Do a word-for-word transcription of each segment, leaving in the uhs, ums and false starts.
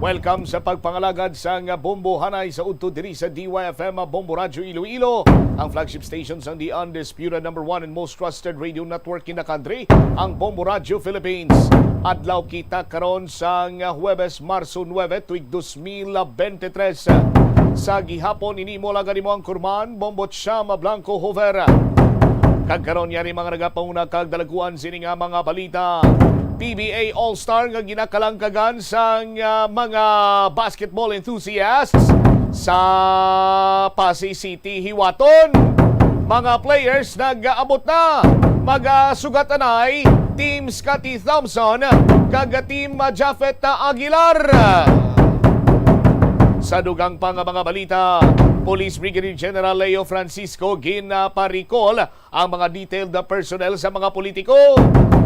Welcome sa pagpangalagad sang Bombo Hanay sa udto diri sa D Y F M Bombo Radyo Iloilo, ang flagship station sang the undisputed number one and most trusted radio network in the country, ang Bombo Radyo Philippines. Adlaw kita karon sang Huwebes, Marso nuebe, tuig dos mil bente tres. Sa gihapon, ini mo lang gani mo ang kurman, Bombo Chama Blanco Hoover. Kag karon, yari mga nagapanguna kag dalaguan sini nga mga balita. P B A All-Star nga ginakalangkagan sang, ah, mga basketball enthusiasts sa Passi City hiwaton. Mga players nag-abot na. Magasugat anay Team Scottie Thompson kag Team Japhet Aguilar. Sa dugang pa nga mga balita, Police Brigadier General Leo Francisco ginaparikol ang mga detailed na personnel sa mga politiko.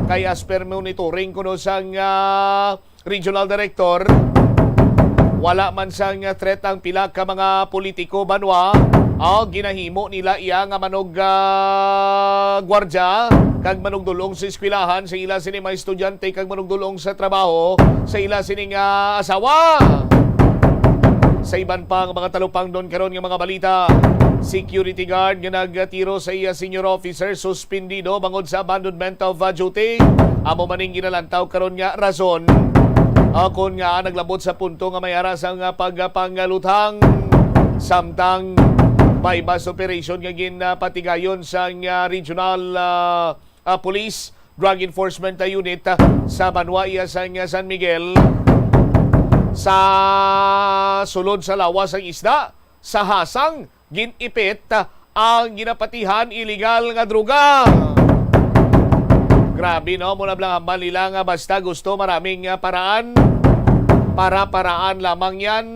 Kay as per monitoring kuno sang, ah, regional director, wala man sang threat ang pila ka mga politiko banwa. O, ginahimo nila iya nga manog, ah, gwardya kag manugdulong sa eskwelahan sa ila sini mga estudyante kag manugdulong sa trabaho sa ila sini nga asawa. Sa iban pa nga mga talupangdon karon nga mga balita, security guard nga nagtiro sa iya senior officer suspendido bangod sa abandonment of, uh, duty. Amo man ning ginalantaw karon nga rason, uh, kon nga naglabot sa punto nga may ara sang, uh, pagpangaluthang. Samtang may mass operation nga ginpatigayon sang, uh, regional, uh, uh, police drug enforcement, uh, unit, uh, sa banwa iya sang, uh, San Miguel, sa sulod sa lawas sang isda sa hasang, gin-ipit ang ginapatihan iligal nga droga. Grabe, no? Muna lang hambal nila nga basta gusto, maraming, ah, paraan. Para-paraan lamang yan.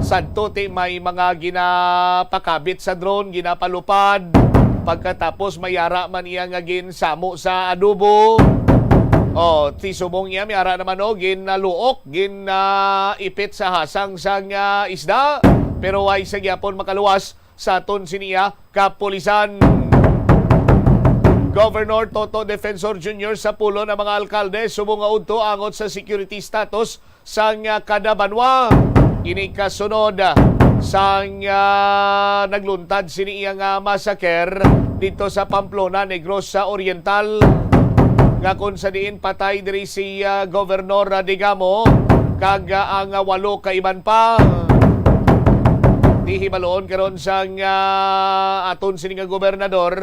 Sadto ti may mga ginapakabit sa drone, ginapalupad. Pagkatapos mayara man iya nga ginsamo sa adobo. O, ti subong iya, may ara naman, o, ginaluok, ginaipit sa hasang sang, ah, isda. Pero way sa gyapon makaluwas sa aton siniya kapulisan. Governor Toto Defensor Junior sa pulong sa mga alkalde subong nga udto angot sa security status sang, ah, kada banwa. Ini kasunod, ah, sang, ah, nagluntad sini iya nga massacre dito sa Pamplona, Negros sa Oriental, nga kung sa diin patay diri si, ah, Governor, ah, Digamo kag, ah, ang, ah, walo ka iban pa. Di hibaluon karon sang, ah, aton sini nga gobernador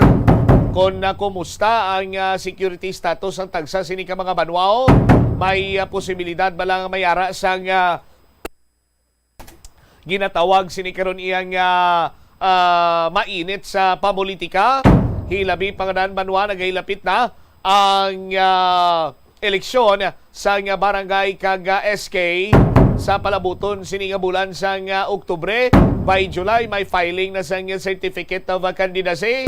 kon, ah, kumusta ang, ah, security status sang tagsa sini ka mga banwa. May, ah, posibilidad ba lang may ara sang, ah, ginatawag sini karon iyang, ah, ah, mainit sa pamulitika? Hilabi pa nga dan banwa nagahilapit na ang, ah, eleksyon sang barangay kag, ah, S K sa palabuton sini nga bulan sang, ah, Oktubre. By July, may filing na sang certificate of, ah, candidacy.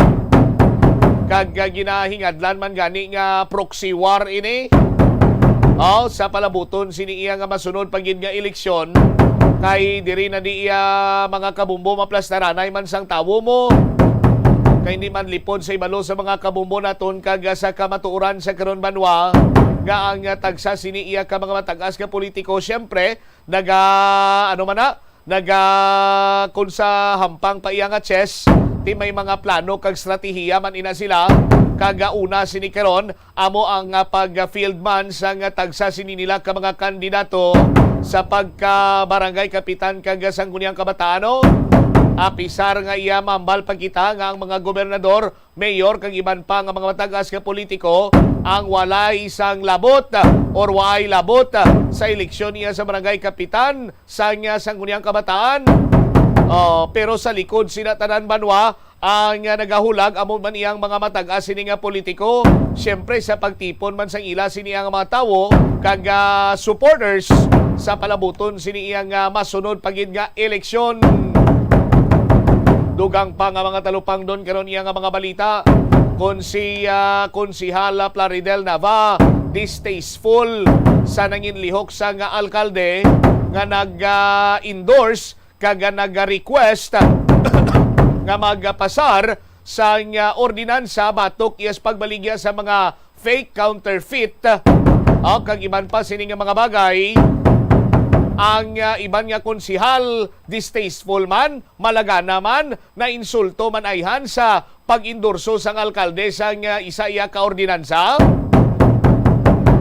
Kag, ah, ginahingadlan man gani nga proxy war ini. O, sa palabuton sini iya nga masunod pa gid nga eleksyon, kay diri na di iya mga kabumbo maplastaranay man sang tawo mo. Kay hindi man lipod sa ibalo sa mga kabumbo naton kag, ah, sa kamatuoran sa karon banwa nga ang, ah, tagsa sini iya ka mga matag-as nga politiko, siyempre, naga, ano man na, naga, kung sa hampang pa iya nga chess, ti may mga plano kag stratehiya man ina sila. Kag, ah, una sini karon, amo ang, ah, pag-field man sang, ah, tagsa sini nila ka mga kandidato sa pagka barangay kapitan kag, ah, sangguniang kabataan, no? Apisar nga iya mambal pa kita nga ang mga gobernador, mayor kag iban pa nga mga matag-as nga politiko ang walay sang labot, ah, or waay labot, ah, sa eleksyon niya sa barangay kapitan sang, ah, sangguniang kabataan. Ah, pero sa likod sina tanan banwa, ang, ah, nagahulag amo man iyang mga matag-as sini nga politiko, siyempre sa pagtipon man sang ila sini ang mga tawo kag, ah, supporters sa palabuton sini iyang, ah, masunod pa gid nga eleksyon. Dugang pa nga mga talupangdon karon iya nga mga balita, kon si, ah, Konsehal Plaridel Nava, distasteful sa nanginlihok sang alkalde nga nag, ah, endorse kag nag-request nga magpasar sang, ah, ordinansa batok iya sa pagbaligya sa mga fake, counterfeit, ah, kag iban pa sini nga mga bagay. ang, ah, iban nga konsihal, distasteful man, malagana man, nainsulto man ayhan sa pag-endorso sang alkalde sang, ah, isa iya ka ordinansa.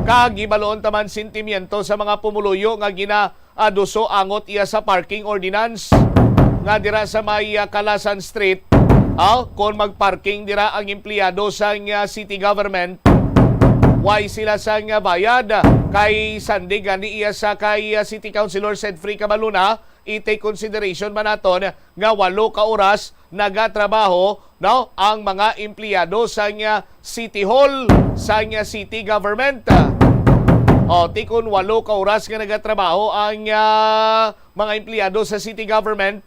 Kag hibaluon ta man sentimiento sa mga pumuluyo nga gina-, ah, duso angot iya sa parking ordinance nga dira sa may, ah, Calasan Street. Ah, kon magparking dira ang empleyado sang, ah, city government, way sila sang, ah, bayad. Kay sandig gani iya sa kay, ah, City Councilor Sedfrey Cabaluna, i-take consideration man naton nga walo ka oras nagatrabaho, no, ang mga empleyado sang, ah, City Hall, sang, ah, city government. O, ti kon walo ka oras nga nagatrabaho ang, ah, mga empleyado sa city government,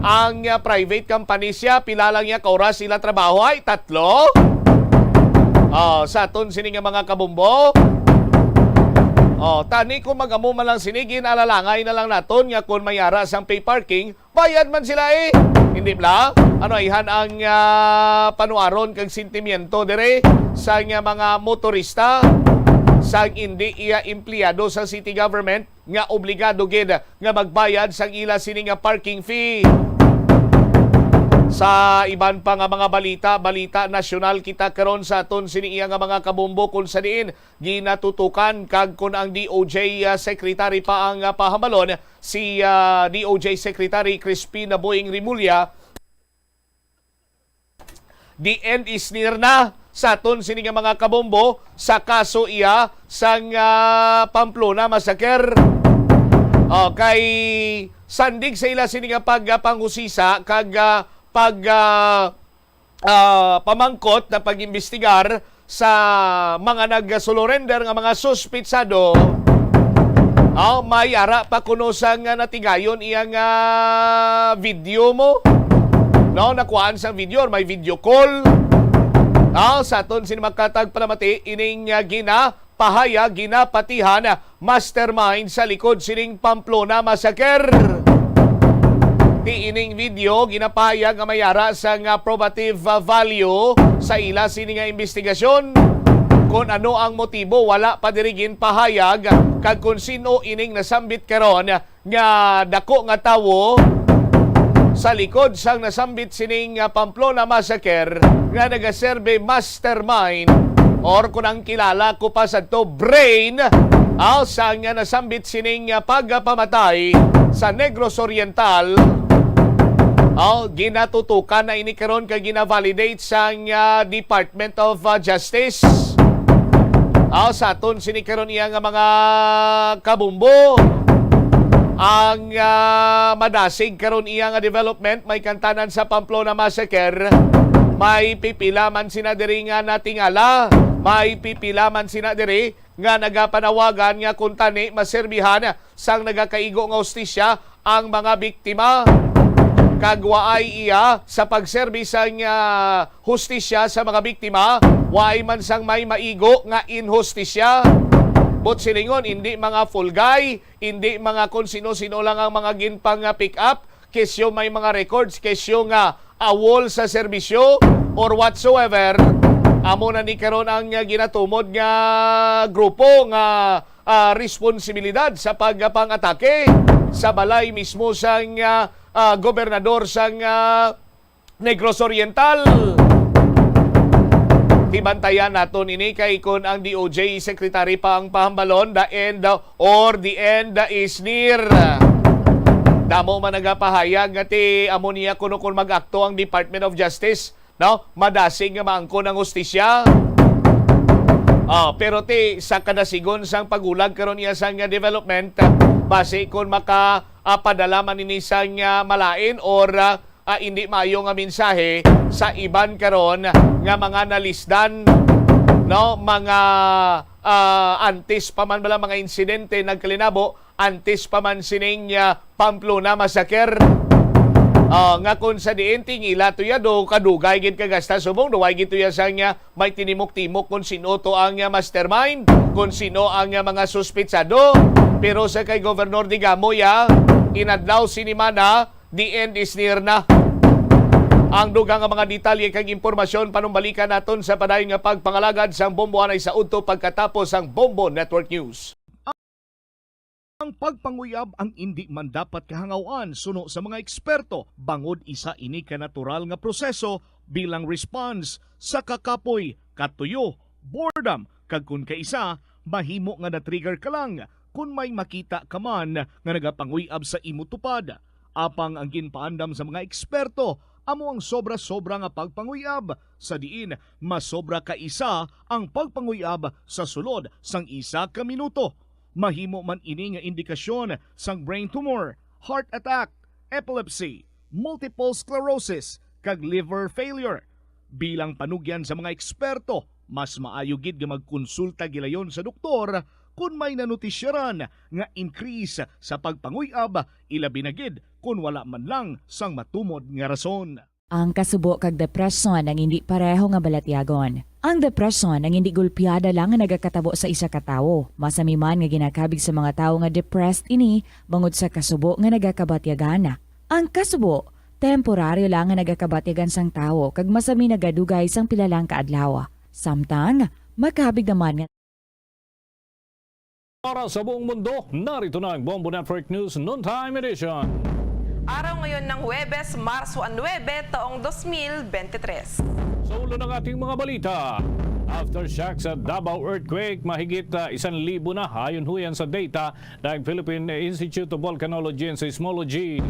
ang, ah, private company siya, pila lang niya ka oras sila trabaho? Ay, tatlo? O, sa aton sini nga mga kabombo. O, tani kung mag-amo man lang sini, ginalalangay na lang naton nga kung may ara sang pay parking, bayad man sila eh. Hindi bala? Ano ayhan ang, ah, panuaron kag sentimiento dire sa nga mga motorista, sang hindi iya empleyado sa city government nga obligado gid nga magbayad sang ila sini nga parking fee? Sa iban pa nga mga balita, balita nasyonal kita karon sa aton sini iya nga mga kabombo, kung sa diin ginatutukan kag kon ang D O J, ah, secretary pa ang, ah, pahambalon, si, ah, D O J Secretary Crispin Boying Remulla, the end is near na sa aton sini nga mga kabombo sa kaso iya sang, ah, Pamplona Massacre. O, kay sandig sa ila sini nga pagpanghusisa kag, ah, pag, ah, ah, pamangkot na pag-imbestigar sa mga nag-surrender nga mga suspitsado. Ah, may ara pa kuno sang natigayon iya nga video mo. No, nakuhaan sang video or may video call. Ah, sa aton sini makatag palamati ining, ah, gina pahayag ginapatihan mastermind sa likod sining Pamplona Massacre. Ti ining video ginapahayag nga may ara sang, ah, probative, ah, value sa ila sini nga imbestigasyon. Kon ano ang motibo, wala pa diri ginpahayag, kag kon sin-o ining nasambit karon nga dako nga tawo sa likod sang nasambit sining, ah, Pamplona Massacre nga nagaserbi mastermind or kung ang kilala ko pa sadto, brain, ah, sang nasambit sining, ah, pagpamatay sa Negros Oriental. Ah, ginatutukan na ini karon kag gina-validate sang, ah, Department of, ah, Justice. Ah, sa aton sini karon iya nga mga kabumbo, ang, ah, madasig karon iya nga development, may kantanan sa Pamplona Massacre, may pipila man sina diri nga natingala, may pipila man sina diri nga nagapanawagan nga kung tani maserbihan sang nagakaigo nga hustisya ang mga biktima, kag waay iya sa pagserbi sang, ah, hustisya sa mga biktima, waay man sang may maigo nga inhustisya. But silingon, indi mga fulgay, indi mga kon sino-sino lang ang mga ginpang, ah, pick up, kesyo may mga records, kesyo nga awol sa serbisyo or whatsoever, amo na ni karon ang, ah, ginatumod nga grupo nga, ah, responsibilidad sa pagpang-atake sa balay mismo sang, ah, ah, gobernador sang, ah, Negros Oriental. Tibantayan naton ini kay kon ang D O J secretary pa ang pahambalon, the end or the end is near. Damo man nagapahayag nga ti amo niya kuno kon mag-akto ang Department of Justice, no? Madasig nga maangkon ang hustisya. Ah, pero ti sa kadasigon sang paghulag karon iya sang, ah, development, basi kon maka, ah, padala man ini sang, ah, malain or, ah, ah, indi maayo nga mensahe sa iban karon nga mga nalisdan, no, mga, ah, antes pa man bala mga insidente nagkalinabo, antes pa man sining, ah, Pamplona Massacre. Ah, nga kung sa diin tingila to ya do kadugay gid kagasta subong do way gid to ya sang, ah, may tinimok-timok kung sino to ang, ah, mastermind, kung sino ang, ah, mga suspitsado. Pero sa kay Governor Digamo ya, inadlaw sinimana, the end is near na. Ang dugang nga mga detalye kag impormasyon panumbalikan naton sa padayon nga pagpangalagad sang Bombo anay sa udto pagkatapos sang Bombo Network News. Ang pagpanguyab ang indi man dapat kahangaw-an suno sa mga eksperto, bangod isa ini ka natural nga proseso bilang response sa kakapoy, katuyo, boredom, kag kon kaisa, mahimo nga na-trigger ka lang kon may makita ka man nga nagapanguyab sa imo tupad. Apang ang ginpaandam sa mga eksperto amo ang sobra-sobra nga pagpanguyab, sa diin masobra ka isa ang pagpanguyab sa sulod sang isa ka minuto. Mahimo man ini nga indikasyon sang brain tumor, heart attack, epilepsy, multiple sclerosis, kag liver failure. Bilang panugyan sa mga eksperto, mas maayo gid nga magkonsulta gilayon sa doktor kon may nanotisyaran nga increase sa pagpanguyab, ilabi na gid kon wala man lang sang matumod nga rason. Ang kasubo kag depresyon ang indi pareho nga balatyagon. Ang depresyon ang indi gulpiada lang nga nagakatabo sa isa ka tawo. Masami man nga ginakabig sa mga tawo nga depressed ini bangod sa kasubo nga nagakabatyagan. Ang kasubo, temporaryo lang nga nagakabatyagan sang tawo kag masami nagadugay sang pila lang ka adlaw. Samtang, makabig naman nga Para sa buong mundo, narito na ang Bombo Network News Noontime Edition. Araw ngayon ng Huwebes, Marso nuebe, taong dos mil bente tres. Sa ulo ng ating mga balita, aftershock sa Davao earthquake, mahigit, ah, isang libo na, ayon huyan sa data ng Philippine Institute of Volcanology and Seismology.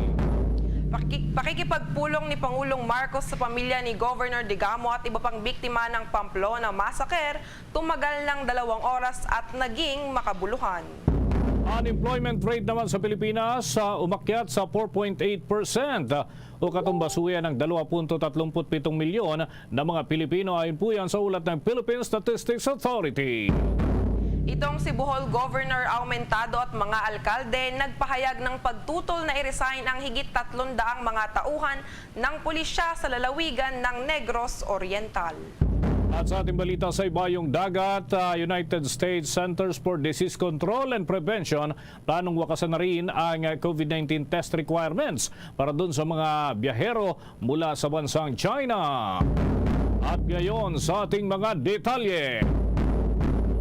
Paki-, pakikipagpulong ni Pangulong Marcos sa pamilya ni Governor Digamo at iba pang biktima ng Pamplona Massacre, tumagal ng dalawang oras at naging makabuluhan. Unemployment rate naman sa Pilipinas, ah, umakyat sa four point eight percent, o katumbas huyan ng dalawa punto tatlumpu't pitong milyon na mga Pilipino, ayon po yan sa ulat ng Philippine Statistics Authority. Itong si Bohol Governor Aumentado at mga alkalde nagpahayag ng pagtutol na i-resign ang higit tatlong daang mga tauhan ng pulisya sa lalawigan ng Negros Oriental. At sa ating balita sa ibayong dagat, ah, United States Centers for Disease Control and Prevention planong wakasan na rin ang, ah, COVID nineteen test requirements para dun sa mga biyahero mula sa bansang China. At ngayon sa ating mga detalye.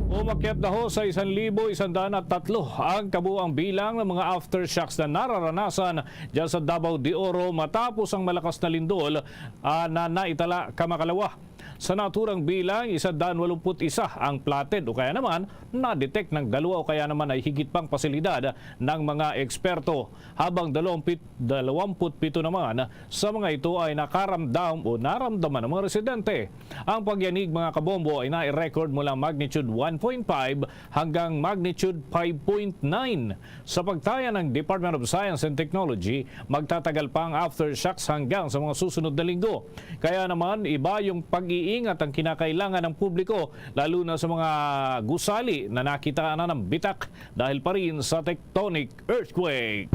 Umakyat na ho sa isang libo isang daan at tatlo ang kabuang bilang ng mga aftershocks na nararanasan dyan sa Davao de Oro matapos ang malakas na lindol, ah, na naitala kamakalawa. Sa naturang bilang, isang daan walumput isa ang platted o kaya naman na-detect ng dalawa o kaya naman ay higit pang pasilidad ng mga eksperto, habang dalawampu't, dalawampu't pito naman sa mga ito ay nakaramdam o naramdaman ng mga residente. Ang pagyanig, mga kabombo, ay nai-record mula magnitude one point five hanggang magnitude five point nine. Sa pagtaya ng Department of Science and Technology, magtatagal pa ang aftershocks hanggang sa mga susunod na linggo. Kaya naman, iba yung pag-iingat ang kinakailangan ng publiko, lalo na sa mga gusali na nakita na ng bitak dahil pa rin sa tectonic earthquake.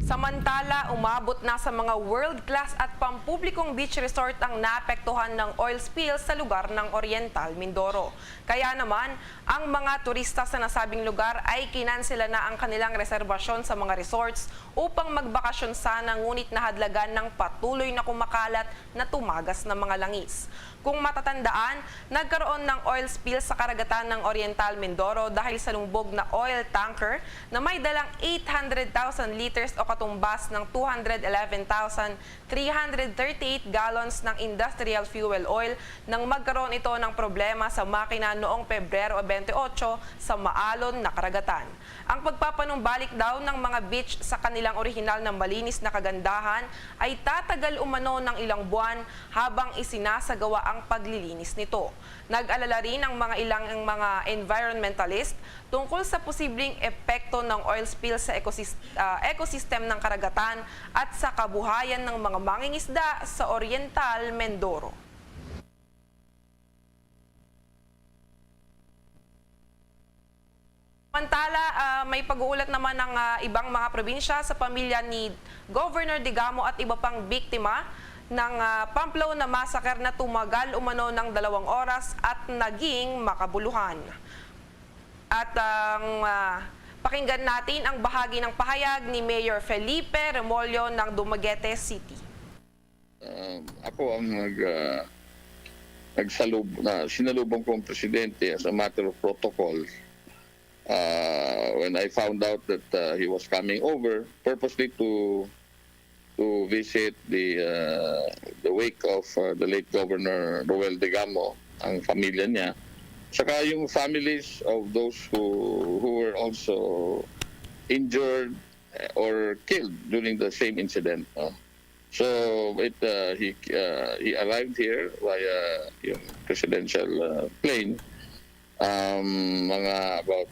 Samantala, umabot na sa mga world-class at pampublikong beach resort ang naapektuhan ng oil spill sa lugar ng Oriental Mindoro. Kaya naman, ang mga turista sa nasabing lugar ay kinansela na ang kanilang reserbasyon sa mga resorts upang magbakasyon sana, ngunit nahadlagan ng patuloy na kumakalat na tumagas na mga langis. Kung matatandaan, nagkaroon ng oil spill sa karagatan ng Oriental Mindoro dahil sa lumbog na oil tanker na may dalang eight hundred thousand liters o katumbas ng two hundred eleven thousand three hundred thirty-eight gallons ng industrial fuel oil nang magkaroon ito ng problema sa makina noong Pebrero twenty-eight sa maalon na karagatan. Ang pagpapanumbalik daw ng mga beach sa kanilang orihinal na malinis na kagandahan ay tatagal umano ng ilang buwan habang isinasagawa ang paglilinis nito. Nag-alala rin ang mga ilang mga environmentalist tungkol sa posibleng epekto ng oil spill sa ekosys-, ah, ecosystem ng karagatan at sa kabuhayan ng mga mangingisda sa Oriental Mindoro. Samantala, ah, may pag-uulat naman ng, ah, ibang mga probinsya sa pamilya ni Governor Digamo at iba pang biktima ng, ah, Pamplona Massacre na tumagal umano ng dalawang oras at naging makabuluhan. At ang, ah, pakinggan natin ang bahagi ng pahayag ni Mayor Felipe Remollo ng Dumaguete City. Um, ako ang nag, ah, nagsalub-, na, sinalubong ko ang presidente as a matter of protocol. uh, when I found out that uh, he was coming over purposely to to visit the uh, the wake of uh, the late Governor Roel Degamo, ang pamilya niya, saka yung families of those who who were also injured or killed during the same incident. No? So it uh, he uh, he arrived here via yung presidential uh, plane um, mga about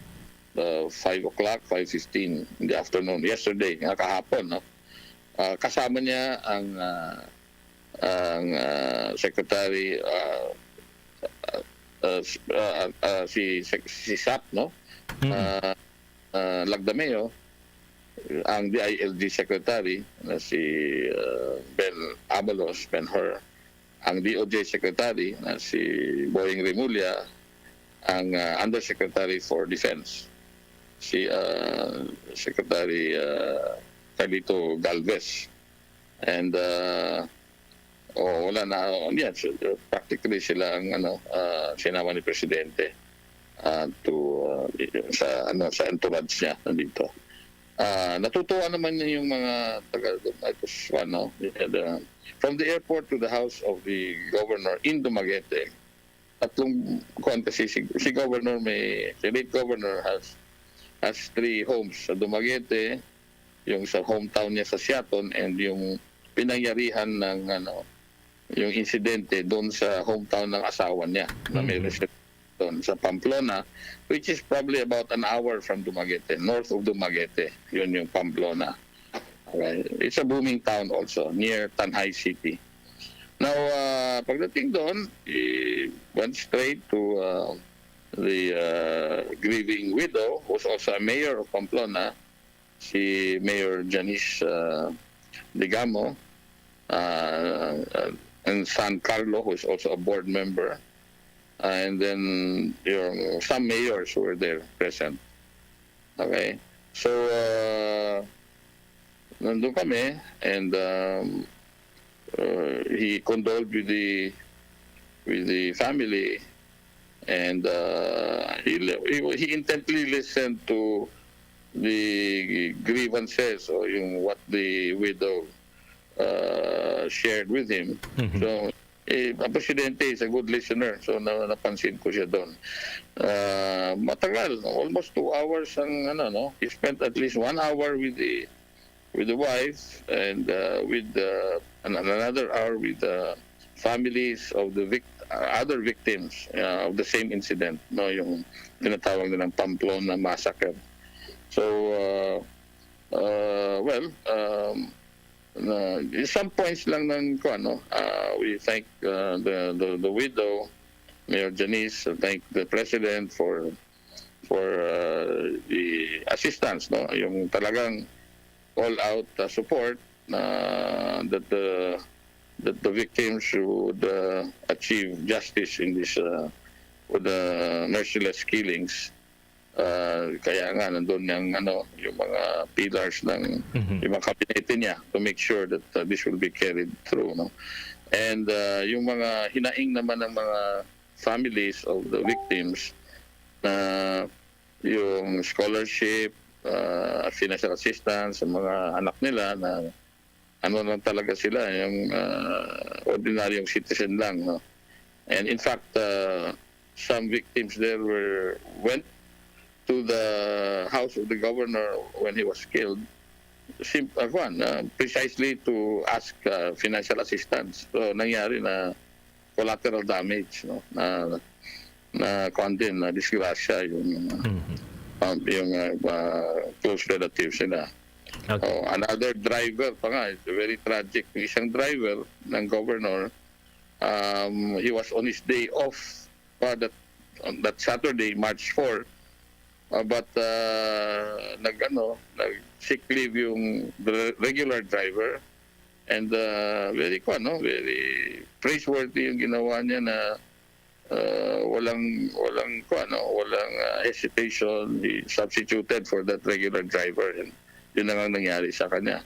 uh, five o'clock, five fifteen in the afternoon, yesterday, nga kahapon, no? Uh, kasama niya ang uh, ang uh, secretary uh, uh, uh, uh, si si Sap, no? Mm. Uh, uh, Lagdameo, ang D I L G secretary na si uh, Ben Abalos, Ben Hur, ang D O J secretary na si Boying Remulla, ang uh, undersecretary for defense, si uh, Secretary uh, Carlito Galvez. And uh, oh, wala na, yeah, so, practically sila ang ano, uh, sinama ni Presidente uh, to uh, sa ano sa entourage niya nandito. Uh, natutuwa naman yung mga taga Dumaitos, ano, the, from the airport to the house of the governor in Dumaguete. Tatlong kuan kasi si, si governor may si late governor has has three homes sa Dumaguete, yung sa hometown niya sa Siaton, and yung pinangyarihan ng ano yung insidente doon sa hometown ng asawa niya na may mm-hmm. residence doon sa Pamplona, which is probably about an hour from Dumaguete, north of Dumaguete. Yun yung Pamplona. Okay. It's a booming town also, near Tanjay City. Now, uh, pagdating doon, he went straight to uh, the uh, grieving widow, who's also a mayor of Pamplona, si Mayor Janice uh, Digamo, uh, and San Carlo, who is also a board member, uh, and then yung some mayors who were there present. Okay? So, uh, nandun kami, and um, uh, he condoled with the with the family, and uh, he, li- he he intently listened to the grievances o yung what the widow uh, shared with him. Mhm. So, eh, ang presidente is a good listener. So, na, napansin ko siya doon. Uh, matagal, almost two hours ang ano, no? He spent at least one hour with the with the wife and uh, with uh, an- another hour with the families of the vic- uh, other victims uh, of the same incident, no, yung tinatawag nilang Pamplona massacre. So uh, uh, well, um, uh, some points lang ng kuan, no. Uh, we thank uh, the, the the widow, Mayor Janice, thank the president for for uh, the assistance, no, yung talagang all-out uh, support uh, that the that the victims would uh, achieve justice in this uh, with the merciless killings. Uh, kaya nga nandun yung ano, yung mga pillars ng Mhm. yung mga kabinete niya to make sure that uh, this will be carried through, no. And uh, yung mga hinaing naman ng mga families of the victims na yung scholarship, uh, financial assistance sa mga anak nila na ano lang talaga sila, yung uh, ordinaryong citizen lang, no? And in fact, uh, some victims there were went to the house of the governor when he was killed, sim- uh, kuwan, uh, precisely to ask uh, financial assistance. So nangyari na collateral damage, no? Na na kuwan din, na disgrasya yung Mhm. um, yung uh, uh, close relatives nila. Okay. Oh, another driver pa nga, it's very tragic. Yung isang driver ng governor, um, he was on his day off pa that on that Saturday, March four. Uh, but uh, nag ano, nag sick leave yung the regular driver, and uh, very kuwan, no, very praiseworthy yung ginawa niya na uh, walang walang kuwan, no, walang uh, hesitation. He substituted for that regular driver, and yun na nga nangyari sa kanya.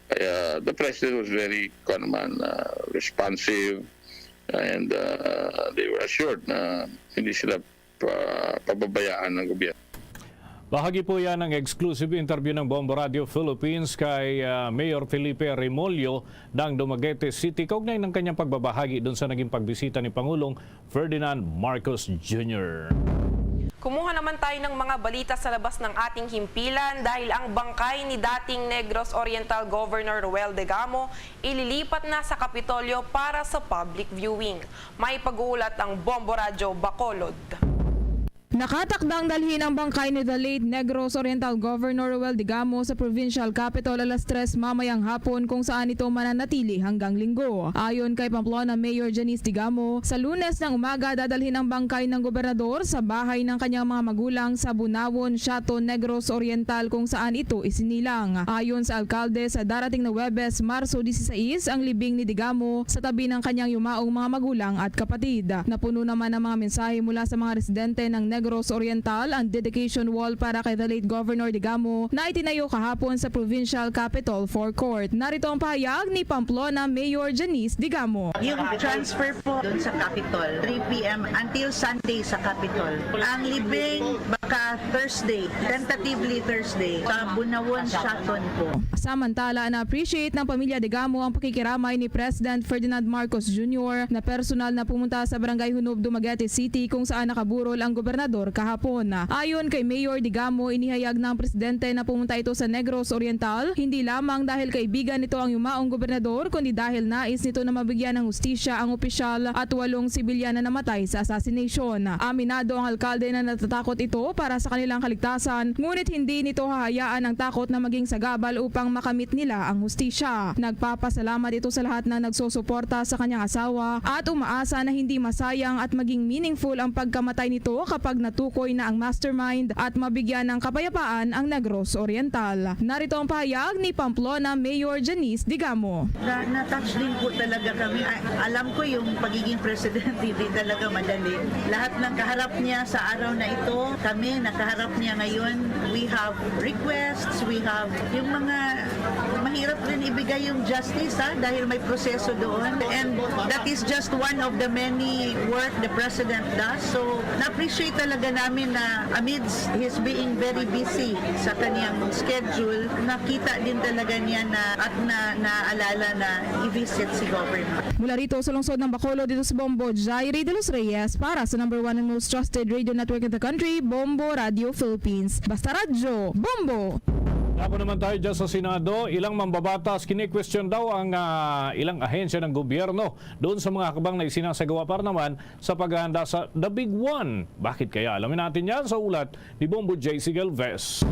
Kaya the president was very kuwan naman, uh, responsive, and uh, they were assured na hindi sila pa, pababayaan ng gobyerno. Bahagi po yan ng exclusive interview ng Bombo Radio Philippines kay, ah, Mayor Felipe Remollo ng Dumaguete City kaugnay ng kanyang pagbabahagi dun sa naging pagbisita ni Pangulong Ferdinand Marcos Junior. Kumuha naman tayo ng mga balita sa labas ng ating himpilan dahil ang bangkay ni dating Negros Oriental Governor Roel Degamo ililipat na sa Kapitolyo para sa public viewing. May pag-uulat ang Bombo Radyo Bacolod. Nakatakdang dalhin ang bangkay ni the late Negros Oriental Governor Roel Degamo sa Provincial Capitol alas tres mamayang hapon, kung saan ito mananatili hanggang Linggo. Ayon kay Pamplona Mayor Janice Degamo, sa Lunes ng umaga dadalhin ang bangkay ng gobernador sa bahay ng kanyang mga magulang sa Bunawon, Siaton, Negros Oriental, kung saan ito isinilang. Ayon sa alkalde, sa darating na Huwebes, Marso dieciséis, ang libing ni Degamo sa tabi ng kanyang yumaong mga magulang at kapatid. Napuno naman ang mga mensahe mula sa mga residente ng Negros Oriental ang dedication wall para kay the late Governor Degamo na itinayo kahapon sa Provincial Capitol Forecourt. Narito ang pahayag ni Pamplona Mayor Janice Degamo. Yung transfer po doon sa Capitol, three p m until Sunday sa Capitol. Ang libing baka Thursday, tentatively Thursday, sa Bunawon, Siaton po. Samantala, na-appreciate ng pamilya Degamo ang pakikiramay ni President Ferdinand Marcos Junior na personal na pumunta sa Barangay Hunob, Dumaguete City, kung saan nakaburol ang gobernador kahapon. Ayon kay Mayor Degamo, inihayag ng presidente na pumunta ito sa Negros Oriental, hindi lamang dahil kaibigan nito ang yumaong gobernador, kundi dahil nais nito na mabigyan ng hustisya ang opisyal at walong sibilyan na namatay sa assassination. Aminado ang alkalde na natatakot ito para sa kanilang kaligtasan, ngunit hindi nito hahayaan ang takot na maging sagabal upang makamit nila ang hustisya. Nagpapasalamat ito sa lahat na nagsusuporta sa kanyang asawa at umaasa na hindi masayang at maging meaningful ang pagkamatay nito kapag natukoy na ang mastermind at mabigyan ng kapayapaan ang Negros Oriental. Narito ang pahayag ni Pamplona Mayor Janice Degamo. Na, na-touch din po talaga kami. A-, alam ko yung pagiging president, hindi talaga madali. Lahat ng kaharap niya sa araw na ito, kami nakaharap niya ngayon. We have requests, we have yung mga mahirap rin ibigay yung justice, ha, dahil may proseso doon. And that is just one of the many work the president does. So, na-appreciate talaga namin na amidst his being very busy sa kanyang schedule, nakita din talaga niya na at na naalala na i-visit si Governor. Mula rito sa lungsod ng Bacolod, dito sa Bombo, Jairi de los Reyes para sa number one and most trusted radio network in the country, Bombo Radio Philippines. Basta Radyo, Bombo! Ako naman tayo dyan sa Senado, ilang mambabatas kini-question daw ang, ah, ilang ahensya ng gobyerno doon sa mga hakbang na isinasagawa para naman sa paghahanda sa The Big One. Bakit kaya? Alamin natin yan sa ulat ni Bombo J C Galvez.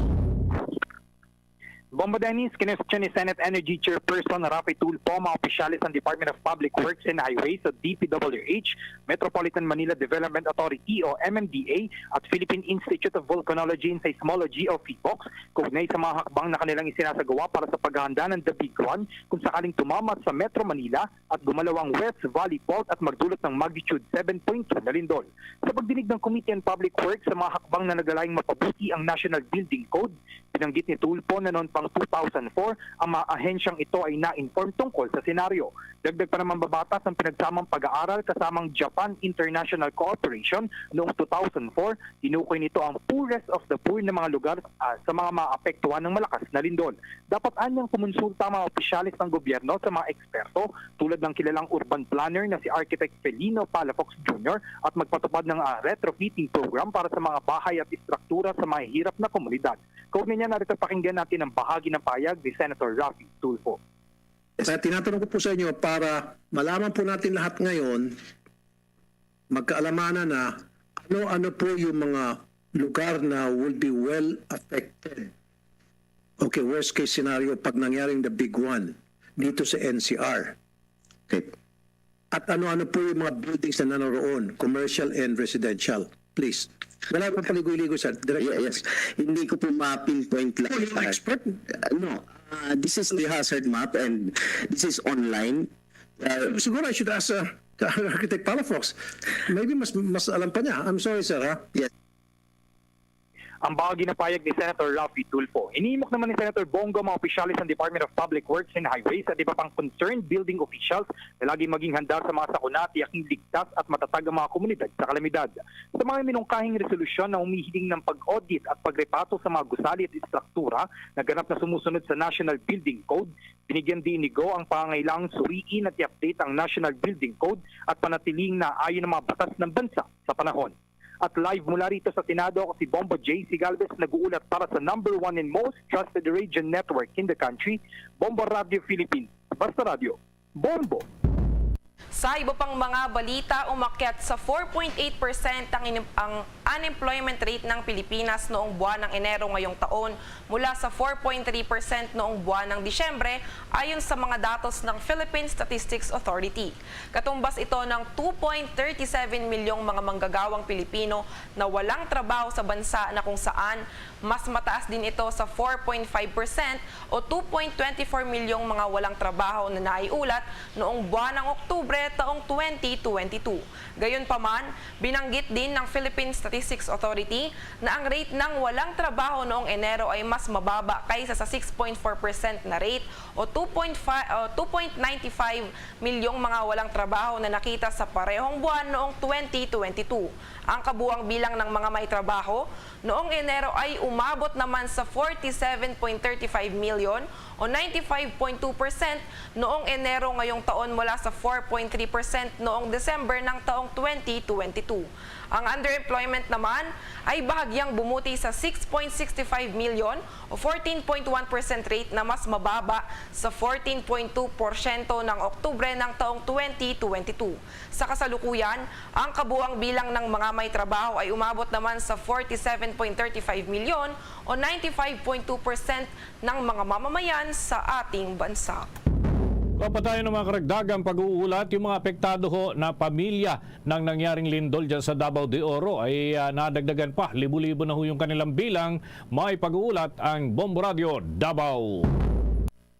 Bombo Dennis, kinwestiyon ni Senate Energy Chairperson Raffy Tulfo ang mga opisyales ng Department of Public Works and Highways o D P W H, Metropolitan Manila Development Authority o M M D A, at Philippine Institute of Volcanology and Seismology o PHIVOLCS kaugnay sa mga hakbang na kanilang isinasagawa para sa paghahanda ng The Big One kung sakaling tumama sa Metro Manila at gumalaw ang West Valley Fault at magdulot ng magnitude seven point two na lindol. Sa pagdinig ng Committee on Public Works sa mga hakbang na naglalayong mapabuti ang National Building Code, binanggit ni Tulfo na noon pang two thousand four ang mga ahensyang ito ay na-inform tungkol sa senaryo. Dagdag pa ng mambabatas, ang pinagsamang pag-aaral kasamang Japan International Cooperation noong two thousand four, tinukoy nito ang poorest of the poor na mga lugar, ah, sa mga maapektuhan ng malakas na lindol. Dapat anyang kumonsulta ang mga opisyales ng gobyerno sa mga eksperto tulad ng kilalang urban planner na si Architect Felino Palafox Junior at magpatupad ng, ah, retrofitting program para sa mga bahay at istruktura sa mahihirap na komunidad. Kaugnay niya, narito, pakinggan natin ang bahagi ng pahayag ni Senator Raffy Tulfo. Kaya tinatanong ko po sa inyo para malaman po natin lahat ngayon, magkaalamanan na ano-ano po yung mga lugar na will be well affected. Okay, worst case scenario, pag nangyaring the big one dito sa N C R. Okay. At ano-ano po yung mga buildings na nanoroon, commercial and residential. Please. Wala pong paligoy-ligoy, sir. Direct. Ye-, yes. Hindi ko po ma-pinpoint lahat. Oh, you're an expert? Uh, no. Uh, this is the hazard map and this is online. Uh, siguro I should ask, uh, Architect Palafox. Maybe mas, mas alam pa niya. I'm sorry, sir, ha? Yes. Ang bahagi na payag ni Senator Raffy Tulfo. Inihimok naman ni Senator Bong ang mga opisyales sa Department of Public Works and Highways at iba pang concerned building officials na lagi maging handa sa mga sakuna, tiyaking ligtas at matatag ang mga komunidad sa kalamidad. Sa mga minungkahing resolusyon na humihiling ng pag-audit at pagrepato sa mga gusali at estruktura na ganap na sumusunod sa National Building Code, binigyan diin ni Go ang pangangailangang suriin at i-update ang National Building Code at panatiling naayon ang mga batas ng bansa sa panahon. At live mula rito sa Senado, ako si Bombo J C Galvez, nag-uulat para sa number one and most trusted radio network in the country, Bombo Radio Philippines. Basta Radio, Bombo! Sa iba pang mga balita, umakyat sa four point eight percent ang inim-, ang unemployment rate ng Pilipinas noong buwan ng Enero ngayong taon, mula sa four point three percent noong buwan ng Disyembre, ayon sa mga datos ng Philippine Statistics Authority. Katumbas ito ng two point thirty seven milyong mga manggagawang Pilipino na walang trabaho sa bansa, na kung saan mas mataas din ito sa four point five percent o two point twenty four milyong mga walang trabaho na naiulat noong buwan ng Oktubre taong twenty twenty-two. Gayunpaman, binanggit din ng Philippine Statistics Authority na ang rate ng walang trabaho noong Enero ay mas mababa kaysa sa six point four percent na rate o two point five, o two point nine five milyong mga walang trabaho na nakita sa parehong buwan noong twenty twenty-two. Ang kabuang bilang ng mga may trabaho noong Enero ay umabot naman sa forty-seven point thirty-five million o ninety-five point two percent noong Enero ngayong taon, mula sa four point three percent noong December ng taong twenty twenty-two. Ang underemployment naman ay bahagyang bumuti sa six point six five million o fourteen point one percent rate, na mas mababa sa fourteen point two porsyento ng Oktubre ng taong twenty twenty-two. Sa kasalukuyan, ang kabuang bilang ng mga may trabaho ay umabot naman sa forty-seven point thirty-five milyon o ninety-five point two percent ng mga mamamayan sa ating bansa. Kapatayon ng mga karagdagang pag-uulat, yung mga apektado ho na pamilya ng nangyaring lindol dyan sa Davao de Oro ay, ah, nadagdagan pa. Libo-libo na ho yung kanilang bilang. May pag-uulat ang Bombo Radio Davao.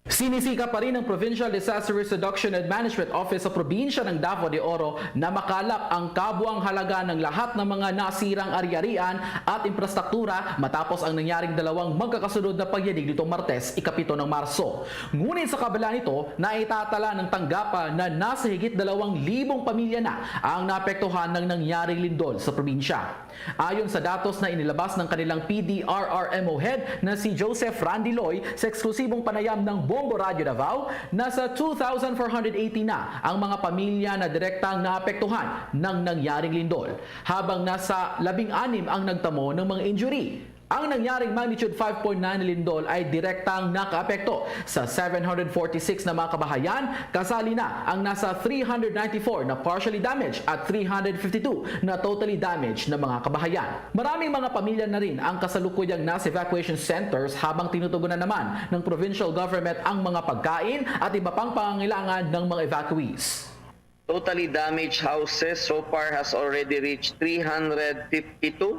Sinisikap pa rin ng Provincial Disaster Risk Reduction and Management Office sa probinsya ng Davao de Oro na makalap ang kabuang halaga ng lahat ng mga nasirang ari-arian at infrastruktura matapos ang nangyaring dalawang magkakasunod na pagyanig nitong Martes, ikapito ng Marso. Ngunit sa kabila nito, naitatala ng tanggapan na nasa higit dalawang libong pamilya na ang naapektuhan ng nangyaring lindol sa probinsya. Ayon sa datos na inilabas ng kanilang P D R R M O head na si Joseph Randy Loy sa eksklusibong panayam ng Bombo Radio Davao, nasa two thousand four hundred eighty na ang mga pamilya na direktang naapektuhan ng nangyaring lindol, habang nasa labing anim ang nagtamo ng mga injury. Ang nangyaring magnitude five point nine na lindol ay direktang nakaapekto sa seven hundred forty-six na mga kabahayan, kasali na ang nasa three hundred ninety-four na partially damaged at three hundred fifty-two na totally damaged na mga kabahayan. Maraming mga pamilya na rin ang kasalukuyang nasa evacuation centers, habang tinutugunan naman ng provincial government ang mga pagkain at iba pang pangangailangan ng mga evacuees. Totally damaged houses so far has already reached three hundred fifty-two,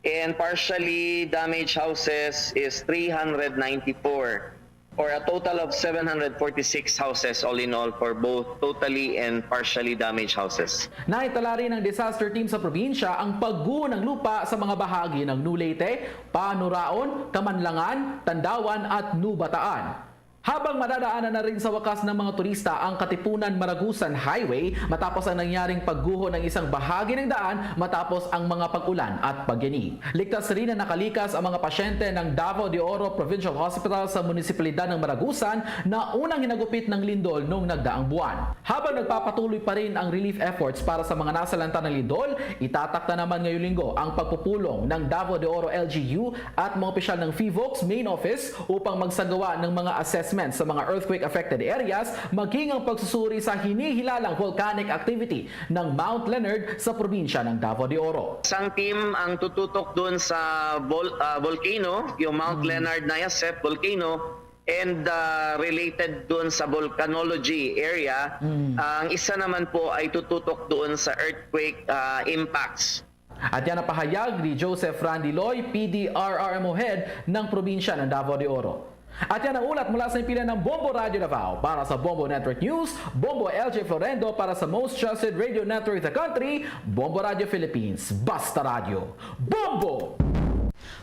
and partially damaged houses is three hundred ninety-four, or a total of seven hundred forty-six houses all in all for both totally and partially damaged houses. Naitala rin ng disaster team sa probinsya ang pagguho ng lupa sa mga bahagi ng New Leyte, Panuraon, Kamanlangan, Tandawan at New Bataan. Habang madadaanan na rin sa wakas ng mga turista ang Katipunan-Maragusan Highway matapos ang nangyaring pagguho ng isang bahagi ng daan matapos ang mga pag-ulan at pagyanig. Ligtas rin na nakalikas ang mga pasyente ng Davao de Oro Provincial Hospital sa munisipalidad ng Maragusan na unang hinagupit ng lindol noong nagdaang buwan. Habang nagpapatuloy pa rin ang relief efforts para sa mga nasalanta ng lindol, itatakda naman ngayong linggo ang pagpupulong ng Davao de Oro L G U at mga opisyal ng PHIVOLCS Main Office upang magsagawa ng mga assessment sa mga earthquake-affected areas, maging ang pagsusuri sa hinihilalang volcanic activity ng Mount Leonard sa probinsya ng Davao de Oro. Isang team ang tututok doon sa vol-, ah, volcano, yung Mount Mm. Leonard Nayasep volcano, and, ah, related doon sa volcanology area. Mm. Ang isa naman po ay tututok doon sa earthquake, ah, impacts. At yan ang pahayag ni Joseph Randy Loy, P D R R M O head ng probinsya ng Davao de Oro. At yan ang ulat mula sa himpilan ng Bombo Radio Davao. Para sa Bombo Network News, Bombo L J Florendo. Para sa most trusted radio network in the country, Bombo Radio Philippines. Basta Radio, Bombo!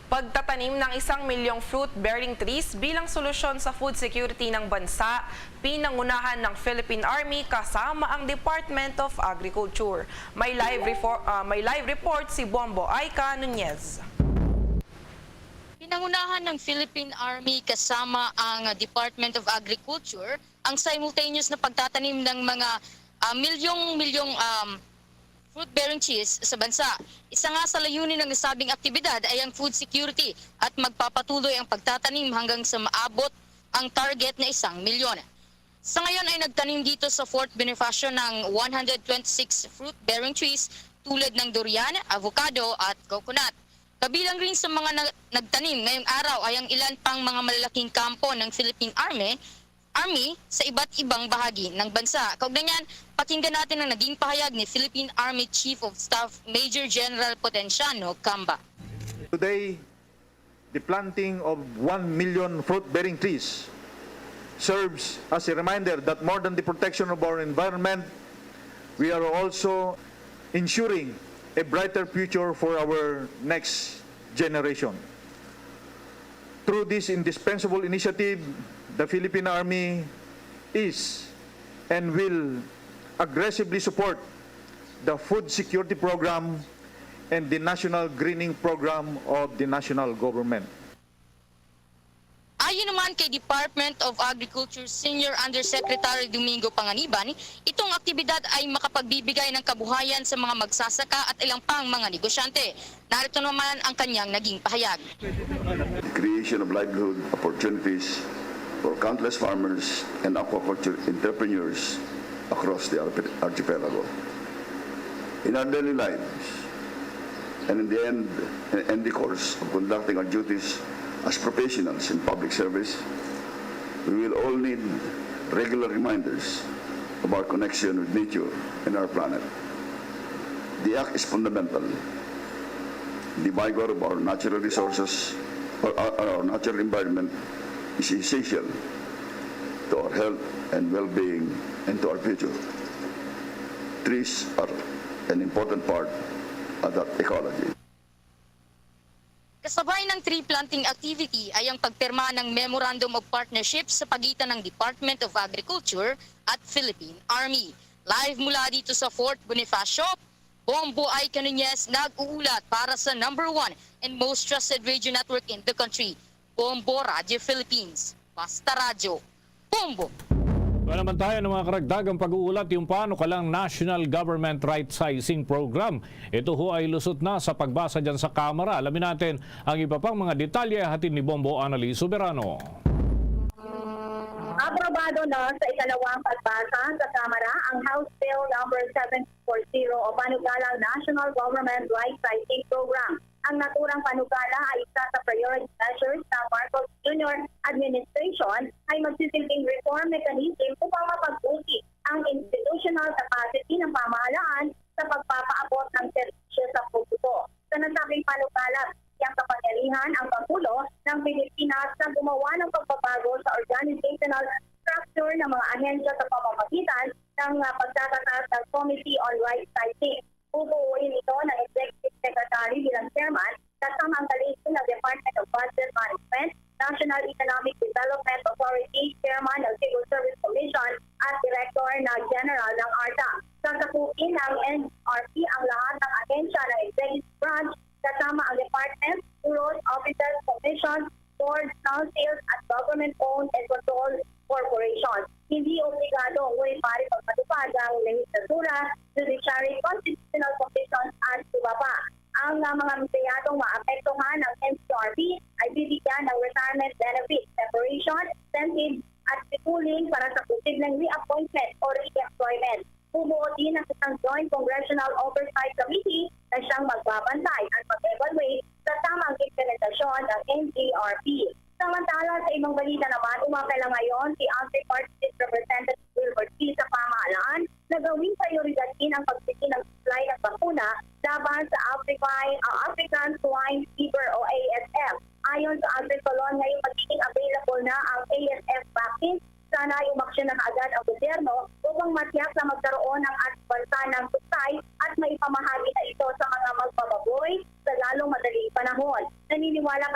Pagtatanim ng isang milyong fruit-bearing trees bilang solusyon sa food security ng bansa, pinangunahan ng Philippine Army kasama ang Department of Agriculture. May live, refor- ah, may live report si Bombo Aika Nunez. Pinangunahan ng Philippine Army kasama ang Department of Agriculture ang simultaneous na pagtatanim ng mga, ah, milyong-milyong, um, fruit-bearing trees sa bansa. Isa nga sa layunin ng nasabing aktibidad ay ang food security at magpapatuloy ang pagtatanim hanggang sa maabot ang target na isang milyon. Sa ngayon ay nagtanim dito sa Fort Bonifacio ng one hundred twenty-six fruit-bearing trees tulad ng durian, avocado at coconut. Kabilang rin sa mga na- nagtanim ngayong araw ay ang ilan pang mga malalaking kampo ng Philippine Army, Army sa iba't ibang bahagi ng bansa. Kaugnay niyan, pakinggan natin ang naging pahayag ni Philippine Army Chief of Staff Major General Potenciano Camba. Today, the planting of one million fruit-bearing trees serves as a reminder that more than the protection of our environment, we are also ensuring a brighter future for our next generation. Through this indispensable initiative, the Philippine Army is and will aggressively support the food security program and the National Greening Program of the national government. Ayon naman kay Department of Agriculture Senior Undersecretary Domingo Panganiban, itong aktibidad ay makapagbibigay ng kabuhayan sa mga magsasaka at ilang pang mga negosyante. Narito naman ang kanyang naging pahayag. The creation of livelihood opportunities for countless farmers and aquaculture entrepreneurs across the archi- archipelago. In our daily lives, and in the end, in the course of conducting our duties as professionals in public service, we will all need regular reminders of our connection with nature and our planet. The act is fundamental. The vigor of our natural resources or our, our natural environment is essential to our health and well-being and to our future. Trees are an important part of that ecology. Kasabay ng tree planting activity ay ang pagpirma ng Memorandum of Partnership sa pagitan ng Department of Agriculture at Philippine Army. Live mula dito sa Fort Bonifacio, Bombo Aika Nunez nag-uulat para sa number one and most trusted radio network in the country, Bombo Radio Philippines. Basta Radyo, Bombo! Wala naman tayo ng mga karagdagang pag-uulat yung panukalang National Government Right Sizing Program. Ito ho ay lusot na sa pagbasa dyan sa Kamara. Alamin natin ang iba pang mga detalye hatid ni Bombo Annalie Soberano. Aprobado na sa ikalawang pagbasa sa Kamara ang House Bill number seven four zero o panukalang National Government Right Sizing Program. Ang naturang panukala ay isa sa priority measures ng Marcos Junior administration ay magsisilbing reform mechanism upang mapagbuti ang institutional capacity ng pamahalaan sa pagpapaabot ng serbisyo sa publiko. Sa nasabing panukala, ang kapangyarihan ang Pangulo ng Pilipinas na gumawa ng pagbabago sa organizational structure ng mga ahensya sa pamamagitan ng, ah, pagtatatas ng Committee on Right Sizing. Bubuuin ito ng Executive Secretary bilang chairman, kasama ang kalihim ng Department of Budget Management, National Economic Development Authority, chairman ng Civil Service Commission, at director na general ng ARTA. Sasakupin ng N R P ang lahat ng ahensya ng executive branch, kasama ang departments, bureaus, offices, commissions, boards, councils, at government-owned and controlled corporations. Hindi obligado, ngunit maaari pagpatupad ang lehislatura, judiciary, constitutional commissions, at iba pa. Ang, ah, mga empleyadong maapektuhan ng N C R B ay bibigyan ng retirement benefits, separation, incentive, at schooling para sa posibleng reappointment o reemployment. Bumuo din ang isang Joint Congressional Oversight Committee na siyang magbabantay at mag-evaluate sa tamang implementasyon ng N C R B. Samantala, sa ibang balita naman, umapilang ngayon si Agripark State Representative Wilbert Lee sa pamahalaan na gawing prioridad din ang pagbigay ng supply ng bakuna laban sa African, ah, African Swine Fever o A S F. Ayon sa Agricolon, ngayong magiging available na ang A S F vaccine, sana ay umaksyon na kaagad ang gobyerno upang matiyak na magkaroon ng ating bansa ng supply at maipamahagi na ito sa mga magbababoy sa lalong madaling panahon. Naniniwala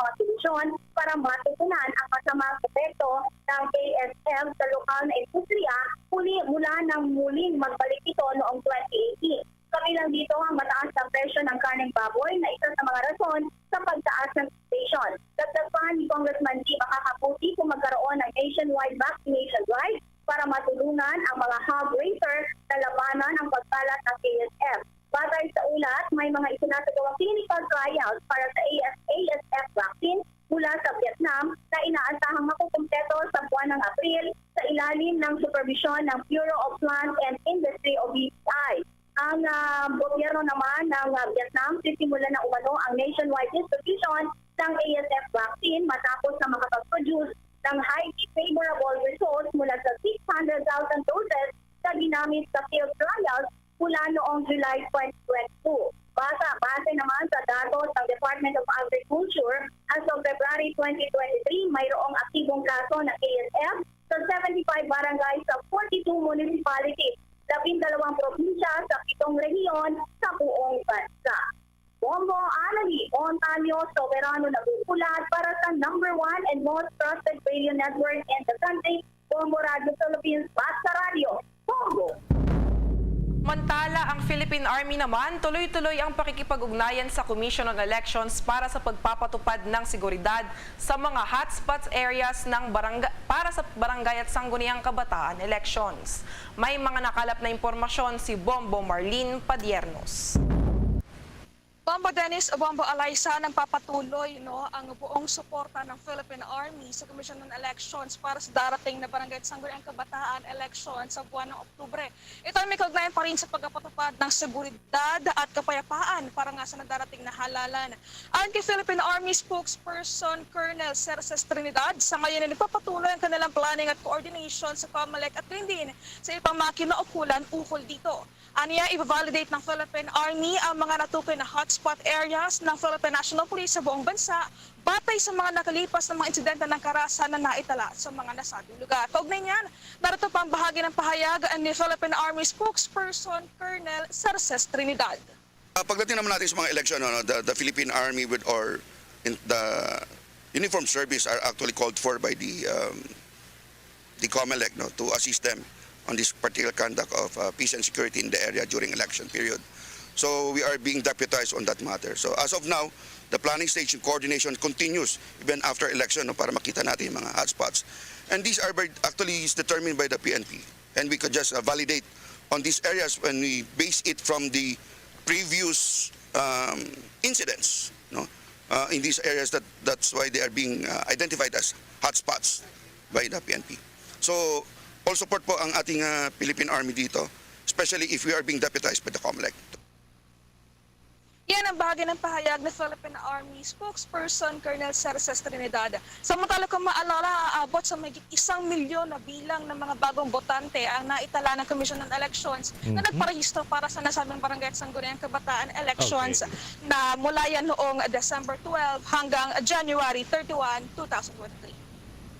masolusyon para matugunan ang masamang epekto ng A S F sa lokal na industriya, huli mula nang muling magbalik ito noong twenty eighteen. Kabilang dito ang mataas na presyo ng karneng baboy na isa sa mga rason sa pagtaas ng inflation. Dagdag pa ni Congressman G, makakabuti kung magkaroon ng nationwide vaccination drive para matulungan ang mga hog raiser na labanan ang pagkalat ng A S F. Batay sa ulat, may mga isinasagawang clinical trials para sa A S, A S F vaccine mula sa Vietnam na inaasahang makukumpleto sa buwan ng Abril sa ilalim ng superbisyon ng Bureau of Plant and Industry o B P I. Ang, ah, gobyerno naman ng, ah, Vietnam, sisimulan na umano ang nationwide distribution ng A S F vaccine matapos na makapag-produce ng highly favorable results mula sa six hundred thousand doses na ginamit sa field trials mula noong July twenty twenty-two. Basa, base naman sa datos ng Department of Agriculture, as of February twenty twenty-three, mayroong aktibong kaso ng A S F sa seventy-five barangays sa forty-two municipalities, labindalawang probinsya sa pitong rehiyon sa buong bansa. Bombo, Annalie Montaño Soberano nag-uulat para sa number one and most trusted radio network in the country, Bombo Radio Philippines, Basta Radio, Bombo! Mantala, ang Philippine Army naman tuloy-tuloy ang pakikipag-ugnayan sa Commission on Elections para sa pagpapatupad ng seguridad sa mga hotspots areas ng barangay para sa barangay at sangguniang kabataan elections. May mga nakalap na impormasyon si Bombo Marlene Padiernos. Bombo Dennis, Bombo Alaysa, nagpapatuloy, no, ang buong suporta ng Philippine Army sa Commission on Elections para sa darating na barangay at sangguniang kabataan election sa buwan ng Oktubre. Ito ay may kaugnayan pa rin sa pagpapatupad ng seguridad at kapayapaan para nga sa nadarating na halalan. Ayon kay Philippine Army spokesperson Colonel Cerces Trinidad, sa ngayon ay nagpapatuloy ang kanilang planning at coordination sa COMELEC at gayon din sa iba pang mga kinaukulan ukol dito. Aniya, i-validate ng Philippine Army ang mga natukoy na hotspot areas ng Philippine National Police sa buong bansa batay sa mga nakalipas na mga insidente ng karahasan na naitala sa mga nasabing lugar. Kaugnay niyan, narito pa ang bahagi ng pahayag ni Philippine Army spokesperson Colonel Cerces Trinidad. Ah, pagdating naman natin sa mga eleksyon, ano, the, the Philippine Army with or in the uniform service are actually called for by the, um, the COMELEC, no, to assist them on this particular conduct of, uh, peace and security in the area during election period. So we are being deputized on that matter. So as of now, the planning stage and coordination continues even after election, no, para makita natin yung mga hotspots. And these are by, actually is determined by the P N P. And we could just, uh, validate on these areas when we base it from the previous, um, incidents, no? Uh, in these areas, that, that's why they are being, uh, identified as hotspots by the P N P. So, all support po ang ating, uh, Philippine Army dito, especially if we are being deputized by the COMELEC. Yan ang bahagi ng pahayag ni Philippine Army spokesperson Colonel Cerces Trinidad. Samantala, kung maalala, aabot sa mahigit isang milyon na bilang ng mga bagong botante ang naitala ng Commission on Elections na Mhm. nagparehistro para sa nasabing barangay at sangguniang kabataan elections Okay. na mula yan noong December twelve hanggang January thirty-one, two thousand twenty-three.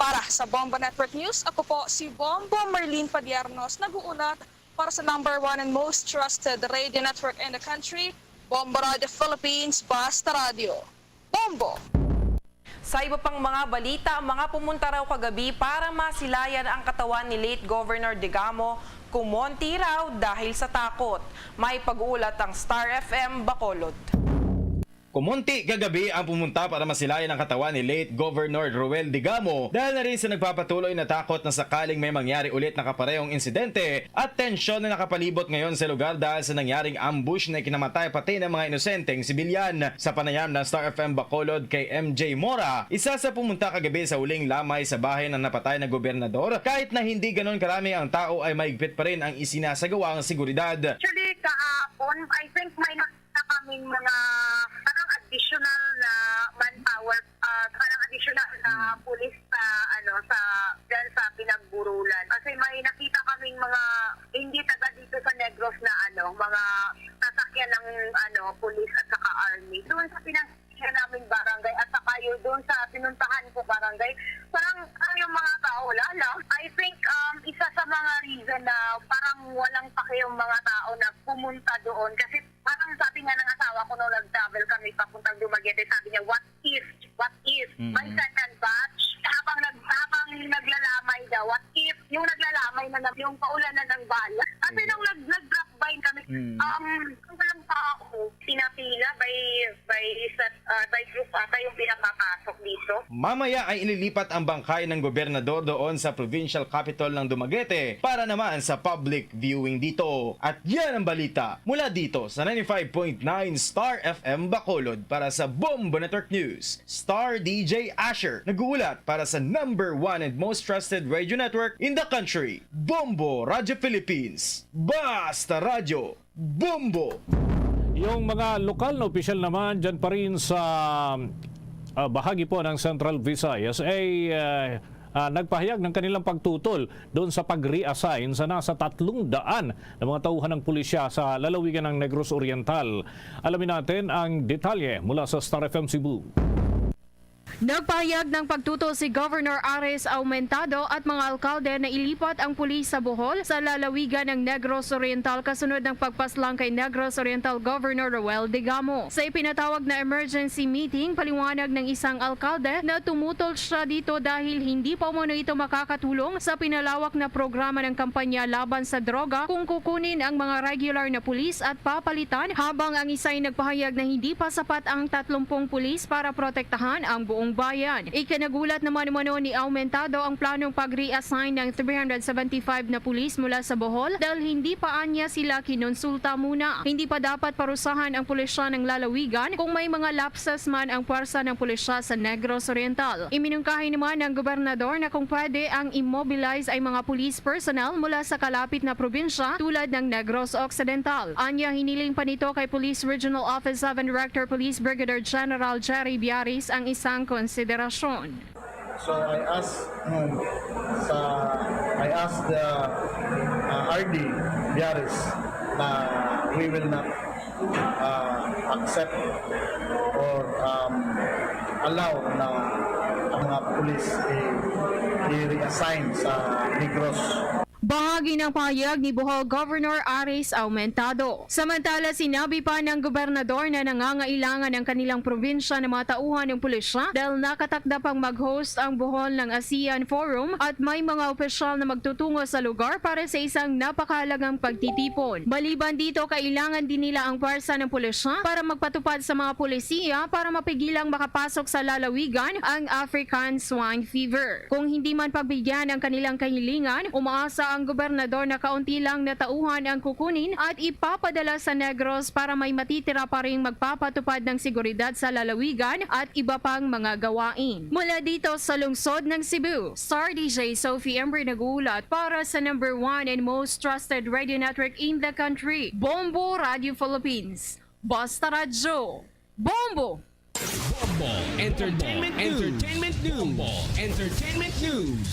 Para sa Bombo Network News, ako po si Bombo Merlin Padiernos, nag-uulat para sa number one and most trusted radio network in the country, Bombo Radio Philippines, Basta Radio. Bombo! Sa iba pang mga balita, mga pumunta raw kagabi para masilayan ang katawan ni late Governor Digamo, kumonti raw dahil sa takot. May pag-uulat ang Star F M Bacolod. Kumonti kagabi ang pumunta para masilayan ang katawan ni late Governor Roel Digamo dahil na rin sa nagpapatuloy na takot na sakaling may mangyari ulit na kaparehong insidente at tensyon na nakapalibot ngayon sa lugar dahil sa nangyaring ambush na ikinamatay pati ng mga inosenteng sibilyan. Sa panayam ng Star F M Bacolod kay M J Mora, isa sa pumunta kagabi sa huling lamay sa bahay ng napatay na gobernador, kahit na hindi ganon karami ang tao ay mahigpit pa rin ang isinasagawang seguridad. Actually, kahapon, I think may na kaming mga parang additional na manpower, ah, parang additional na Mm. pulis sa, ano, sa, dyan sa pinagburulan. Kasi may nakita kaming mga hindi taga dito sa Negros na, ano, mga sasakyan ng, ano, pulis at saka army. Doon sa pinag-, namin barangay at saka yun doon sa pinuntahan ko barangay, parang, ah, yung mga tao, wala lang. I think, um, isa sa mga reason na parang walang pake yung mga tao na pumunta doon kasi parang sabi nga ng asawa ko nung nag-travel kami papuntang Dumaguete, sabi niya, "What if? What if?" Mm. May second batch. Habang nag-, habang naglalamay daw, what if yung naglalamay na, na yung paulanan ng bala? Kasi Sige. nung nag-, nag-drop by kami, Mm. um, walang tao. Pinapila by, by, sa, ah, by group ata yung pinapapasok dito. Mamaya ay ililipat ang bangkay ng gobernador doon sa Provincial Capitol ng Dumaguete para naman sa public viewing dito. At yan ang balita mula dito sa ninety-five point nine Star F M Bacolod. Para sa Bombo Network News, Star D J Asher nag-uulat para sa number one and most trusted radio network in the country, Bombo Radio Philippines. Basta Radyo, Bombo! Yung mga lokal na opisyal naman dyan pa rin sa, ah, bahagi po ng Central Visayas ay, ah, ah, nagpahayag ng kanilang pagtutol doon sa pag-reassign sa nasa tatlong daan na mga tauhan ng pulisya sa lalawigan ng Negros Oriental. Alamin natin ang detalye mula sa Star F M Cebu. Nagpahayag ng pagtutol si Governor Aris Aumentado at mga alkalde na ilipat ang pulis sa Bohol sa lalawigan ng Negros Oriental kasunod ng pagpaslang kay Negros Oriental Governor Roel Degamo. Sa ipinatawag na emergency meeting, paliwanag ng isang alkalde na tumutol siya dito dahil hindi pa umano ito makakatulong sa pinalawak na programa ng kampanya laban sa droga kung kukunin ang mga regular na pulis at papalitan, habang ang isa ay nagpahayag na hindi pa sapat ang tatlumpung pulis para protektahan ang buong bayan. Ikinagulat naman umano ni Aumentado ang planong pag-reassign ng three hundred seventy-five na pulis mula sa Bohol dahil hindi pa anya sila kinonsulta muna. Hindi pa dapat parusahan ang pulisya ng lalawigan kung may mga lapses man ang pwersa ng pulisya sa Negros Oriental. Iminungkahi naman ng gobernador na kung pwede ang i-mobilize ay mga police personnel mula sa kalapit na probinsya tulad ng Negros Occidental. Anya, hiniling pa nito kay Police Regional Office seven Director Police Brigadier General Jerry Biaris ang isang konsiderasyon. So I ask, um, sa, I ask the, uh, R D Biaris na we will not, uh, accept or, um, allow na ang mga pulis i-, i-reassign sa Negros. Bahagi ng pahayag ni Bohol Governor Aris Aumentado. Samantala, sinabi pa ng gobernador na nangangailangan ang kanilang probinsya ng mga tauhan ng pulisya dahil nakatakda pang mag-host ang Bohol ng ASEAN Forum at may mga opisyal na magtutungo sa lugar para sa isang napakahalagang pagtitipon. Maliban dito, kailangan din nila ang pwersa ng pulisya para magpatupad sa mga polisiya para mapigilang makapasok sa lalawigan ang African Swine Fever. Kung hindi man pagbigyan ang kanilang kahilingan, umaasa ang gobernador na kaunti lang na tauhan ang kukunin at ipapadala sa Negros para may matitira pa ring magpapatupad ng seguridad sa lalawigan at iba pang mga gawain. Mula dito sa lungsod ng Cebu, Star D J Sophie Embry nag-uulat para sa number one and most trusted radio network in the country, Bombo Radio Philippines. Basta Radyo, Bombo! Bombo Entertainment News. Entertainment News. Bombo Entertainment News.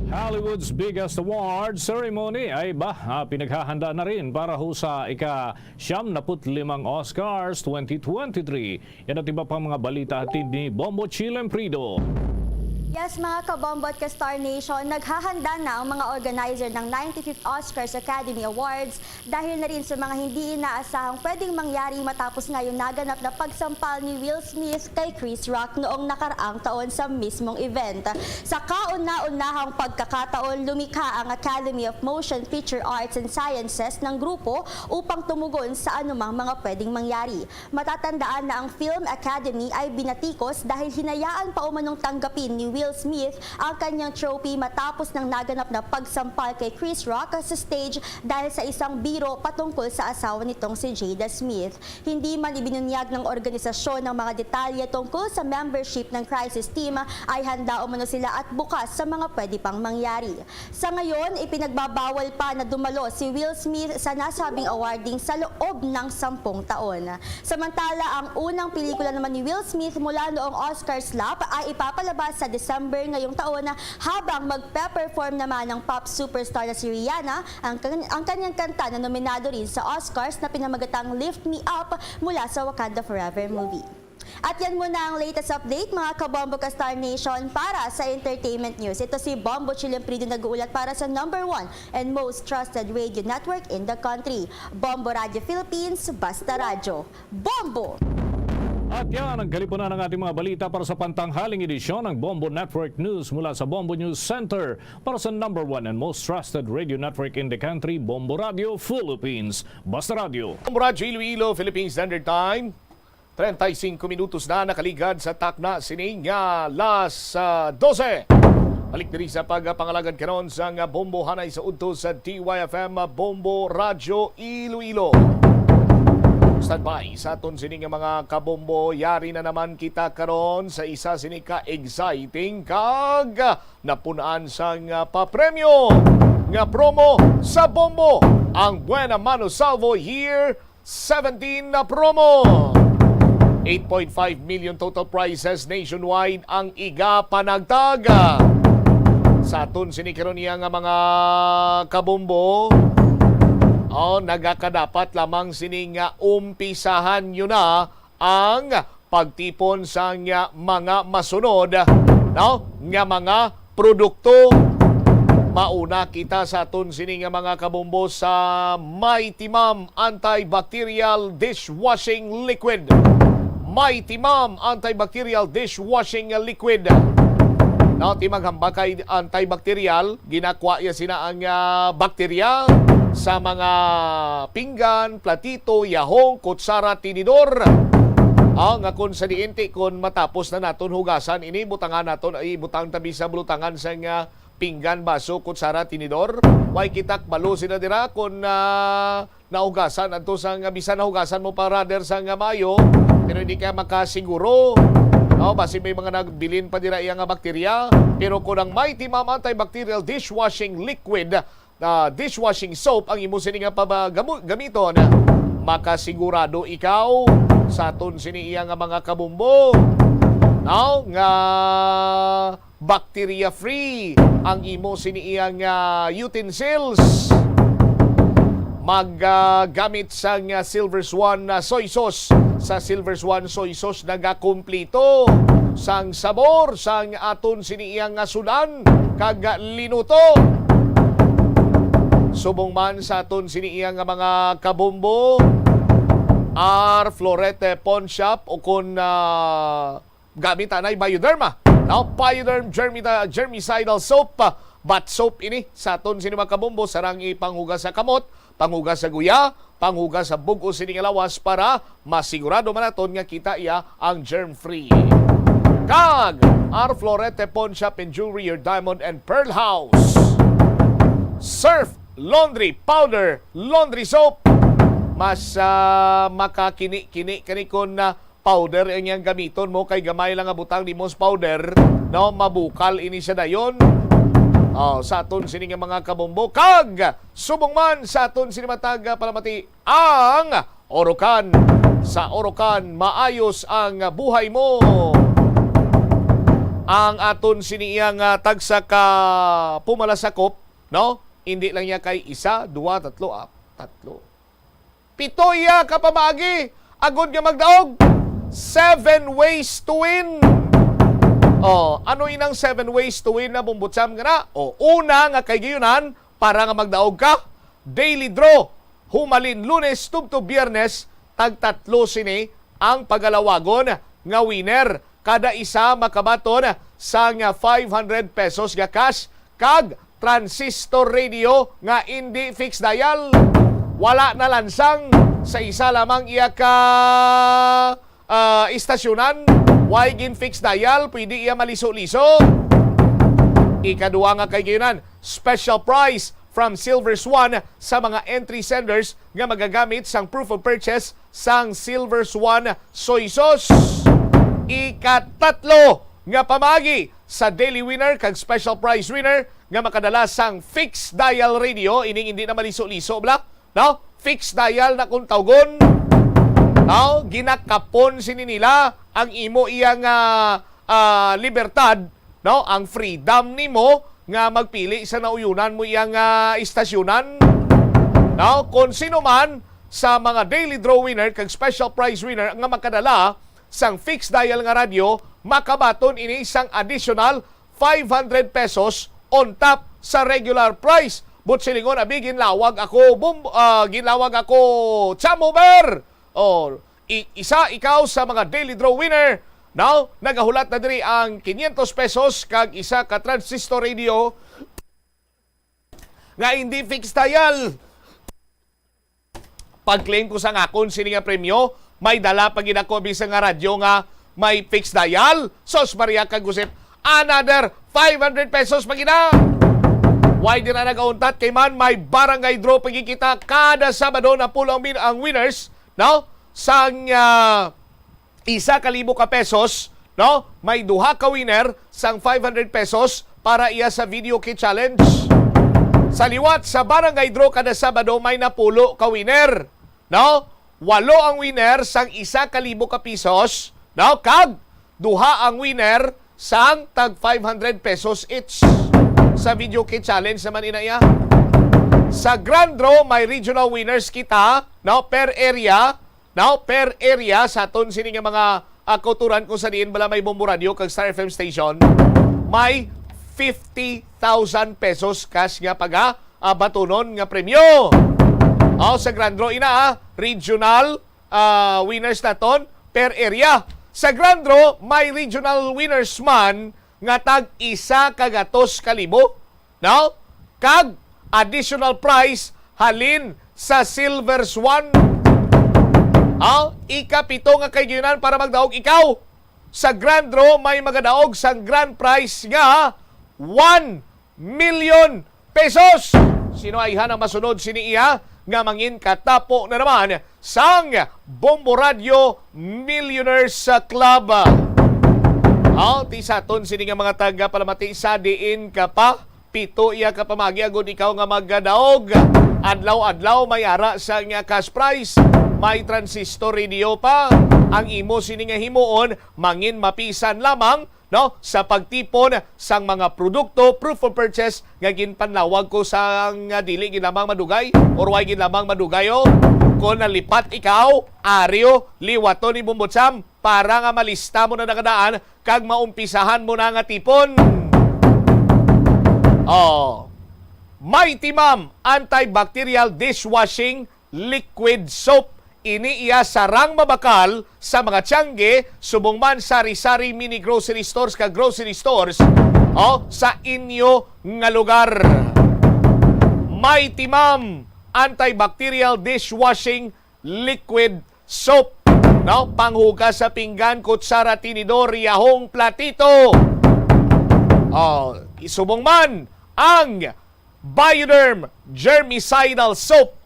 Hollywood's biggest award ceremony ay ba, ah, pinaghahanda na rin para ho sa ika-siyam naput limang Oscars twenty twenty-three. Yan at iba pang mga balita hatid ni Bombo Chilem Prido. Yes, mga kabombo at ka-Star Nation, naghahanda na ang mga organizer ng ninety-fifth Oscars Academy Awards dahil na rin sa mga hindi inaasahang pwedeng mangyari matapos nga yung naganap na pagsampal ni Will Smith kay Chris Rock noong nakaraang taon sa mismong event. Sa kauna-unahang pagkakataon, lumikha ang Academy of Motion Picture Arts and Sciences ng grupo upang tumugon sa anumang mga pwedeng mangyari. Matatandaan na ang Film Academy ay binatikos dahil hinayaan pa umanong tanggapin ni Will Smith ang kanyang trophy matapos ng naganap na pagsampal kay Chris Rock sa stage dahil sa isang biro patungkol sa asawa nitong si Jada Smith. Hindi man ibinunyag ng organisasyon ang mga detalye tungkol sa membership ng crisis team, ay handa umano sila at bukas sa mga pwede pang mangyari. Sa ngayon, ipinagbabawal pa na dumalo si Will Smith sa nasabing awarding sa loob ng sampung taon. Samantala, ang unang pelikula naman ni Will Smith mula noong Oscar slump ay ipapalabas sa December ngayong taon, habang magpe-perform naman ang pop superstar na si Rihanna ang kan-, ang kanyang kanta na nominado rin sa Oscars na pinamagatang Lift Me Up mula sa Wakanda Forever movie. At yan muna ang latest update, mga kabombo ka Star Nation, para sa entertainment news. Ito si Bombo Chilem Prido nag-uulat para sa number one and most trusted radio network in the country, Bombo Radio Philippines, Basta Radyo. Bombo! At yan ang kalipunan ng ating mga balita para sa pantanghaling edisyon ng Bombo Network News mula sa Bombo News Center para sa number one and most trusted radio network in the country, Bombo Radio Philippines. Basta Radio. Bombo Radio Iloilo, Philippine Standard Time. Treinta y cinco minutos na nakaligad sa takna sining alas, ah, dose. Balik diri sa pagpangalagad karon sa nga bombo hanay sa udto sa D Y F M Bombo Radio Iloilo. Standby sa aton sini nga mga kabombo. Yari na naman kita karon sa isa sini ka exciting kag napun-an sang, ah, papremyo nga promo sa Bombo, ang Buena Mano Salvo Year seventeen na promo. Eight point five million total prizes nationwide ang iga panagtag. Sa aton sini karon niya nga mga kabombo, oh, nagakadapat lamang sini nga umpisahan nyo na ang pagtipon sang mga masunod, no, nga mga produkto. Mauna kita sa aton sini nga mga kabombo sa Mighty Mom Antibacterial Dishwashing Liquid. Mighty Mom Antibacterial Dishwashing Liquid. No, ti maghambal kay antibacterial, ginakwa iya sina ang, ah, bakterya sa mga pinggan, platito, yahong, kutsara, tinidor. Ah, nga kun sa diin ti kun matapos na naton hugasan ini, butangan naton, ay, butang tabi sa bulutangan sang, ah, pinggan, baso, kutsara, tinidor. Way kita kabalo sila dira kun, ah, nahugasan adto sa nga, bisan nahugasan mo pa, rather, sa nga maayo, pero hindi ka makasiguro. No, basi may mga nagbilin pa dira iya nga bakterya. Pero kung ang Mighty Mom Antibacterial Dishwashing Liquid, ah, dishwashing soap ang imo sini nga pabagamu-, gamiton, makasigurado ikaw sa aton sini iya nga mga kabumbo, no, nga bacteria-free ang imo sini iya nga utensils. Mag, ah, gamit sang, ah, Silver Swan, ah, soy sauce. Sa Silver Swan soy sauce nagakumpleto sang sabor sang aton sini iya nga sudan kag linuto. Subong man sa aton sini iya nga mga kabombo, R Florete Pawn Shop, o kun, ah, gamit anay Bioderma. Now, Bioderm Germita-, Germicidal Soap, ah, bath soap ini sa aton sini mga kabombo, sarang ipanghugas sa kamot, panghugas sa guya, panghugas sa bug-os sini nga lawas para masigurado man naton nga kita iya ang germ-free. Kag R Florete Pawn Shop and Jewelry, your diamond and pearl house. Surf Laundry Powder, Laundry Soap. Mas, ah, makakini-kini kani kun, ah, powder ang iyang gamiton mo, kay gamay lang nga butang nimo sa powder, no, mabukal ini siya dayon. Oh, sa aton sini nga mga kabombo, kag subong man sa aton sini matag, ah, palamati ang Orocan. Sa Orocan, maayos ang buhay mo. Ang aton sini iya nga tagsa ka pumalasakop, no? Hindi lang niya kay isa, dua, tatlo, ah, tatlo. Pito iya ka pamaagi, agod nga magdaog. Seven ways to win. Oh, ano inang seven ways to win na bumbutsam nga na? O, una nga kay gayunan, para nga magdaog ka, daily draw. Humalin Lunes tubtob Biyernes, tagtatlo sini ang pagalawagon nga winner. Kada isa makabaton sang five hundred pesos nga cash kag transistor radio nga indi fixed dial. Wala na lansang sa isa lamang iya ka, ah, istasyonan. Way gin fixed dial, pwede iya maliso-liso. Ikaduha nga kay gayunan, special prize from Silver Swan sa mga entry senders nga magagamit sang proof of purchase sang Silver Swan Soy Sauce. Ikatatlo nga pamagi sa Daily Winner kag Special Prize Winner nga makadala sang fixed dial radio, ining hindi na maliso-liso, bala, no? Fixed dial na kung tawgon. No? Ginakapon sini nila ang imo iya nga, ah, libertad, no? Ang freedom nimo nga magpili sa nauyonan mo iya nga istasyonan. No? Kung sino man sa mga daily draw winner kag special prize winner nga makadala sang fixed dial nga radyo, makabaton ini sang additional five hundred pesos on top sa regular price. But silingon, abi, ginlawag ako, bum-, ah, ginlawag ako, Cham Homer! Oh, i-, isa ikaw sa mga daily draw winner, no? Nagahulat na diri ang quinientos pesos kag isa ka transistor radio nga hindi fixed dial. Pag-claim ko sang akon sini nga premyo, may dala pa gid ako bisan nga radyo nga may fixed dial. Sos Maria kag Josep, another five hundred pesos pa gid na. Why di na nagauntat? Kay man, may barangay draw pa gid kita kada Sabado. Napulo ang, min- ang winners, no? Sang, ah, isa ka libo ka pesos, no? May duha ka winner sang five hundred pesos para iya sa video kit challenge. Sa liwat, sa barangay draw kada Sabado, may napulo ka winner, no? Walo ang winner sang isa ka libo ka pesos, no? Kag duha ang winner sang tag five hundred pesos each. Sa video kit challenge naman ina iya. Sa grand draw, may regional winners kita, no? Per area, now, per area sa aton sini nga mga, ah, kauturan kung sa diin bala may Bombo Radio kag Star F M station, may fifty thousand pesos cash nga paga, ah, batunon nga premyo. Aw, sa grand draw ina, ah, regional, ah, winners naton per area. Sa grand draw, may regional winners man nga tag isa ka gatos ka libo, no? Kag additional prize halin sa Silver Swan. Aw, ikapito nga kaayunan para magdaog ikaw. Sa grand draw, may magadaog sang grand prize nga one million pesos. Sino ayhan ang masunod sini iya nga mangin katapo na naman sang Bombo Radio Millionaires Club? Aw, ti sa aton sini nga mga taga Palamati, sa diin ka pa, pito iya ka pamagi agud ikaw nga magadaog. Adlaw-adlaw may ara sang cash prize, may transistor radio pa. Ang imo sini nga himuon, mangin mapisan lamang, no, sa pagtipon sang mga produkto, proof of purchase, nga ginpanlawag ko sang dili gid lamang madugay or way gid lamang madugay, oh. Kung nalipat ikaw, aryo, liwaton ni Bombo Cham para nga malista mo na nakadaan kag maumpisahan mo na nga tipon. Oh. Mighty Mom antibacterial dishwashing liquid soap. Ini iya sarang mabakal sa mga tiyangge, subong man sari-sari mini grocery stores kag grocery stores, oh, sa inyo nga lugar. Mighty Mom antibacterial dishwashing liquid soap, no? Panghugas sa pinggan, kutsara, tinidor, yahong, platito. Oh, isubong man ang Bioderm germicidal soap.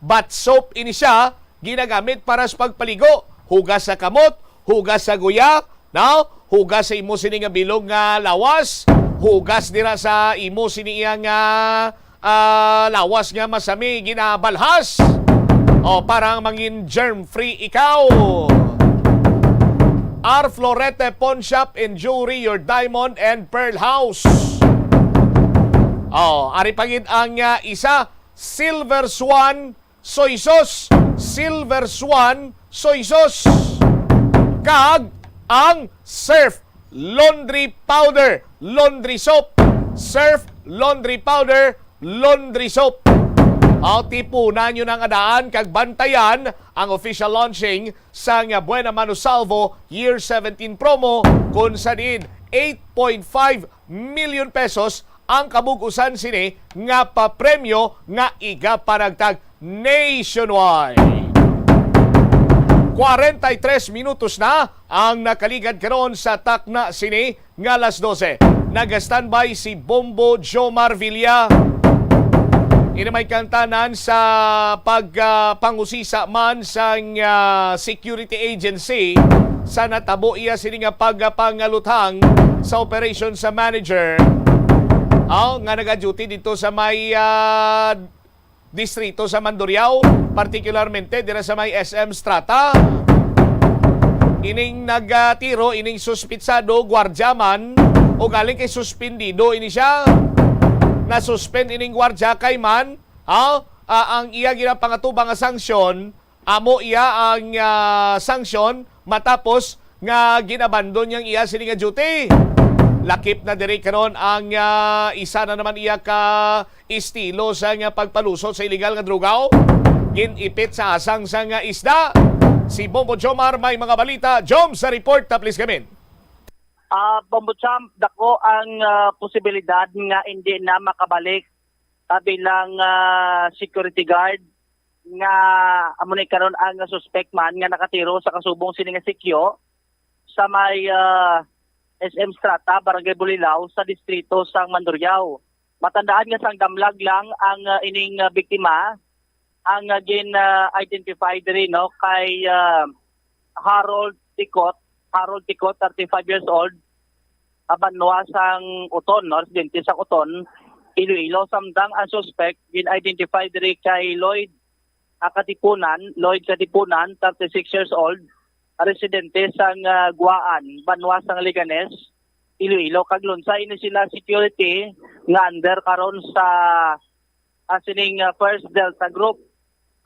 Bath soap ini siya, ginagamit para sa pagpaligo, hugas sa kamot, hugas sa guya, no? Hugas sa imo sini nga bilog nga lawas, hugas dira sa imo sini iya nga, ah, lawas nga masami ginabalhas. O, para mangin germ-free ikaw. R Florete Pawn Shop, enjoy your diamond and pearl house. Oh, ari pa gid ang, ah, isa, Silver Swan Soy Sauce, Silver Swan Soy Sauce, kag ang Surf Laundry Powder, Laundry Soap, Surf Laundry Powder, Laundry Soap. Aw, tipunan nyo na nga daan kag bantayan ang official launching sang Buena Mano Salvo Year seventeen promo, kung sa diin eight point five million pesos ang kabug-usan sini nga papremyo nga igapanagtag nationwide. Kwarenta y tres minutos na ang nakaligad karon sa takna sini nga alas dose. Naga-standby si Bombo Jomar Villa. Ini may kantanan sa pag, ah, pangusisa man sang, ah, security agency sa natabo iya sini nga pagpangaluthang sa operation sa manager, ah, nga nagaduty dito sa may, ah, distrito sa Mandurriao, partikularmente dira sa may S M Strata. Ining nagatiro, ining suspitsado, gwardya man, o galing kay suspendido ini siya. Na-suspend ining gwardya kay man, ah, ah, ang iya ginapangatubang nga sanksyon, amo iya ang, ah, sanksyon matapos nga ginabandon niyang iya sini nga duty. Lakip na diri karon ang, ah, isa na naman iya ka estilo sa nga pagpalusot sa iligal nga droga, o gin-ipit sa asang sa nga isda. Si Bombo Jomar may mga balita. Jom, sa report na, please, gamin. Ah, Bombo Champ, dako ang ah, posibilidad nga hindi na makabalik sa bilang ah, security guard nga amo ni karon ang suspect man nga nakatiro sa kasubong sini nga sikyo sa may ah, S M Strata, Barangay Bulilao, sa distrito sang Mandurriao. Matandaan nga sang damlag lang ang ah, ining ah, biktima, ang ah, gin-identify diri, no, kay ah, Harold Ticot, Harold Ticot, thirty-five years old, ah, banwa sang Uton, no, residente sa Uton, Iloilo. Samtang ang suspect gin-identify diri kay Lloyd ah, Katipunan, Lloyd Katipunan, thirty-six years old, residente sang ah, Guaan, banwa sang Leganes, Iloilo. Kag lunsay ini sila security nga under karon sa ah, sining ah, First Delta Group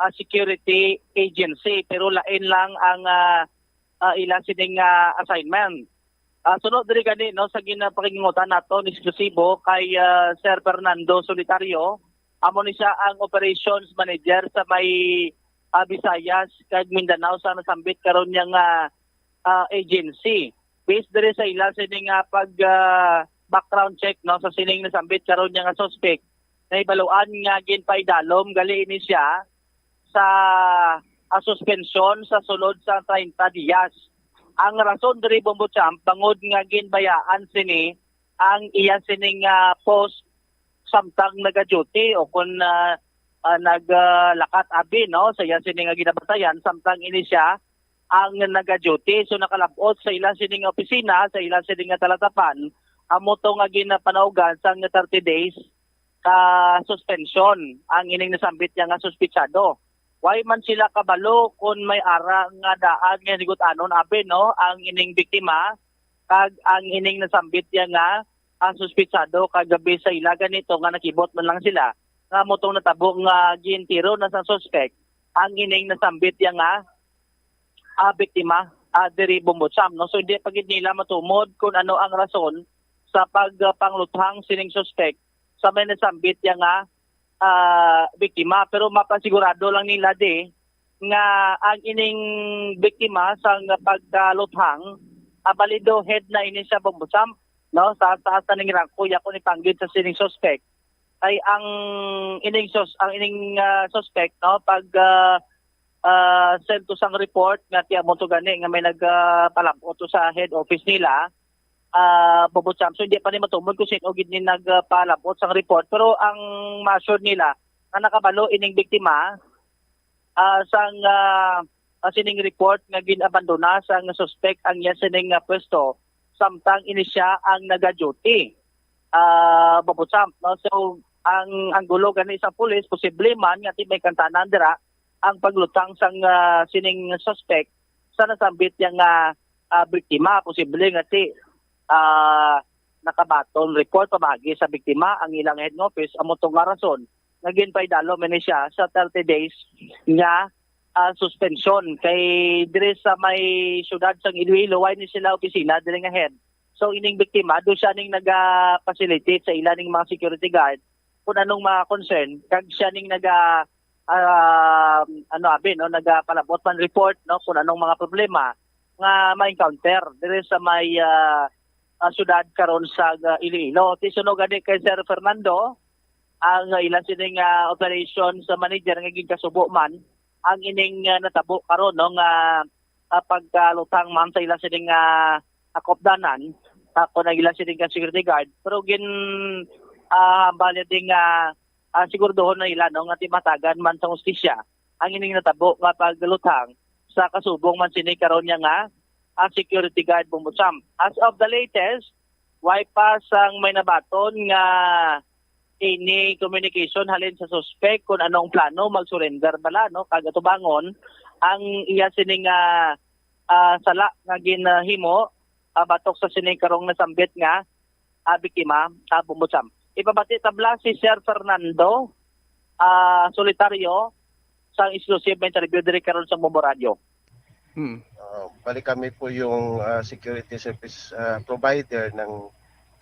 ah, Security Agency, pero lain lang ang ah, ah, ila sining ah, assignment. Ah, sunod diri gani, no, sa ginapakingutan nato ni eksklusibo kay ah, Sir Fernando Solitario, amo ni siya ang operations manager sa may ah, Visayas kag Mindanao sa nasambit karon niya nga ah, agency. Based diri sa ila sini nga pag ah, background check, no, sa sining nasambit karon niya nga suspect, nahibaluan nga ginpaidalom gali ini siya sa ah, suspensyon sa sulod sa treinta dias. Ang rason diri, Bombo Champ, bangod nga ginbayaan sini ang iya sining ah, post samtang naga-duty o kung ah, ah, naglakat abi, no, sa iya sini nga ginabantayan samtang ini siya ang naga-duty. So nakalabot sa ila sini nga opisina, sa ila sini nga talatapan, amo to nga ginapanaugan sang thirty days ka suspension ang ining nasambit niya nga suspitsado. Way man sila kabalo kon may ara nga daan nga higot-anon abi, no, ang ining biktima kag ang ining nasambit niya nga ang suspitsado, kag gabi sa ila ganito nga nakibot man lang sila nga amo tong natabo nga gintiro na sa suspect ang ining nasambit niya nga ah, biktima ah, diri, Bombo Champ, no? So hindi pa gid nila matumod kung ano ang rason sa pagpangluthang sining suspect sa may nasambit niya nga ah, biktima, pero mapasigurado lang nila di nga ang ining biktima sang pagkaluthang ah, balido head na ini sa, Bombo Champ, no, sa taas na ning rangko, yako ni panggid sa sining suspect. Ay ang ining sus ang ining ah, suspect, no, pag ah, ah, send to sang report nga ti amo to gani nga may nagpalabot to sa head office nila, ah, Bombo Champ. So hindi pa ni matumod kung sino gid ni nagpalabot sang report, pero ang ma-assure nila nga nakabalo ining biktima ah, sang ah, ah, sining report nga gin-abandona sang suspect ang iya sining nga pwesto samtang ini siya ang naga-duty. Ah, Bombo Champ, no? So ang ang gulo gani sa pulis, posible man nga ti may kantanan dira ang pagluthang sang ah, sining suspect sa nasambit niya nga ah, biktima. Posible nga ti ah, nakabaton report pamagi sa biktima ang ilang head office, amo to nga rason nga ginpaidalom ini siya sa thirty days nga ah, suspension. Kay diri sa may siyudad sang Iloilo, way ni sila opisina diri nga head. So ining biktima, do siya ning naga-facilitate sa ila ning mga security guard kung anong mga concern, kag siya ning naga ah, ano abi, no, nagapalabot man report, no, kung anong mga problema nga ma-encounter diri sa may ah, ah, syudad karon sa ah, Iloilo. Ti suno gani kay Sir Fernando, ang ah, ila sining ah, operation sa manager nga ginkasubo man ang ining ah, natabo karon, no, nga ah, pagkalutang man sa ila sining ah, akopdanan, ah, kung ang ila sining ah, security guard, pero gin ah, hambal niya ding ah, ah, siguraduhon na nila, no, nga ti matagan man sa hustisya ang ining natabo nga pagluthang sa kasubong man sini karon niya nga ah, security guard, Bombo Champ. As of the latest, way pa sang may nabaton nga ini communication halin sa suspect kung anong plano, mag-surrender bala, no, kag atubangon ang iya sini nga ah, sala nga ginhimo ah, batok sa sini karong nasambit nga ah, biktima, ah, Bombo Champ. Ipabati tabla si Sir Fernando ah, Solitario sang exclusive nga interview diri karon sa Bombo Radio. Hmm. Uh, bali kami po yung uh, security service uh, provider ng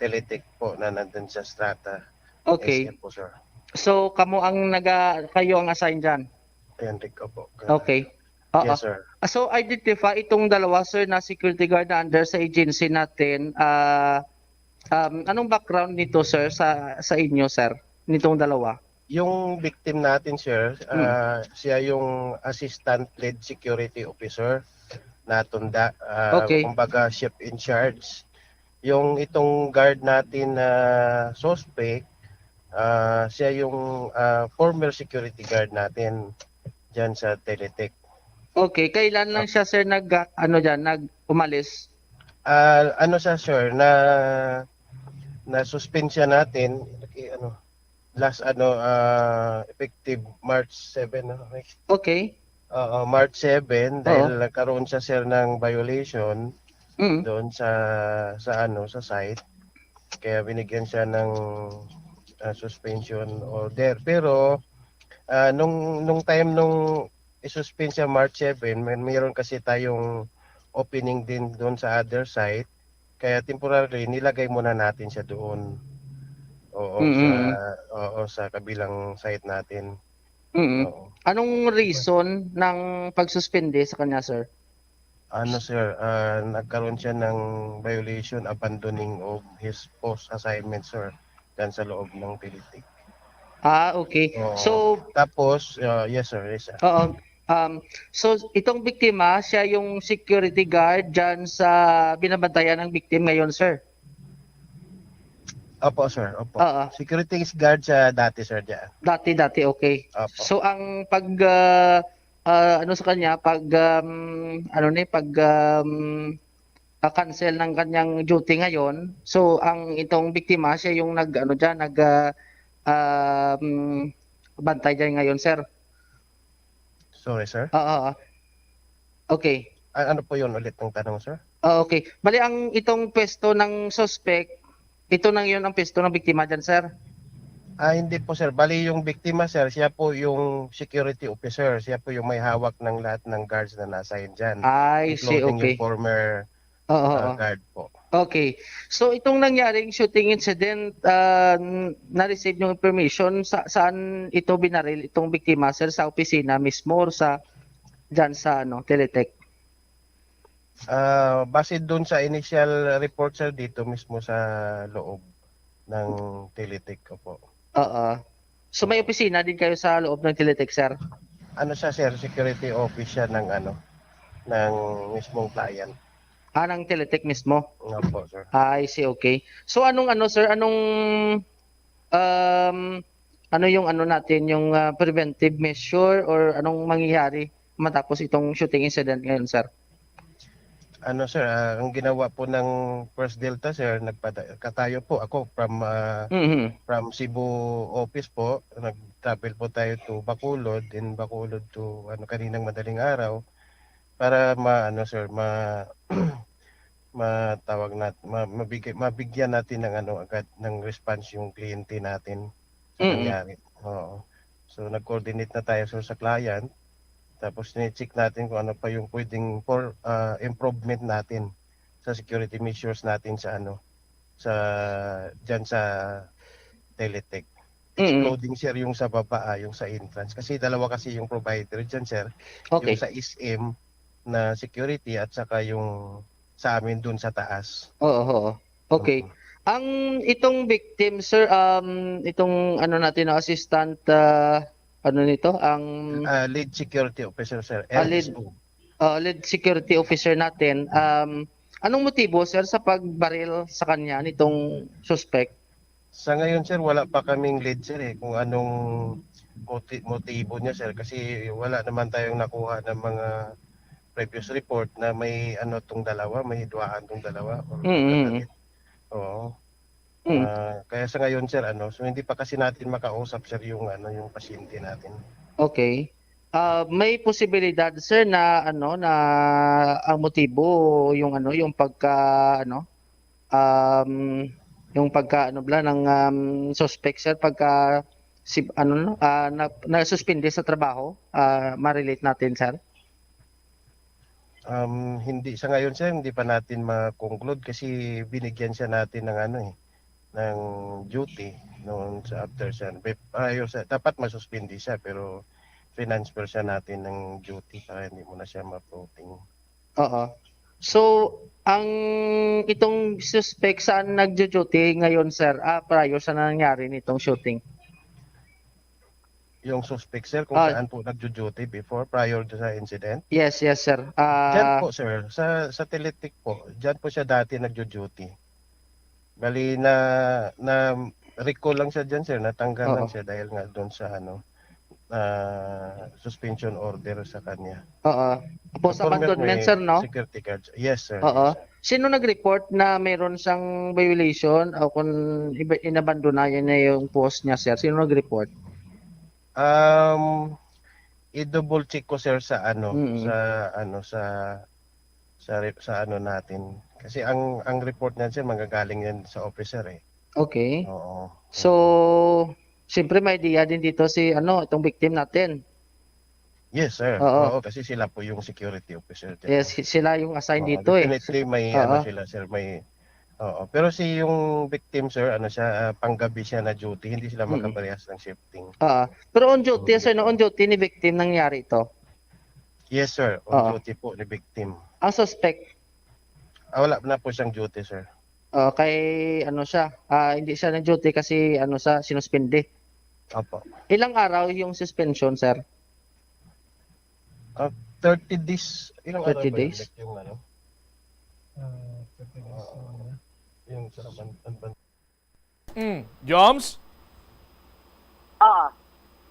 Teletech po na nandun sa Strata. Okay. S M po, sir. So, kamo ang naga kayo ang assign diyan. Ayan, Rick, opo. Okay. Oo. Yes, sir. Ah, so, identify itong dalawa, sir, na security guard na under sa agency natin. Ah, um, anong background nito, sir, sa sa inyo, sir? Nitong dalawa? Yung victim natin, sir, Mm. ah, siya yung assistant lead security officer natunda, ah, Okay. kumbaga, chef in charge. Yung itong guard natin na suspect, ah, siya yung, ah, former security guard natin diyan sa Teletech. Okay, kailan lang Ah. siya, sir, nag, ah, ano diyan, nag umalis? Ah, ano siya, sir, na, na-suspend siya natin, ano, last, ano, ah, effective March seven, no? Okay. Oo, March seven, Oo. dahil nagkaroon siya, sir, ng violation Mm. doon sa, sa, ano, sa site. Kaya binigyan siya ng, ah, suspension order. Pero, ah, nung, nung time nung i-suspend siya March seven, may, mayroon kasi tayong opening din doon sa other site. Kaya temporarily, nilagay muna natin siya doon. Oo, Mm. sa, oo, sa kabilang site natin. Mm. Oo. Anong reason ng pagsuspende sa kanya, sir? Ano, sir, ah, nagkaroon siya ng violation, abandoning of his post assignment, sir, dyan sa loob ng Teletech. Ah, okay. Oo. So, Tapos, ah, yes, sir, yes, sir. Oo. Um, so, itong biktima, siya yung security guard dyan sa binabantayan ng victim ngayon, sir? Opo, sir. Opo. Oo. Security guard siya dati, sir, dyan. Dati, dati, okay. Opo. So, ang pag, ah, ah, ano sa kanya, pag, um, ano ni, pag, um, ah, cancel ng kanyang duty ngayon, so, ang itong biktima, siya yung nag, ano dyan, nag, ah, um, bantay dyan ngayon, sir? Sorry, sir. Oo, oo. Okay. A-, ano po yun ulit ang tanong, sir? Ah, okay. Bali, ang itong pwesto ng suspect, ito na yun ang pwesto ng biktima dyan, sir? Ah, hindi po, sir. Bali, yung biktima, sir, siya po yung security officer. Siya po yung may hawak ng lahat ng guards na na-assign dyan. I see, Including yung okay. former, Oo, ah, oo. guard po. Okay. So, itong nangyaring shooting incident, ah, n-, na-receive yung information, sa, saan ito binaril, itong biktima, sir? Sa opisina mismo or sa, dyan sa, ano, Teletech? Ah, base dun sa initial report, sir, dito mismo sa loob ng Teletech, opo. Oo. So, may opisina din kayo sa loob ng Teletech, sir? Ano siya, sir? Security office siya ng ano, ng mismong client. Ah, ng Teletech mismo? Opo, sir. Ah, I see, okay. So, anong ano, sir? Anong, um, ano yung ano natin, yung, ah, preventive measure or anong mangyayari matapos itong shooting incident ngayon, sir? Ano, sir, ah, ang ginawa po ng First Delta, sir, nagpada-, katayo po ako from, ah, Mhm. from Cebu office po. Nag-travel po tayo to Bacolod, in Bacolod to, ano, kaninang madaling araw para ma-, ano, sir, ma-, matawag nat-, ma-, mabigay, mabigyan natin ng, ano, agad ng response yung kliyente natin sa Mm. nangyari. Oo. So, nag-coordinate na tayo, sir, sa client. Tapos, ni-check natin kung ano pa yung pwedeng for, ah, improvement natin sa security measures natin sa, ano, sa, dyan sa Teletech. Mm. Excluding, sir, yung sa baba, ah, yung sa entrance. Kasi dalawa kasi yung provider dyan, sir. Okay. Yung sa S M na security at saka yung sa amin dun sa taas. Oo, oo. Okay. Mm. Ang itong victim, sir, um, itong ano natin, no, assistant, ah, ano nito, ang Ah, lead security officer, sir. Ah, lead, L S O. ah, lead security officer natin, um, anong motibo, sir, sa pagbaril sa kanya nitong suspect? Sa ngayon, sir, wala pa kaming lead, sir, eh, kung anong moti-, motibo niya, sir, kasi wala naman tayong nakuha ng mga previous report na may ano tong dalawa, may hidwaan tong dalawa or Mm, mm. magkapatid. Oo. Mm. Ah, kaya sa ngayon, sir, ano, so hindi pa kasi natin makausap, sir, yung ano, yung pasyente natin. Okay. Ah, may posibilidad, sir, na ano, na ang motibo yung ano, yung pagka ano, um, yung pagka ano bala ng, um, suspect, sir, pagka si ano, no, ah, na, nasuspindi sa trabaho, ah, ma-relate natin, sir? Um, hindi sa ngayon, sir, hindi pa natin ma-conclude kasi binigyan siya natin ng ano, eh, ng duty noon sa after siya. Be-, prior sa, dapat masuspindi siya, pero finance per siya natin ng duty para hindi mo na siya ma-floating. Oo. So, ang itong suspect saan nagjo-duty ngayon, sir? Ah, prior sa nangyari nitong shooting. Yung suspect, sir, kung Ah. saan po nagjo-duty before, prior to sa incident? Yes, yes, sir. Diyan Ah, po, sir, sa sa Teletic po, diyan po siya dati nagjo-duty. Bali na na recall lang siya diyan, sir, natanggal lang Oo. siya dahil nga doon sa ano, ah, suspension order sa kanya. Oo. Tapos Former abandonment, may sir, no? Security guard. Yes, sir. Oo. Yes, sir. Sino nag-report na mayroon siyang violation o kung iba- inabandonan niya na yung post niya, sir? Sino nag-report? Um, i-double check ko, sir, sa ano, Mm. sa ano, sa sa re- sa ano natin. Kasi ang ang report niyan, sir, manggagaling yan sa officer eh. Okay. Oo. So, siyempre may idea din dito si ano, itong victim natin. Yes, sir. Oo. Oo, kasi sila po yung security officer dyan. Yes, si- sila yung assigned Oo, dito eh. Definitely may ano Oo. sila, sir, may Oo, pero si yung victim, sir, ano siya, ah, panggabi siya na duty, hindi sila Mm. magkaparehas ng shifting. Oo. Pero on duty, Okay. sir, no? On duty ni victim nangyari ito. Yes, sir. On Oo. duty po ni victim. Ang suspect, Ah, wala na po siyang duty, sir. oh, kay ano siya, ah, hindi siya nag-duty kasi ano sa sinuspindi. Opo. Ilang araw yung suspension, sir? Ah, thirty days. Ilang araw Thirty ba yun, days? Doc, yung ano? Ah, thirty days. Oo. Yung sa ban- ban- ban- Mm. Joms? Ah,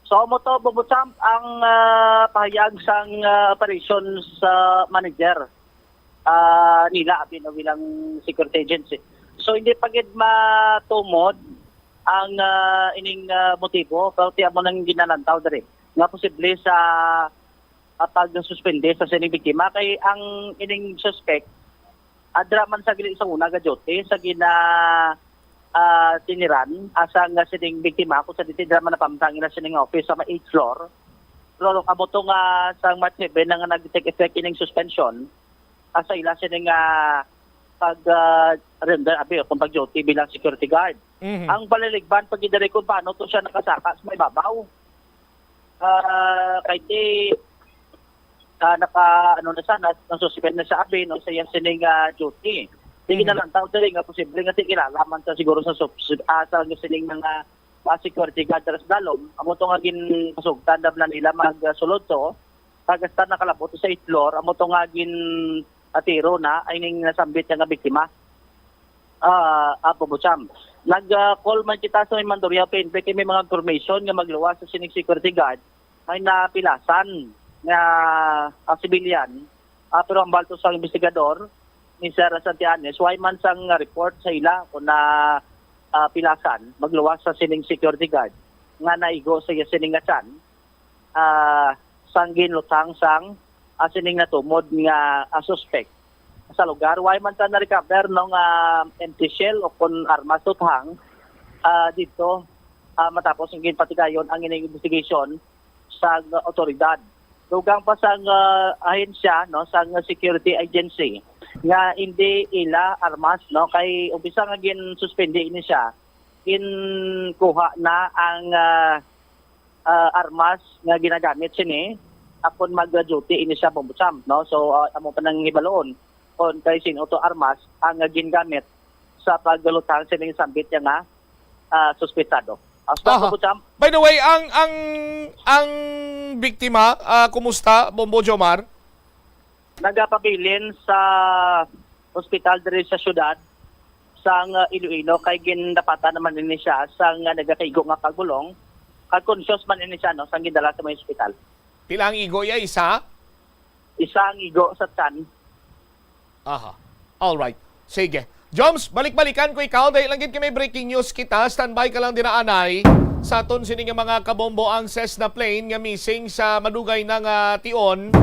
so mo to, Bobo Champ, ang ah, pahayag sang ah, operations ah, manager ah, nila abi no bilang security agency. So hindi pa gid matumod ang ah, ining ah, motibo, pero ti amo nang ginalantaw diri nga posible sa ah, pagsuspende sa sining biktima kay ang ining suspect adra man sa gili sa una ga duty sa gina ah, tiniran asa nga sining biktima kung sa diti dira man napamtang ila sining office sa ma-eighth floor. Pero amo to nga sa March seven na nga nag-take effect ining suspension asa ila sining ah, pag ah, render abi kung pag-duty bilang security guard. Mhm. Ang paliligban pag diri kung paano to siya nakasaka sa may babaw. Ah, kay ti ah, naka ano na siya, na, nasuspend na siya abi no sa iyang sining ah, duty. Sige Mhm. na lang tao diri nga posible nga ti kilala man sa siguro sa sub, ah, sa sining mga ah, security guard sa dalom. Amo to nga gin pasugtan na nila magsulod to. Pagkasta nakalabot sa eighth floor, amo to nga gin atiro na ay ning nasambit nga biktima. Ah, Apo Bucham. Nag-call man kita sa may Mandurriao P N P kay may mga information nga magluwas sa sining security guard may napilasan nga ah, civilian. Ah, pero ang balto sa investigador ni Sir Santianes, way man sang report sa ila kung na ah, pilasan magluwas sa sining security guard nga naigo sa iya sining nga tiyan, ah, sang ginlutang sang ah, sining natumod nga ah, suspect sa lugar. Way man ta na-recover no nga empty shell o kon armas luthang ah, dito ah, matapos ang ginpatigayon ang ining investigation sa otoridad. Dugang pa sang ah, ahensya no sang security agency nga hindi ila armas no kay umpisa nga ginsuspindi ini siya ginkuha na ang ah, ah, armas nga ginagamit sini akon mag-duty ini siya Bombo Champ no so ah, amo pa nang hibaluon kon kay sin-o to armas ang ah, gingamit sa paglutang sining sambit niya nga ah, suspetsado. Hasta Aha. Bombo Champ. By the way, ang ang ang biktima, ah, kumusta, Bombo Jomar? Nagapabilin sa ospital diri sa syudad sang uh, Iloilo kay gindapatan naman ini siya sang uh, nagakaigo nga pagbulong. Kag conscious man ini siya no sang gindala sa may ospital. Pila ang igo ya? Isa? Isa ang igo sa tiyan. Aha. All right. Sige. Joms, balik-balikan ko ikaw dahil lang gid kay may breaking news kita. Standby ka lang dira anay. Sa aton sini nga mga kabombo ang Cessna plane nga missing sa madugay na nga tion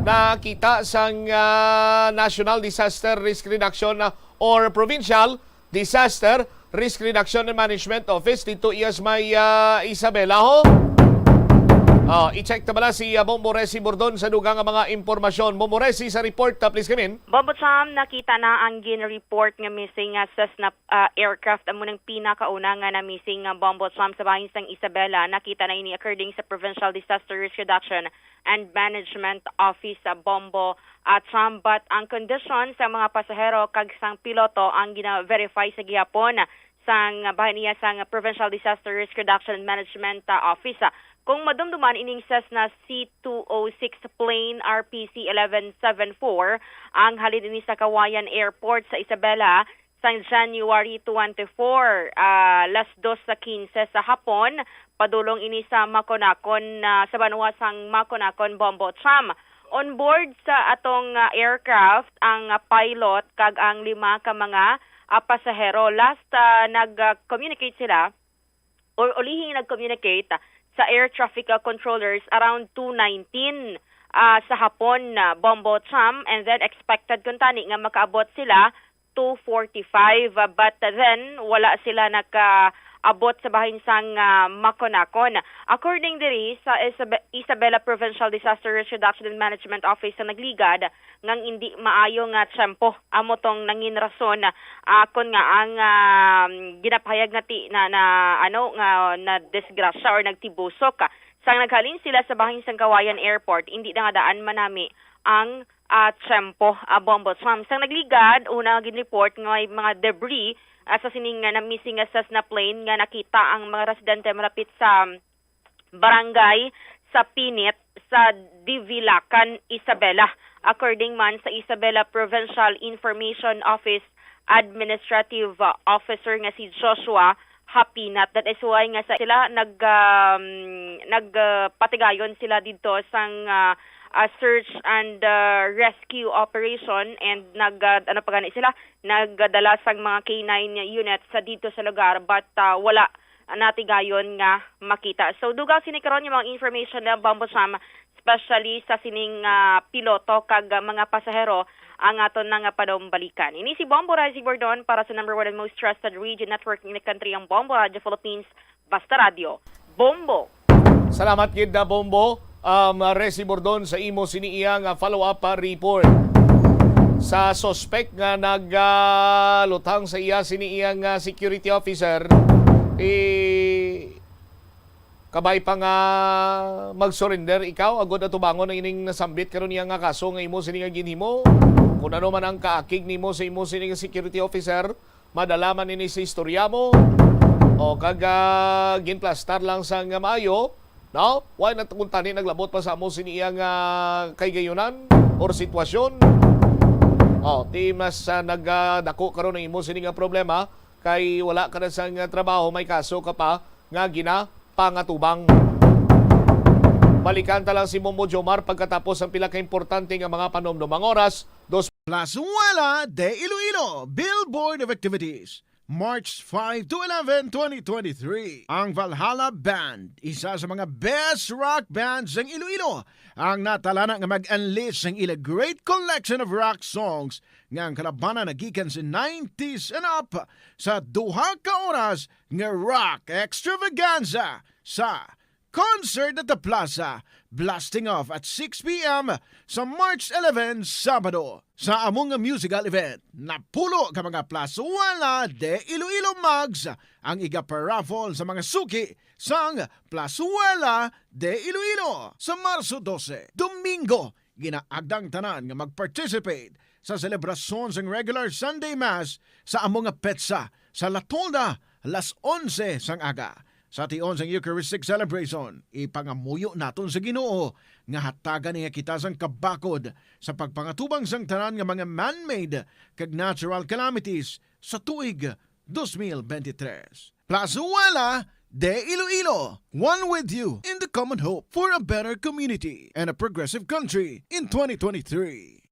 nakita sang ah, National Disaster Risk Reduction ah, or Provincial Disaster Risk Reduction and Management Office dito iyas may ah, Isabela ho. Ah, i-check ta bala si, ah, Bombo Resi Bordon sa dugang nga mga impormasyon. Bombo Resi, sa report, ah, please come in. Bombo Cham, nakita na ang gin-report nga missing nga Cessna, ah, aircraft. Amo nang pinakauna nga na-missing nga Bombo Cham sa bahin sang Isabela. Nakita na ini according sa Provincial Disaster Risk Reduction and Management Office sa Bombo, ah, Cham. But ang kondisyon sa mga pasahero kag sang piloto ang gina-verify sa gihapon sang bahin niya sang Provincial Disaster Risk Reduction and Management, ah, Office. Kung madumduman, ining Cessna C two oh six plane R P C eleven seven four ang halin ini sa Cauayan Airport sa Isabela sang January twenty-four, ah, las dos sa quince sa hapon, padulong ini sa Maconacon, ah, sa banwa sang Maconacon, Bombo Cham. On board sa atong, ah, aircraft ang, ah, pilot kag ang lima ka mga, ah, pasahero. Last, ah, nag, ah, communicate sila or ulihing nag-communicate sa air traffic, ah, controllers around two nineteen, ah, sa hapon, ah, Bombo Cham, and then expected kuntani nga makaabot sila two forty-five, ah, but then wala sila nakaabot sa bahin sang, ah, Maconacon. According diri sa Isabe-, Isabela Provincial Disaster Risk Reduction and Management Office sa nagligad, ngang indi maayo nga tiyempo. Amo tong nangin rason, ah, kon nga ang, ah, ginapahayag nga ti-, na, na, ano, nga nadisgrasya or nagtibusok. Sang naghalin sila sa bahin sang Cauayan Airport, indi na nga daan manami ang, ah, tiyempo, ah, Bombo Cham. Sang nagligad, una nga gin-report nga may mga debris, ah, sa sining, ah, na-missing nga Cessna plane nga nakita ang mga residente malapit sa barangay sa Pinit sa Divilacan, Isabela. According man sa Isabela Provincial Information Office Administrative, uh, Officer nga si Joshua Hapinat, that is why nga sa sila nag, um, nag, uh, patigayon sila didto sang, uh, uh, search and, uh, rescue operation, and nag, uh, ano pa gani sila, nagdala sang mga K nine units sa didto sa lugar, but, uh, wala natigayon nga makita. So, dugang sini karon yung mga information na Bombo Cham, especially sa sining, ah, piloto kag, ah, mga pasahero ang aton na nga panumbalikan. Ini si Bombo Razi Bordon para sa number one and most trusted radio network in the country, ang Bombo Radio Philippines. Basta Radio, Bombo! Salamat gid na, Bombo. Um, Resi Bordon, sa imo sini iya nga follow-up, ah, report sa suspect nga nag, ah, luthang sa iya sini iya nga security officer, eh, kabay pa nga mag-surrender ikaw, agod atubangon ang ining nasambit karon niya nga kaso nga imo sini nga ginhimo. Kung ano man ang kaakig nimo sa imo sini nga security officer, madala man ini sa istorya mo, o kag, ah, ginplastar lang sa nga maayo, no? Why not kung tani naglabot pa sa amo sini iya nga kahigayonan or sitwasyon? O, ti mas, ah, nag, ah, dako karon ang imo sini nga problema, kay wala ka na sa nga trabaho, may kaso ka pa nga ginapangatubang. Balikan ta lang si Bombo Jomar pagkatapos ang pila ka importante nga mga panumdum. Ang oras, dos Plazuela de Iloilo, Billboard of Activities, March five to eleven, twenty twenty-three. Ang Valhalla Band, isa sa mga best rock bands sang Iloilo, ang natalana nga mag-unleash sang ila great collection of rock songs nga ang kalabanan nagikan sa nineties and up sa duha ka oras nga rock extravaganza sa Concert at the Plaza, blasting off at six p m sa March eleven, Sabado. Sa amo nga musical event, napulo ka mga Plazuela de Iloilo mugs ang iga-paraffle sa mga suki sang Plazuela de Iloilo. Sa Marso dose, Domingo, ginaagdang tanan nga mag-participate sa selebrasyon sang regular Sunday Mass sa amo nga petsa sa La Tolda, las onse sang aga. Sa tion sang Eucharistic celebration, ipangamuyo naton sa Ginoo nga hatagan niya kita sang kabakod sa pagpangatubang sang tanan nga mga man-made kag natural calamities sa tuig dos mil bente tres. Plazuela de Iloilo, one with you in the common hope for a better community and a progressive country in twenty twenty-three.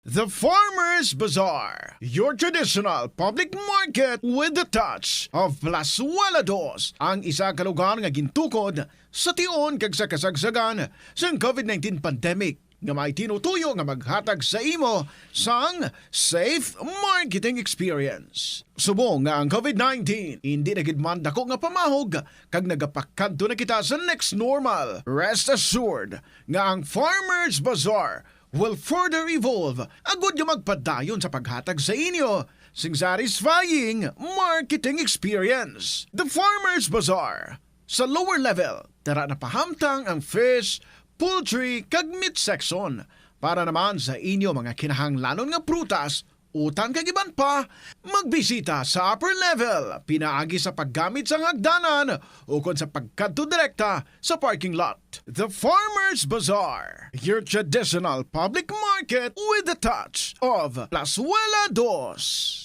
The Farmers Bazaar, your traditional public market with the touch of Plazuela Dos, ang isa ka lugar nga gintukod sa tion kag sa kasagsagan sang COVID nineteen pandemic. nga may tinutuyo nga maghatag sa imo sang safe marketing experience. Subong nga ang COVID nineteen hindi na gid man dako nga pamahog kag nagapakadto na kita sa next normal, rest assured nga ang Farmers Bazaar will further evolve agud nga magpadayon sa paghatag sa inyo sing satisfying marketing experience. The Farmers Bazaar, sa lower level, tara na pahamtang ang fish, poultry, kag meat section. Para naman sa inyo mga kinahanglanon nga prutas, utan kag iban pa, magbisita sa upper level pinaagi sa paggamit sang hagdanan ukon sa pagkadto direkta sa parking lot. The Farmers Bazaar, your traditional public market with the touch of Plazuela Dos.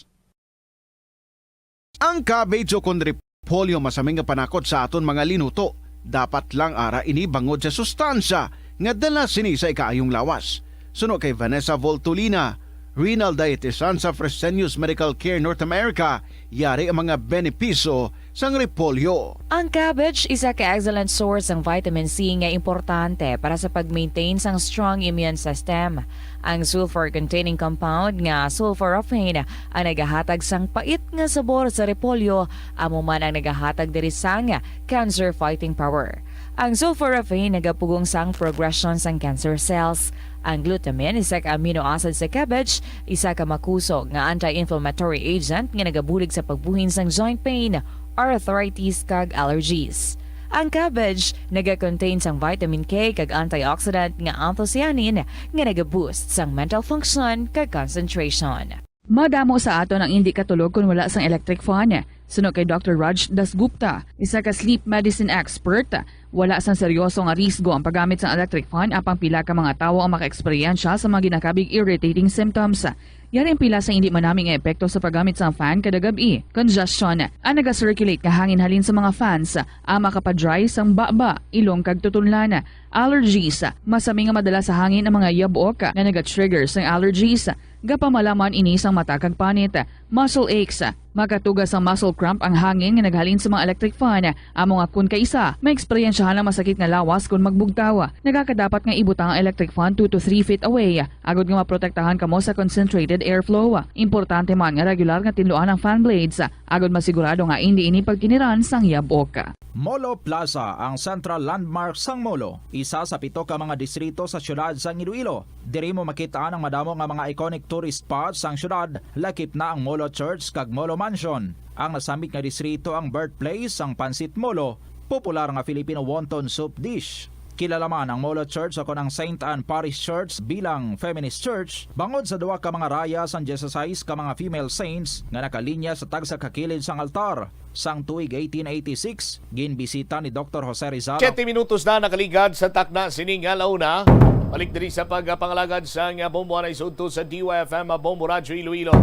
Ang cabbage ukon repolyo masami nga panakot sa aton mga linuto. Dapat lang ara ini bangod sa sustansya nga dala sini sa ikaayong lawas. Suno kay Vanessa Voltolina, renal dietitian sa Fresenius Medical Care North America, yari ang mga benepisyo sang repolyo. Ang cabbage isa ka excellent source sang vitamin C nga importante para sa pag-maintain sang strong immune system. Ang sulfur-containing compound nga sulforaphane ang nagahatag sang pait nga sabor sa repolyo, amo man ang nagahatag diri sang cancer-fighting power. Ang sulforaphane nagapugong sang progression sang cancer cells. Ang glutamine, isa ka amino acid sa cabbage, isa ka makusog nga anti-inflammatory agent nga nagabulig sa pagbuhin sang joint pain, arthritis, kag allergies. Ang cabbage naga-contain sang vitamin K kag antioxidant nga anthocyanin nga naga-boost sang mental function kag concentration. Madamo sa aton ang indi katulog kon wala sang electric fan. Suno kay Doctor Raj Dasgupta, isa ka sleep medicine expert, wala sang seryoso nga risgo ang paggamit sang electric fan, apang pila ka mga tawo ang makaeksperyensya sa mga ginakabig irritating symptoms. Yari ang pila sa indi manami nga epekto sa paggamit sang fan kada gab-i. Congestion. Ang naga-circulate nga hangin halin sa mga fans, ang makapa-dry sang baba, ilong kag tutunlan. Allergies. Masami nga madala sa hangin ang mga yabok nga naga-trigger sang allergies. Gapamalaman ini sang mata kag panit. Muscle aches. Makatuga sang muscle cramp ang hangin nga naghalin sa mga electric fan. Amo nga kun kaisa, maeksperiensyahan ang masakit nga lawas kun magbugtaw. Nagakadapat nga ibutang ang electric fan two to three feet away, agud nga maprotektahan kamo sa concentrated airflow. Importante man nga regular nga tinluan ang fan blades, agud masigurado nga indi ini pagkiniran sang yabok. Molo Plaza, ang central landmark sang Molo, isa sa pito ka mga distrito sa siyudad sang Iloilo. Diri mo makit-an ang madamo nga mga iconic tourist spots sang siyudad, lakip na ang Molo Church kag Molo Mansion. Ang nasambit nga distrito ang birthplace sang Pancit Molo, popular nga Filipino wonton soup dish. Kilala man ang Molo Church ukon ang Saint Anne Parish Church bilang feminist church bangod sa duha ka mga raya sang dieciséis ka mga female saints nga nakalinya sa tagsa ka kilid sang altar. Sang tuig eighteen eighty-six, ginbisita ni Doktor Jose Rizal. Siyete minutos na nakaligad sa takna sini nga launa. Balik diri sa pagpangalagad sang Bombo Anay Sudto sa D Y F M Bombo Radyo Iloilo.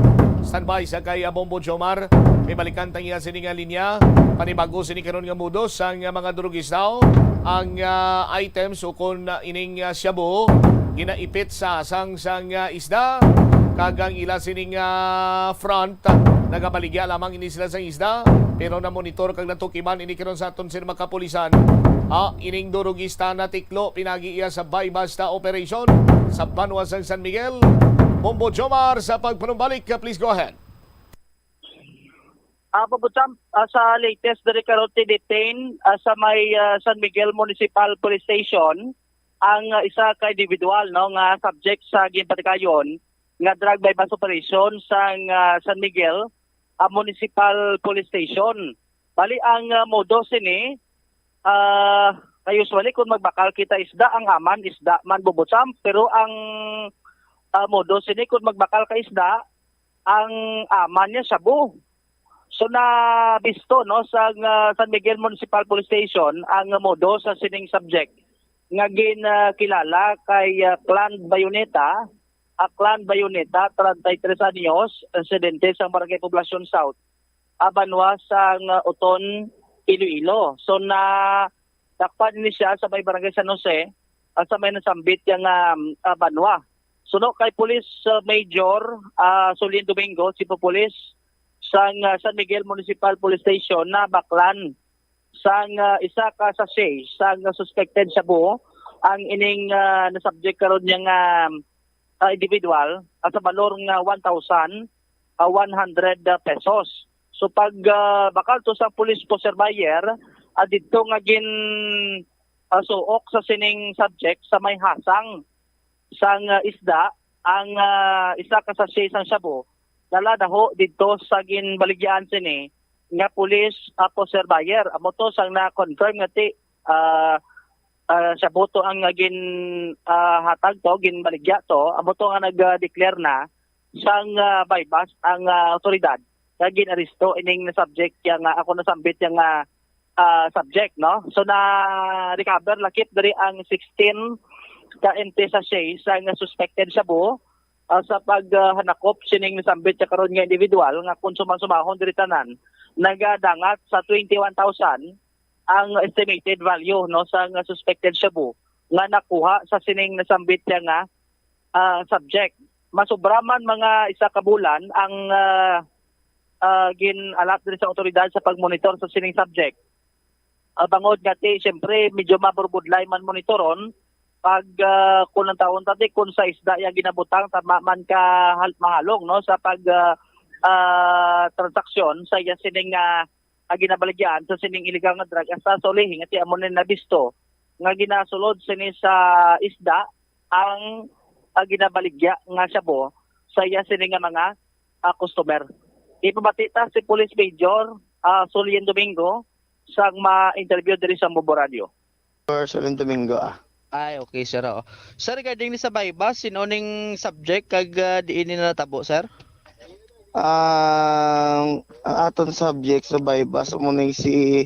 Standby sa kay Bombo Jomar. May balikan tang iya sini nga linya. Panibago sini karon nga modus sang mga durugista. Ang, ah, items ukon, ah, ining, ah, shabu ginaipit sa sang sang, ah, isda. Kag ang ila sining, ah, front, nagabaligya lamang ini sila sang isda, pero namonitor kag natukiban ini karon sa aton sini mga kapulisan. Ah, ining durugista natiklo pinagi iya sa buy-bust operation sa banwa sang San Miguel. Bombo Jomar sa pagpanumbalik, please go ahead. Ah, Pabutang, ah, sa latest diri karon, ti-detain, ah, sa may, ah, San Miguel Municipal Police Station ang, ah, isa ka individual, no, nga subject sa ginpatikayon nga drug buy-bust operation sang, ah, San Miguel, ah, Municipal Police Station. Bali, ang, ah, modus ini, ah, kay usually kung magbakal kita isda, ang aman isda man, Bubutsam, pero ang, ah, modus ini kung magbakal ka isda, ang aman niya shabu. So, nabisto, no, sa, ah, San Miguel Municipal Police Station ang modus sa sining subject nga gin, ah, kilala kay, ah, Clan Bayoneta, ah, Clan Bayoneta, treinta y tres anyos, residente sa Barangay Poblacion South, ah, banwa sa, ah, Oton, Iloilo. So, nadakpan ni siya sa may Barangay San Jose, ah, sa may nasambit yang, ah, ah, banwa. Suno kay Police, ah, Major, ah, Solin Domingo, Chief of Police sang, ah, San Miguel Municipal Police Station, nabaklan sang, ah, isa ka sachet sang suspected shabu ang ining, ah, na-subject karon niya nga, ah, individual, ah, sa balor nga one thousand, ah, one hundred pesos. So pag, ah, bakal to sa police poseur buyer, ah, didto nga gin, ah, suok sa sining subject sa may hasang sang, ah, isda ang, ah, isa ka sachet sang shabu, dala daho didto sa ginbaligyaan sini nga police, ah, poseur buyer. Amo to sang na-confirm nga ti, ah, ah, shabu to ang, ah, gin, ah, hatag to, ginbaligya to. Amo to nga nag-declare na sang, ah, buy-bust ang, ah, awtoridad nga gin-aresto ining na-subject kaya nga ako nasambit kaya nga, ah, subject, no? So, na-recover lakip diri ang sixteen ka empty sachet sa nga suspected shabu, ah, sa pag, ah, hanakop sining nasambit sa karon nga individual nga kung sumasumahon diri tanan nagadangat sa twenty-one thousand ang estimated value, no, sa nga suspected shabu nga nakuha sa sining nasambit siya nga, ah, subject. Masubra man mga isa ka bulan ang, ah, ah, gin-alat diri sa awtoridad sa pagmonitor sa sining subject. Ah, bangod nga ti, siyempre, medyo maburbudlay man monitoron pag, ah, kung ang taon tati, kung sa isda yang ginabutang, tama man ka hal-, mahalong, no, sa pag, ah, ah, transaksyon sa iya sining, ah, ah, ginabaligyan sa sining illegal nga drug, hasta sa ulihi nga ti amo ni nabisto nga ginasulod sini sa isda ang, ah, ginabaligya nga shabu sa iya sini nga mga, ah, customer. Ipabati ta si Police Major, ah, Solien Domingo sang ma-interview diri sa Mubo Radio. Or Solien Domingo, ah. Ay, okay, sir, oo. Sir, regarding ni sa buy-bust, sin-o ning subject kag, ah, diin ni natabo, sir? Ang, ang aton subject sa buy-bust, amo ni si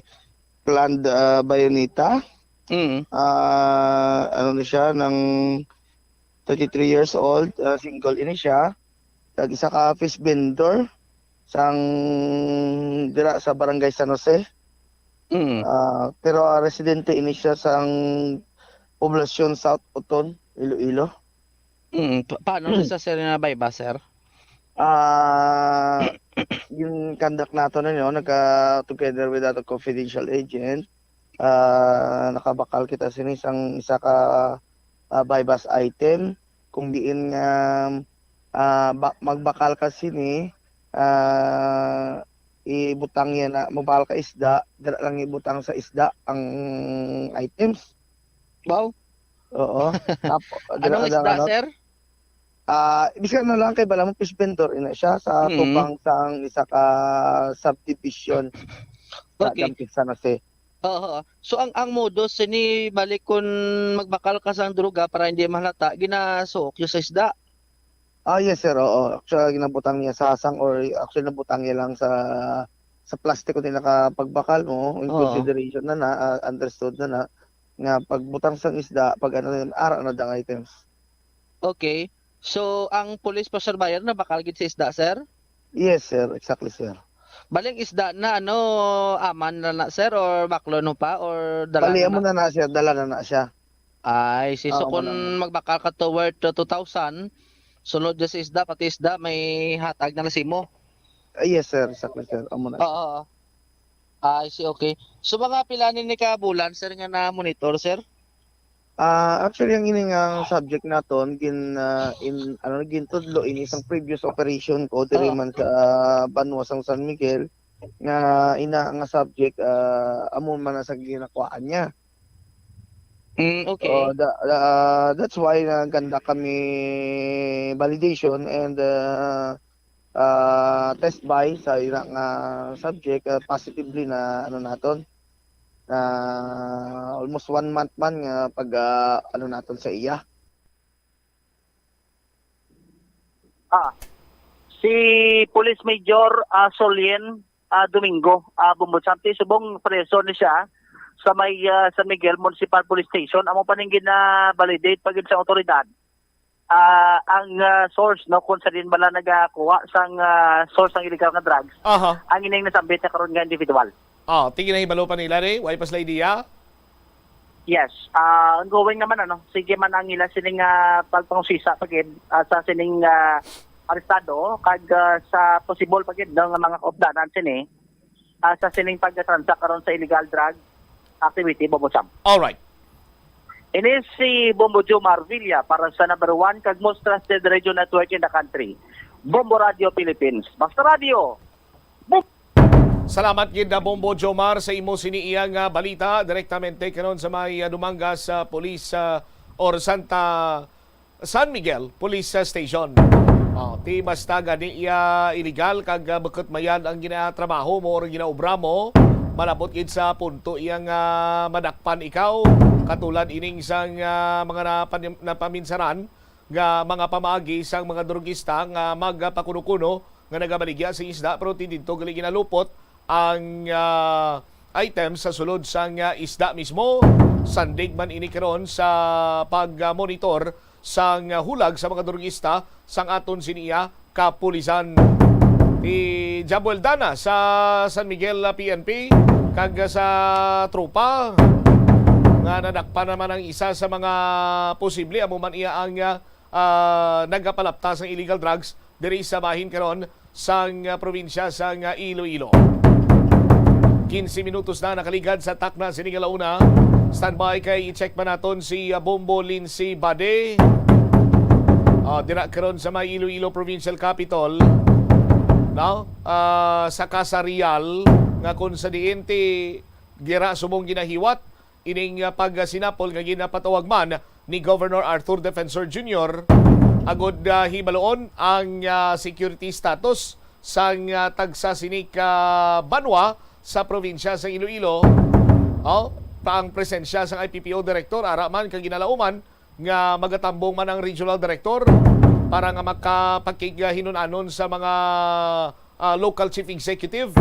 Cland, ah, Bayoneta. Mm. Ah, ano ni siya, nang thirty-three years old, ah, single ini siya. Kag isa ka fish vendor sang dira sa Barangay San Jose. Mm. Ah, pero, ah, residente ini siya sang Poblacion South Oton, Iloilo. Mm, pa-, paano na sa sir na buy-bust, sir? Ah, yung conduct nato na, no, nagka, together with other confidential agent, ah, nakabakal kita sini sang isa ka, ah, buy-bust item. Kung diin nga, ah, ba-, magbakal ka sini, ah, ibutang yan na, magbakal ka isda, dira lang ibutang sa isda ang items. Wow. Oo. Apo, dira Anong lang, isda, ano, sir? Ah, bisan na lang kay bala mo fish vendor, ina siya sa Mm. tubang sang isa ka subdivision sa Okay. Dampig San Jose. Oo. So, ang, ang modus sini, balik kun magbakal ka sang droga para hindi mahalata, ginasuok yun sa isda. Ah, yes, sir. Oo. Actually, ginabutang niya sa hasang or actually nabutang niya lang sa, sa plastic kung di nakapagbakal mo. In Oo. consideration na na, ah, understood na na, nga pagbutang sang isda, pag ano yun, ara na dang items. Okay. So, ang police pa, sir, buyer na bakal gid sa isda, sir? Yes, sir. Exactly, sir. Baling isda na, ano, aman na na, sir, or baklon mo pa, or dala Bali, na amo na? na na, sir. Dala na na siya. Ay, si Oo, so kung wala na. magbakal ka to worth to two thousand, sulod dyan sa isda, pati isda, may hatag na na simo. Ah, yes, sir. Exactly, sir. Amo na. Oo. Ay, si okay. So, mga pila ni ni ka bulan, sir, nga na-monitor, sir? Ah, actually, ang ini nga subject naton, gin, ah, in, ano, gintudlo ini sang previous operation ko diri Oo. man sa, ah, banwa sang San Miguel, nga ina nga subject, ah, amo man na sa ginakuhaan niya. Mm, okay. Oh, da-, ah, that's why nagkanda kami validation and, ah, ah, test buy sa ila nga subject, ah, positively na ano naton, na almost one month man nga pag, ah, ano naton sa iya. Ah, si Police Major, ah, Solien, ah, Domingo, ah, Bumbod Samti, subong preso ni siya sa may, ah, San Miguel Municipal Police Station. Amo pa ning gina-validate pa gid sa awtoridad. Ah, ang, ah, source, no, kung sa din bala nagakuha sang, ah, source sang illegal nga drugs, Aha. ang ining nasambit na karon nga individual. Oh, tingin na hibalo pa nila, re? Way pa sila idea? Yes. Ah, ongoing naman, ano. Sige man ang ila sining, ah, pagpangusisa pa gid, ah, sa sining, ah, arestado kag, ah, sa possible pa gid, no, nga mga kaupdanan sini, ah, sa sining pagtransact karon sa illegal drug activity, Bobo Sam. All right. Ini si Bombo Jomar Villa para sa number one kag most trusted radio network in the country, Bombo Radio Philippines. Basta Radio, Bombo! Salamat gid na Bombo Jomar sa imo sini iya nga balita direktamente karon sa may, ah, Dumangas, ah, Police, ah, or Santa, San Miguel Police, ah, Station. Oh, ti basta gani iya illegal kag, ah, bukut mayad ang ginatrabaho mo or ginaobra mo, malabot gid sa punto iya nga madakpan ikaw, katulad ining sang, ah, mga napan-, napaminsaran nga mga pamaagi sang mga drugista nga magapakuno-kuno nga nagabaligya sa isda, pero ti didto gali ginalupot ang, ah, item sa sulod sang, ah, isda mismo. Sandig man ini karon sa pag-monitor sang, ah, hulag sa mga drugista sang aton siniya kapulisan. Ti Jabuel Dana sa San Miguel, ah, P N P kag sa tropa nga nadakpan naman ang isa sa mga posible amo man iya ang, ah, ah, nagapalapta sang illegal drugs diri sa bahin karon sang, ah, probinsya sang, ah, Iloilo. Quince minutos na nakaligad sa takna sini nga launa. Standby kay i-check pa naton si, ah, Bombo Lindsay Bade. Ah, dira karon sa may Iloilo Provincial Capitol, no? Ah, sa Casa Real, nga kung sa diin ti gira subong ginahiwat ining, ah, pagsinapol nga ginapatawag man ni Governor Arthur Defensor Junior, agud, ah, hibaloon ang, ah, security status sang, ah, tagsa sini ka banwa sa probinsya sa Iloilo. Oh, pa ang presensya sang I P P O director, ara man kag ginalauman nga magatambong man ang regional director para nga makapakighinun-anon sa mga, ah, local chief executive,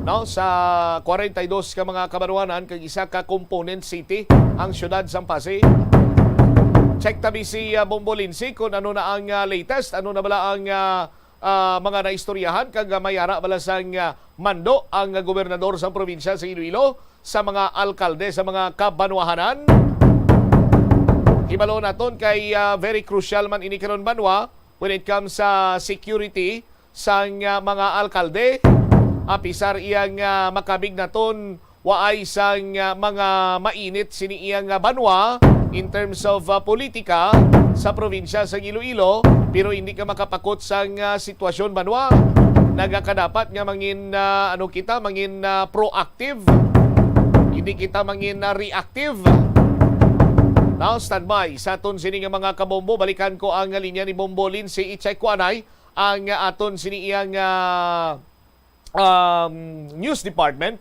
no, sa kwarenta y dos ka mga kabanwanan kag isa ka component city ang siyudad sang Passi. Check tabi si, ah, Bombo Lindsay kung ano na ang, ah, latest, ano na bala ang, ah, ah, mga naistoryahan kag, ah, may ara bala sang, ah, mando ang, ah, gobernador sang probinsya sa Iloilo sa mga alkalde sa mga kabanwahanan. Hibalo naton kay, ah, very crucial man ini karon banwa when it comes sa security sang, ah, mga alkalde. Apisar iya nga makabig naton waay sang, ah, mga mainit sini iya nga banwa in terms of, ah, politika sa probinsya sa Iloilo, pero hindi ka makapakot sang, ah, sitwasyon banwa. Nagakadapat nga mangin, ah, ano kita, mangin, ah, proactive. Hindi kita mangin, ah, reactive. Now, standby sa aton sini nga mga kabombo. Balikan ko ang linya ni Bombo Lindsay. I-check ko anay ang, ah, aton sini iyang, ah, um, news department.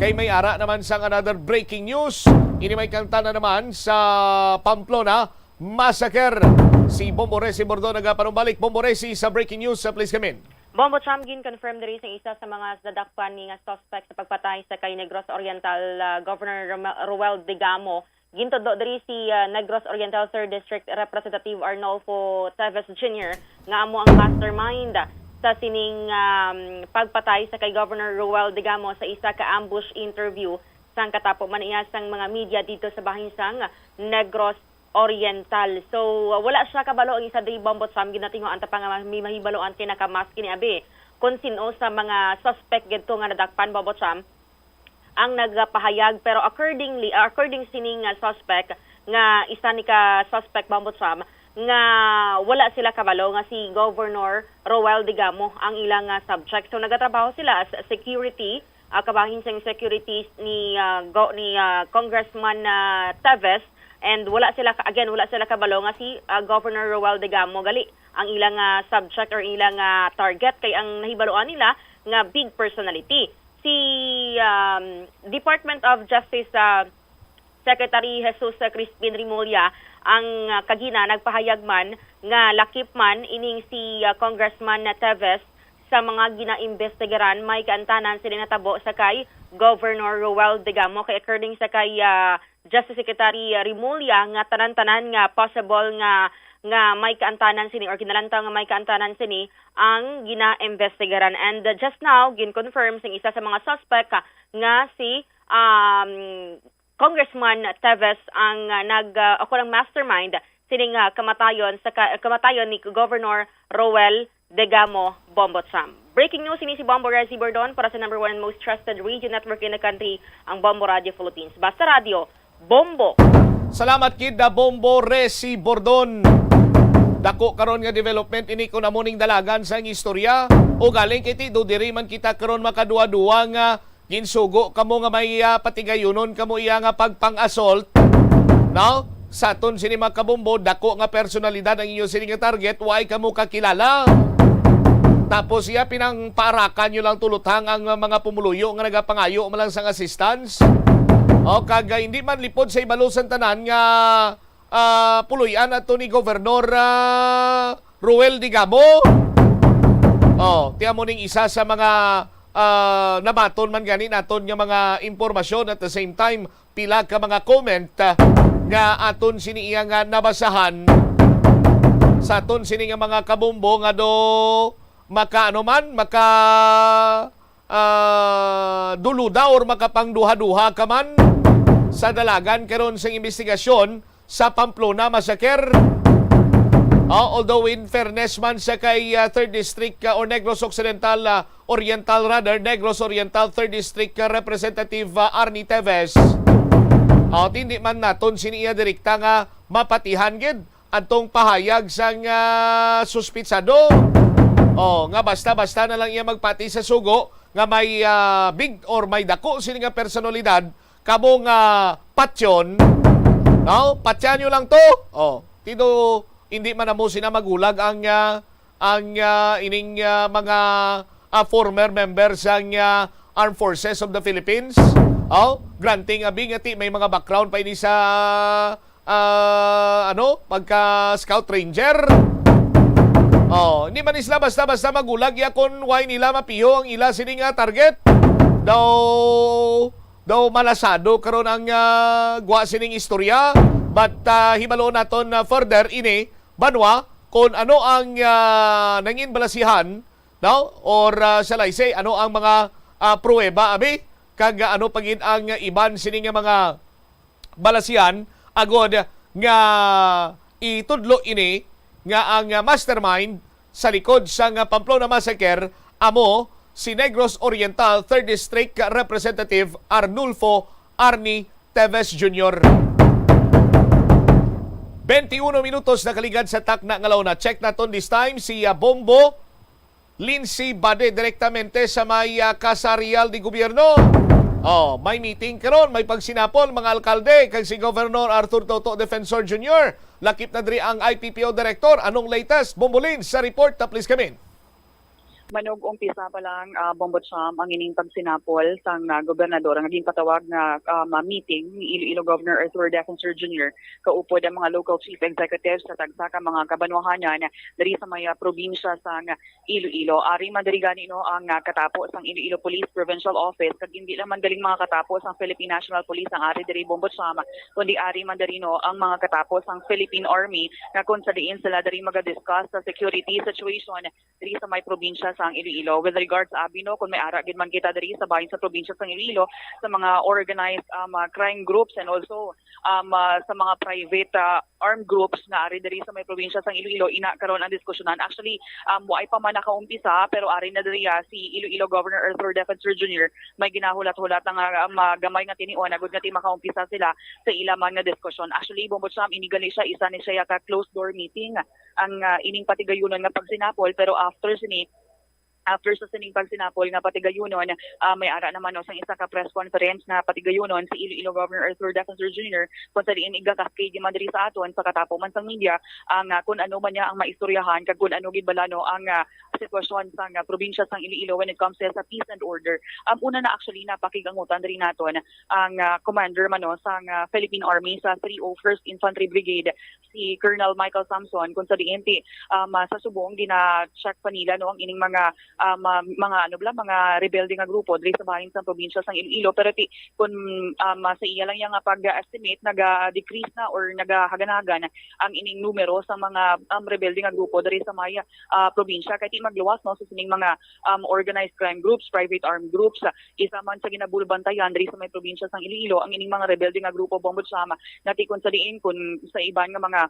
Kay may ara naman sang another breaking news. Ini may kanta na naman sa Pamplona Massacre. Si Bombo Resi Bordon nagapanumbalik. Bombo Resi sa breaking news, uh, please come in. Bombo Cham, gin-confirm diri sa isa sa mga nadakpan ni nga suspect sa pagpatay sa kay Negros Oriental, uh, Governor Roma-, Roel Degamo. Gintudlo diri si, ah, Negros Oriental Third District Representative Arnolfo Teves Junior nga amo ang mastermind sa sining, um, pagpatay sa kay Governor Roel Degamo sa isa ka ambush interview sang katapo man niya sang mga media dito sa bahin sang Negros Oriental. So, wala siya kabalo ang isa diri, Bombo Cham, ginatinguhaan ta pa nga may mahibaloan kay naka-mask kini abi. Kung sin-o sa mga suspect gid to nga nadakpan, Bombo Cham, ang nagapahayag, pero accordingly, according sining, ah, suspect, nga isa ni ka suspect, Bombo Cham, nga wala sila kabalo nga si Governor Roel Degamo ang ilang, ah, subject. So, nagatrabaho sila as security, ah, kabahin sang security ni, ah, go-, ni, ah, Congressman, ah, Teves, and wala sila ka-, again, wala sila kabalo nga si, ah, Governor Roel Degamo gali ang ilang, ah, subject or ilang, ah, target, kay ang nahibaluan nila nga big personality. Si, um, Department of Justice, ah, Secretary Jesus Crispin Remulla ang, ah, kagina nagpahayag man nga lakip man ining si, ah, Congressman Teves sa mga ginaimbestigaran may kaantanan sini natabo sa kay Governor Roel Degamo, kay according sa kay, ah, Justice Secretary Remulla nga tanan-tanan nga possible nga, nga may kaantanan sini or kinalantaw nga may kaantanan sini ang ginaimbestigaran. And, uh, just now, gin-confirm sing isa sa mga suspect, uh, nga si, um, Congressman Teves ang, uh, nag, uh, o ang mastermind sining, uh, kamatayon sa ka-, kamatayon ni Governor Roel Degamo, Bombo Cham. Breaking news, ini si Bombo Resi Bordon para sa number one and most trusted radio network in the country, ang Bombo Radio Philippines. Basta Radio, Bombo! Salamat gid na Bombo Resi Bordon. Dako karon nga development ini kon amo ning dalagan sang istorya. O galing kay ti do diri man kita karon makaduwa-duwa nga ginsugo kamo nga may ah, patigayunon kamo iya nga pagpang-assault. No? Sa aton sini mga kabombo, dako nga personalidad ang inyo sini nga target, way kamo kakilala. Tapos iya pinangpaarakan nyo lang tuluthang ang ah, mga pumuluyo nga nagapangayo man lang sang assistance. O kag ah, hindi man lipod sa ibalo sang tanan nga ah, puloy-an ato ni Gobernador ah, Ruel Digamo. Oh, tiyan mo ning isa sa mga ah, nabaton man gani naton nga mga impormasyon, at the same time pila ka mga comment ah, nga aton sini iya nga nabasahan sa aton sini nga mga kabombo nga do maka ano man, maka ah, duluda or makapangduha-duha ka man sa dalagan karon sang imbestigasyon sa Pamplona massacre. Ah, although in fairness man sa kay ah, Third District ah, or Negros Occidental ah, Oriental rather, Negros Oriental Third District ah, Representative ah, Arnie Teves, ah, hindi man naton sini iya direkta nga mapatihan gid atong pahayag sang ah, suspitsado. Oh, nga basta-basta na lang iya magpati sa sugo nga may ah, big or may dako sini nga personalidad, kamo nga patyon, no? Patyan nyo lang to. Oh, tido hindi man namo sina magulag ang ah, ang ah, ining ah, mga ah, former members sang ah, Armed Forces of the Philippines. Oh, granting abi nga ti may mga background pa ini sa ah, ano, pagka scout ranger. Oh, hindi man isla basta-basta magulag ya kung why nila mapiho ang ila sini nga target. Daw daw malasado karon ang ah, gwa sining istorya, but ah, hibaloon naton na further ini banwa kung ano ang ah, nangin balasihan, no? Or ah, shall I say, ano ang mga ah, pruweba abi, kag ah, ano pa gid ang iban sini nga mga balasian agod nga itudlo ini nga ang mastermind sa likod sang Pamplona Massacre amo si Negros Oriental Third District Representative Arnulfo Arnie Teves Junior. Twenty-one minutos nakaligad sa takna nga launa. Check naton this time si ah, Bombo Lindsay Bade direktamente sa may ah, Casa Real de Gobierno. Oh, may meeting karon, may pagsinapol mga alkalde kag si Governor Arthur Toto Defensor Junior. Lakip na diri ang I P P O Director. Anong latest? Bombo Lindsay sa report, ta please come in. Manog umpisa pa lang, ah, Bombo Cham, ang ining pagsinapol sang ah, gobernador nga ginpatawag nga um, ah, meeting ni Iloilo Governor Arthur Defensor Junior kaupod ang mga local chief executives sa tagsa ka mga kabanwahanan diri sa may ah, probinsya sang Iloilo. Ari man diri gani, no, ang ah, katapo sang Iloilo Police Provincial Office, kag indi lang man galing mga katapo sang Philippine National Police ang ari diri, Bombo Cham, kundi ari man diri, no, ang mga katapo sang Philippine Army, nga kung sa diin sila diri maga-discuss sa security situation diri sa may probinsya sang Iloilo. With regards abi, no, kung may ara gid man kita diri sa bahin sa probinsya sang Iloilo, sa mga organized um, ah, crime groups and also um, ah, sa mga private ah, armed groups nga ari diri sa may probinsya sang Iloilo, ina karon ang diskusyonan. Actually, um, waay pa man nakaumpisa, pero ari na diri ah, si Iloilo Governor Arthur Defensor Junior, may ginahulat-hulat na nga um, ah, gamay nga tinion agud nga ti makaumpisa sila sa ila man nga diskusyon. Actually, Bombo Cham, ini gali siya, isa ni siya ka closed door meeting ang ah, ining patigayunon nga pagsinapol, pero after sini, after sa sining pagsinapol nga patigayunon, ah, may ara naman, no, sang isa ka press conference nga patigayunon si Iloilo Governor Arthur Defensor Junior, kung sa diin iga-cascade man diri sa aton sa katapo man sang media ang ah, kung ano man niya ang maistoryahan kag kung ano gid bala, no, ang ah, sitwasyon sang ah, probinsya sang Iloilo when it comes sa peace and order. Um, una na, actually, napakigangutan diri naton ang ah, commander man, no, sang ah, Philippine Army sa three oh first Infantry Brigade, si Colonel Michael Samson, kung sa diin ti um, ah, sa subong gina-check pa nila, no, ang ining mga um, ah, mga ano bala, mga rebelde nga grupo diri sa bahin sa probinsya sang Iloilo, pero ti kun um, ah, sa iya lang yang pag-estimate, naga-decrease na or nagahaganagan ang ining numero sa mga um, rebelde nga grupo diri sa may ah, probinsya, kay ti magluwas, no, sa sining mga um, organized crime groups, private armed groups, ah, isa man sa ginabulbantayan diri sa may probinsya sang Iloilo ang ining mga rebelde nga grupo, Bombo Cham, nga ti kun sa diin kun sa iban nga mga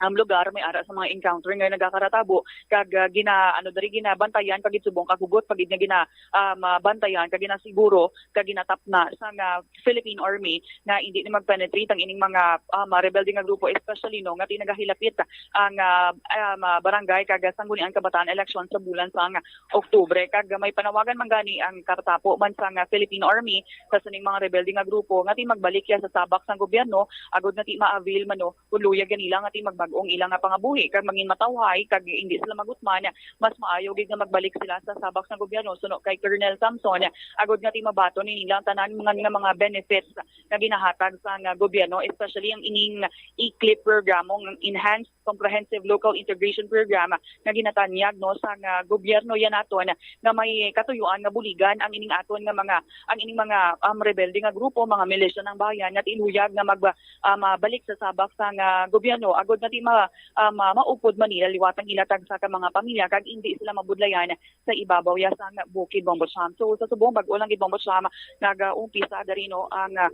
um, lugar may ara sa mga encounter nga nagakaratabo, kag, ah, gina ano diri ginabantayan pa gid subong kag hugot pa gid nga gina um, ah, bantayan kag ginasiguro kag ginatapna sang Philippine Army nga indi ni mag-penetrate ang ining mga, um, ah, rebelde nga grupo, especially, no, nga ti nagahilapit ang, ah, um, ah, barangay kag sangguniang kabataan election sa bulan sang Oktubre. Kag may panawagan man gani ang karatapo man sang Philippine Army sa sining mga rebelde nga grupo nga ti magbalik ya sa sabak sang gobyerno agud nga ti ma-avail man, no, kun luyag gani lang nga ti magbag-o ang ila nga pangabuhi kag mangin matawhay kag indi sila magutman, mas maayo gid nga magbalik sila sa sabak sang gobyerno suno kay Colonel Samson, agud nga ti mabaton ni nila ang tanan nga, nga mga benefits nga ginahatag sang gobyerno, especially ang ining E-CLIP programo, ang Enhanced Comprehensive Local Integration Program nga ginatanyag, no, sang gobyerno ya naton nga may katuyuan nga buligan ang ining aton nga mga, ang ining mga, um, rebelde nga grupo, mga milisya ng bayan nga ti luyag nga mag, ah, mabalik sa sabak sang, ah, gobyerno agud nga ti ma-, ah, ma-, maupod man nila liwat ang ila tagsa ka mga pamilya kag indi sila mabudlayan sa ibabaw ya sang bukid, Bombo Cham. So, sa subong, bag-o lang gid, Bombo Cham, nag-umpisa diri, no, ang, ah,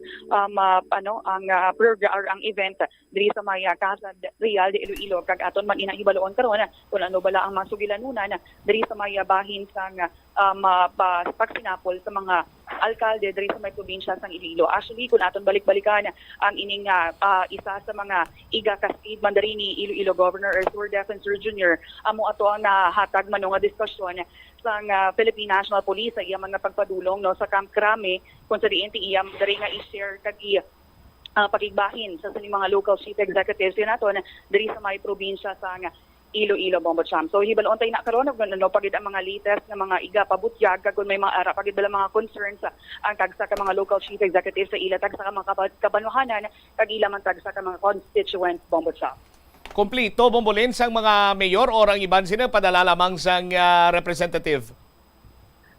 um, ah, ano, ang, ah, program or ang event diri sa may, ah, Casa Real de Iloilo, kag aton man ina hibaluon karon kung ano bala ang mga sugilanunan diri sa may, ah, bahin sang, ah, um, ah, pa-, pagsinapol sa mga alkalde diri sa may probinsya sang Iloilo. Actually, kung aton balik-balikan ang ining, ah, ah, isa sa mga iga ka stage man diri ni Iloilo Governor Arthur Defensor Junior, amo ato ang nahatag man, no, nga diskusyon sang, ah, Philippine National Police sa iya mga pagpadulong, no, sa Camp Crame, kung sa diin ti iya diri nga i-share kag i-, ah, pakigbahin sa sining mga local chief executives ya naton diri sa may probinsya sang Iloilo, Bombo Cham. So, hibaluon tayo na karon kung ano pa gid ang mga latest nga mga iga pabutyag, kag kung may mga ara pa gid bala mga concerns, ah, ang tagsa ka mga local chief executives sa ila tagsa ka mga kaba-, kabanwahanan, kag ila man tagsa ka mga constituents, Bombo Cham. Kompleto, Bombolin, sang mga mayor or ang iban sila padala lamang sang, ah, representative?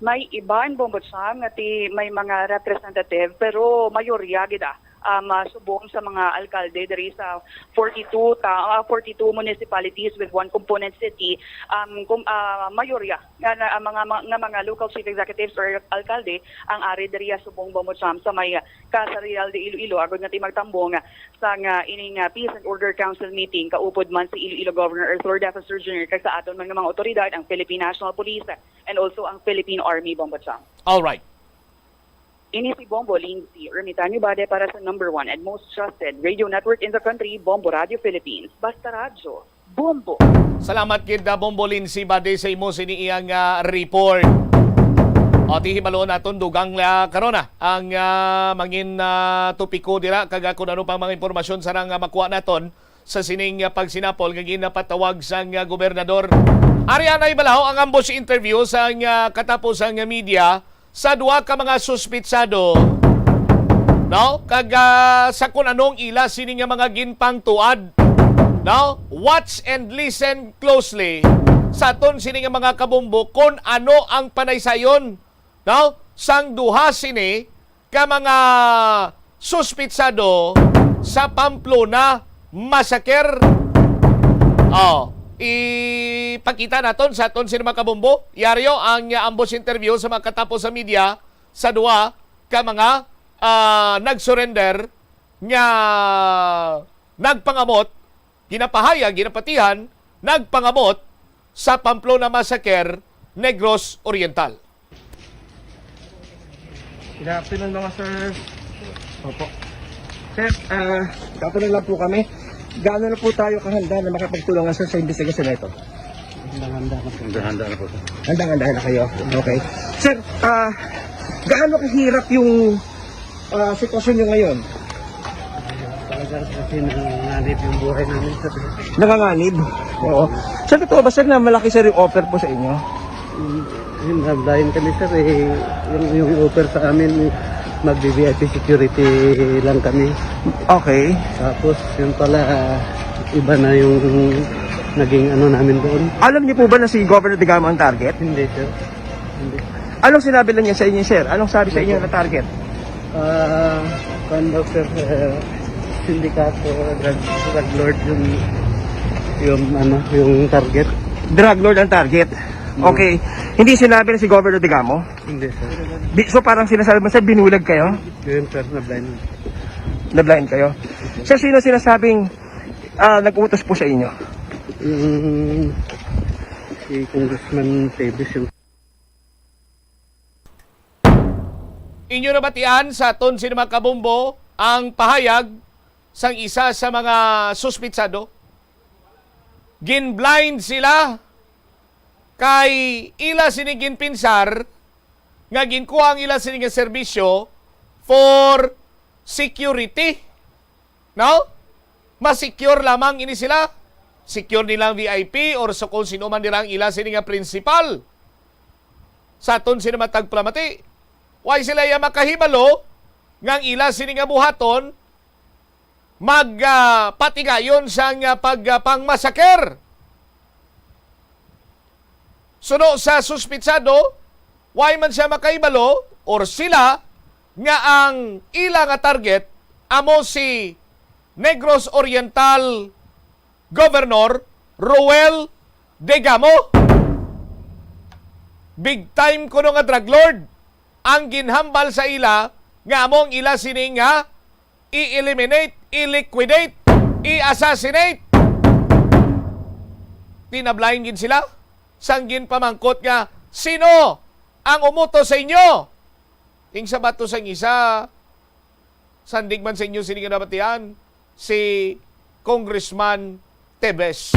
May iban, Bombo Cham, nga ti may mga representative, pero mayorya gid, ah, um, ah, subong sa mga alkalde diri sa forty-two ta-, ah, forty-two municipalities with one component city, um, kum-, ah, mayorya nga, nga, mga, nga mga local chief executives or alkalde ang ari diri, ah, subong, Bombo Cham, sa may, ah, Casa Real de Iloilo, agud nga ti magtambong, ah, sang, ah, ining, ah, Peace and Order Council meeting, kaupod man si Iloilo Governor Arthur Defensor Junior kag sa aton man nga mga otoridad, ang Philippine National Police, and also ang Philippine Army, Bombo Cham. All right. Ini si Bombo Lindsay Ermitanio Bade para sa number one and most trusted radio network in the country, Bombo Radio Philippines. Basta radyo, Bombo. Salamat gid, ah, Bombo Lindsay Bade, sa imo sini iyang, ah, report. O, ti hibaluon naton dugang, ah, karon na ang, ah, mangin, ah, topiko dira, kag, ah, kung ano pang mga impormasyon sarang, ah, makuha naton sa sining, ah, pagsinapol nga ginapatawag sang, ah, gobernador. Ari anay balaho ang ambush interview sang, ah, katapos sang media sa duha ka mga suspitsado, no? Kag, ah, sa kun anong ila sini nga mga ginpangtuad, no? Watch and listen closely sa aton sini nga mga kabombo kung ano ang panaysayon, no, sang duha sini ka mga suspitsado sa Pamplona massacre. Oh, ipakita naton sa aton sini mga kabombo. Yari ang, ah, ambush interview sa mga katapos sa media sa duha ka mga, ah, nag-surrender nga nagpangamot, ginapahayag, ginapatihan, nagpangamot sa Pamplona Massacre, Negros Oriental. Good afternoon, mga sir. Opo. Sir, ah, tatanong lang po kami, gaano na po tayo kahanda na makipagtulungan, sir, sa investigasyon na ito? Handang-handa na po. Handang-handa na po, sir. Handang-handa na kayo. Okay. Sir, ah, gaano kahirap yung, ah, sitwasyon nyo ngayon? Talaga kasi nanganganib yung buhay namin, sir. Nanganganib? Oo. Sir, totoo ba, sir, na malaki, sir, yung offer po sa inyo? Mm, yun, blind kami, sir, eh. Yung, yung offer sa amin, mag-V V I P security lang kami. Okay. Tapos, yun pala, ah, iba na yung naging ano namin doon. Alam niyo po ba na si Governor Digamo ang target? Hindi, sir. Hindi. Anong sinabi lang niya sa inyo, sir? Anong sabi sa inyo na target? Ah, kuwan daw, sir, eh, sindikato, drug, drug lord yung, yung, ano, yung target. Drug lord ang target? Mm. Okay. Hindi sinabi na si Governor Digamo? Hindi, sir. Di, so parang sinasabi mo, sir, binulag kayo? Yun, sir, na-blind. Na-blind kayo? Sir, sino sinasabing, Ah, nag-utos po sa inyo? Yung si Congressman Tevez, yung Inyo nabatian sa aton sini, mga kabombo, ang pahayag sang isa sa mga suspitsado. Gin-blind sila kay ila sini ginpinsar nga ginkuha ang ila sini nga serbisyo for security. No? Mas secure lamang ini sila. Secure nila ang V I P or sa kung sino man nila ang ila sini nga principal. Sa aton sini matag palamati, way sila iya makahibalo nga ang ila sini nga buhaton mag, ah, patigayon sang, ah, pag, ah, pangmasaker. Suno sa suspitsado, way man siya makahibalo or sila nga ang ila nga target amo si Negros Oriental Governor Roel Degamo. Big time kuno nga drug lord ang ginhambal sa ila nga amo ang ila sini nga i-eliminate, i-liquidate, i-assassinate. Tinablind gid sila sang ginpamangkot nga, "Sino ang umuto sa inyo?" Ing sabat to sang isa, "Sandig man sa inyo sini nga nabatian, si Congressman Tevez."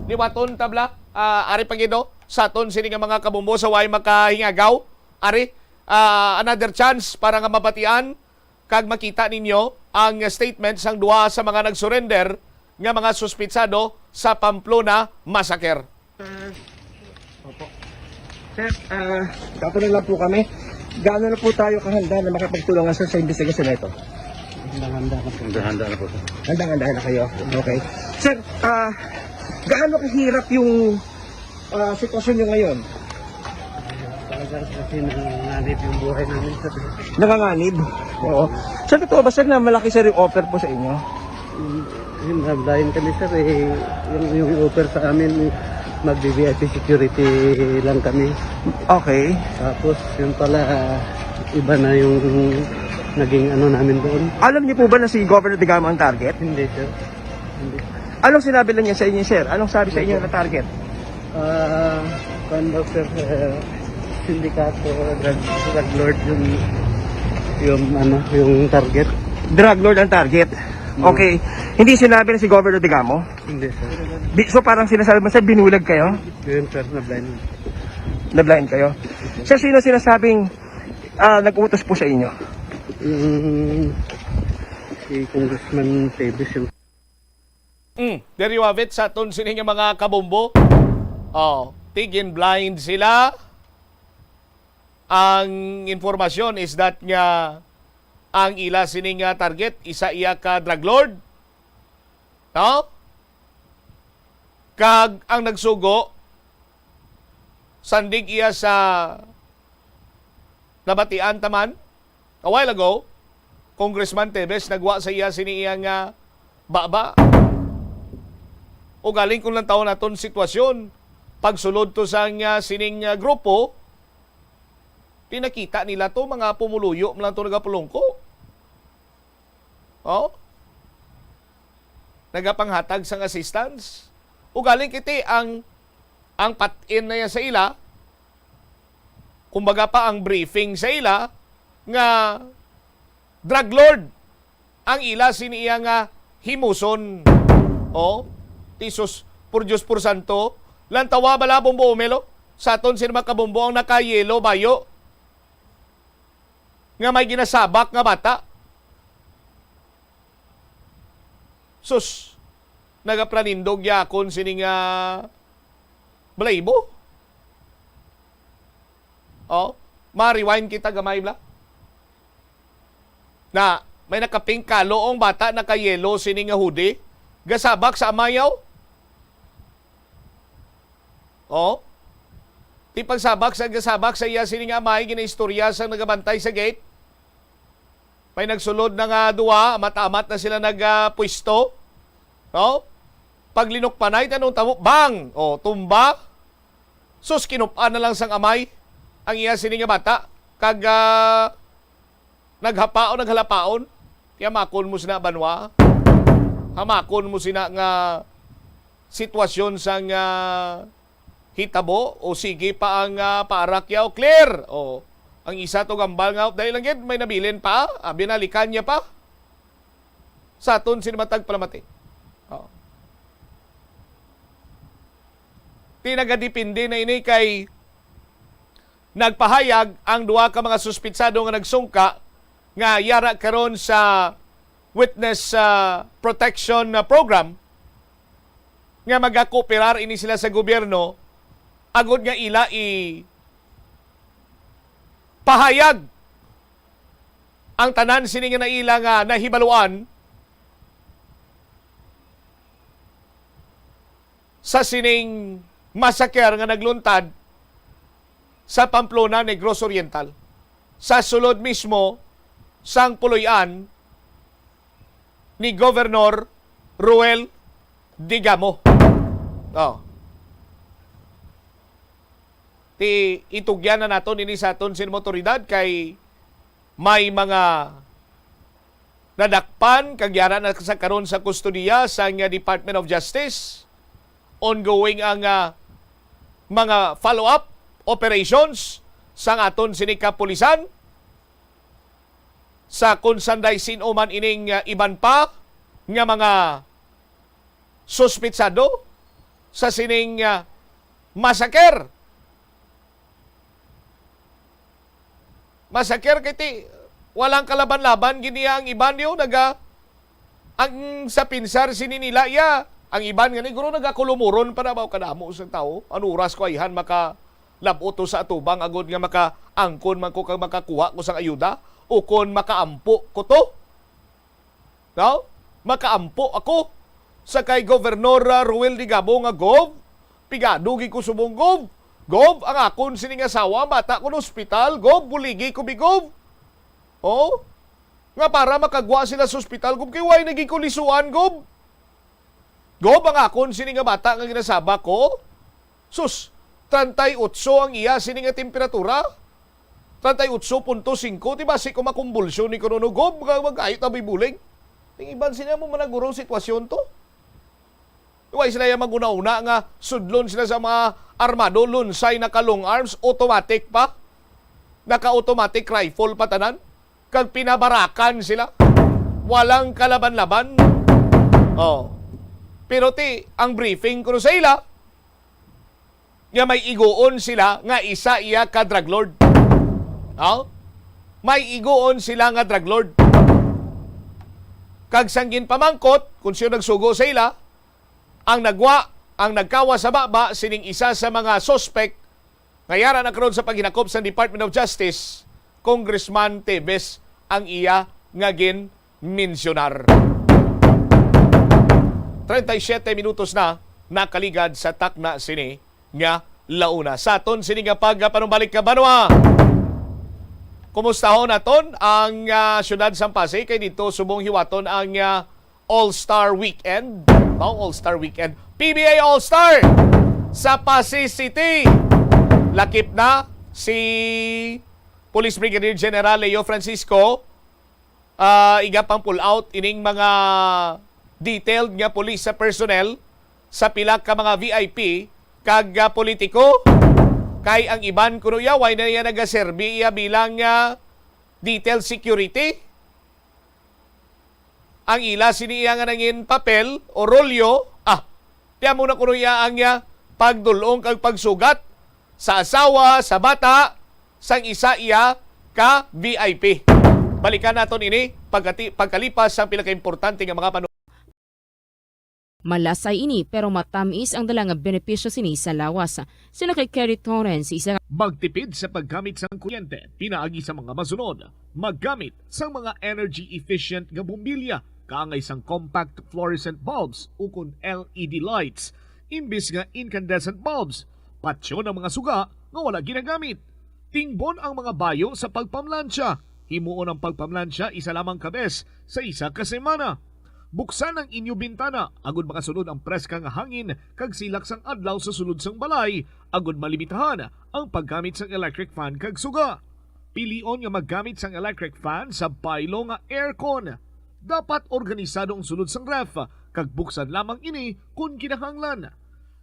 Liwaton ta bala, ah, ari pa gid, oh, sa aton sini nga mga kabombo sa way makahingagaw. Ari, ah, another chance para nga mabatian kag makita ninyo ang statement sang duha sa mga nag-surrender nga mga suspitsado sa Pamplona massacre. Opo. Sir, ah, tatanong lang po kami, gaano na po tayo kahanda na makapagtulungan, sir, sa investigasyon na ito? Handang-handa na po. Handang-handa na po, sir. Handang-handa na kayo. Okay. Sir, ah, gaano kahirap yung, ah, sitwasyon nyo ngayon? Talaga kasi nanganib yung buhay namin, sir. Nanganganib? Oo. Sir, totoo ba, sir, na malaki, sir, yung offer po sa inyo? Yung, yung blind kami, sir, eh, yung, yung offer sa amin, mag-V I P security lang kami. Okay. Tapos, yun pala, iba na yung naging ano namin doon. Alam niyo po ba na si Governor Degamo ang target? Hindi, sir. Hindi. Anong sinabi lang niya sa inyo, sir? Anong sabi sa inyo na target? Ah, kuwan daw, sir, eh, sindikato, drug, drug lord yung, yung, ano, yung target. Drug lord ang target? Mm. Okay. Hindi sinabi na si Governor Degamo? Hindi, sir. Bi-, so parang sinasabi mo, sir, binulag kayo? Yun, sir, na-blind. Na-blind kayo? Sir, sino sinasabing, ah, nag-utos po sa inyo? Yung si Congressman Tevez, yung Mm, there you have it, sa aton sini nga mga kabombo. Oh, tigin blind sila. Ang informasyon is that nga ang ila sini nga target, isa iya ka drug lord. No? Kag ang nagsugo, sandig iya sa nabatian ta man, a while ago, Congressman Tevez nagwa sa iya sini iya nga baba. O galing kung lantaw naton sitwasyon, pagsulod to sa nga sining, ah, grupo, pinakita nila to, mga pumuluyo man lang to nagapulungko. Oh? Nagapanghatag sang assistance. O galing kiti ang, ang patin na yan sa ila, kumbaga pa ang briefing sa ila, nga drug lord ang ila sini iya nga himuson. Oh, ti sus, por Dios, por santo, lantawa bala, Bombo Umelo, sa aton sini mga kabombo ang naka-yellow bayo nga may ginasabak nga bata. Sus, nagapranindog ya akon sini nga balahibo. Oh, ma-rewind kita gamay bala. Na, may nakapink kaloong bata, naka-yellow sini nga hoodie, gasabak sa amayaw. Oh? Ti pagsabak sa, gasabak sa iya sini nga amay, ginaistorya sang nagabantay sa gate. May nagsulod na nga duha, amat-amat na sila nagpwesto. No? Paglinukpanay, tanong tamo, bang! O, tumba. Sus, kinup-an na lang sang amay ang iya sini nga bata. Kag, ah, naghapaon, naghalapaon. Kaya makon mo sina banwa. Hamakon mo sina nga sitwasyon sang, ah, hitabo, o sige pa ang, ah, parak yaw, clear. O, ang isa to gambal nga, "Dali lang gid, may nabilin pa, ah, binalikan niya pa." Sa aton sini matag palamati. O. Ti nagadepende na ini kay nagpahayag ang duha ka mga suspitsado nga nagsungka nga yara karon sa Witness, ah, Protection, ah, Program nga magakooperar ini sila sa gobyerno agod nga ila i pahayag ang tanan sini nga naila nga nahibaluan sa sining massacre nga nagluntad sa Pamplona, Negros Oriental, sa sulod mismo sang puloy-an ni Governor Ruel Digamo. Oh. Ti itugyan na naton ini sa aton sin mga awtoridad kay may mga nadakpan kag yara na sa karon sa kustodiya sang Department of Justice. Ongoing ang, ah, mga follow-up operations sang aton sini kapulisan sa kon sanday sin-o man ining, ah, iban pa nga mga suspitsado sa sining, ah, massacre. Massacre kay ti walang kalaban-laban gid niya ang iban niyo naga ang sa pinsar sini nila iya ang iban nga ni guro nagakulumuron pa na ba kadamo sa tao. Ano oras ko ayhan maka lab-ot to sa atubang agod nga makaangkon man ko kag makakuha ko sang ayuda o kon makaampo ko to. No? Makaampo ako sa kay Gobernador, ah, Ruel Digamo nga, "Gov, pigado gid ko subong, Gov. Gov, ang akon sining asawa, ang bata ko na ospital, Gov, buligi ko bi, Gov." Oh? Nga para makagwa sila sa ospital, Gov, kay way na gid ko lisuan, Gov. Gov, ang akon sini nga bata nga ginasaba ko, sus, treinta y ocho ang iya sini nga temperatura. Treinta y ocho punto cinco, di ba, si ko makumbulsyon ni kuno, no, Gov, mag-, mag-ayot na bibuling. Ang iban sila mo managurong sitwasyon to. Way sila yung mag-una-una nga sudlon sila sa mga armado, lunsay naka long arms, automatic pa. Naka-automatic rifle pa tanan. Kag pinabarakan sila. Walang kalaban-laban. Oh. Pero ti, ang briefing kuno sa ila, nga may iguon sila nga isa iya ka drug lord. No? May iguon sila nga drug lord. Kag sang ginpamangkot kung sino nagsugo sa ila, ang nagwa, ang nagkawa sa baba sining isa sa mga suspect nga yara na karon sa paghinakop sa Department of Justice, Congressman Teves ang iya nga ginmensyonar. Treinta y siete minutos na nakaligad sa takna sini nga launa. Sa aton sini nga pagpanumbalik ka banwa, kumustahon naton ang, ah, siyudad sang Pasig kay dito subong hiwaton ang, ah, All-Star Weekend. Mao, All-Star Weekend. P B A All-Star sa Pasig City. Lakip na si Police Brigadier General Leo Francisco, ah, iga pang pull out ining mga detailed nga police sa personnel sa pila ka mga V I P kag, ah, politiko, kay ang iban kuno iya way na iya nagaserbi iya bilang, ah, detailed security. Ang ila sini iya nga nangin papel o rolyo, ah, tiyan mo na kuno iya ang, ah, pagdulong kag pagsugat sa asawa, sa bata, sang isa iya ka V I P. Balikan naton ini pagkati-, pagkalipas sang pila ka importante nga mga panu- Malasay ini, pero matamis ang dala nga benepisyo sini sa lawas. Sino kay Kerry Torrens, isa Magtipid sa paggamit sang kuryente pinaagi sa mga masunod. Maggamit sang mga energy efficient nga bombilya kaangay sang compact fluorescent bulbs ukon L E D lights imbis nga incandescent bulbs. Patyon ang mga suga nga wala ginagamit. Tingbon ang mga bayo sa pagpamlansya. Himuon ang pagpamlansya isa lamang ka bes sa isa ka semana. Buksan ang inyo bintana agud makasulod ang preska nga hangin kag silak sang adlaw sa sulod sang balay, agud malimitahan ang paggamit sang electric fan kag suga. Pilion nga maggamit sang electric fan sa baylo nga aircon. Dapat organisado ang sulod sang ref kag buksan lamang ini kon kinahanglan.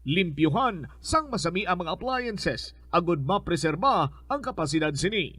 Limpyuhan sang masami ang mga appliances agod mapreserba ang kapasidad sini.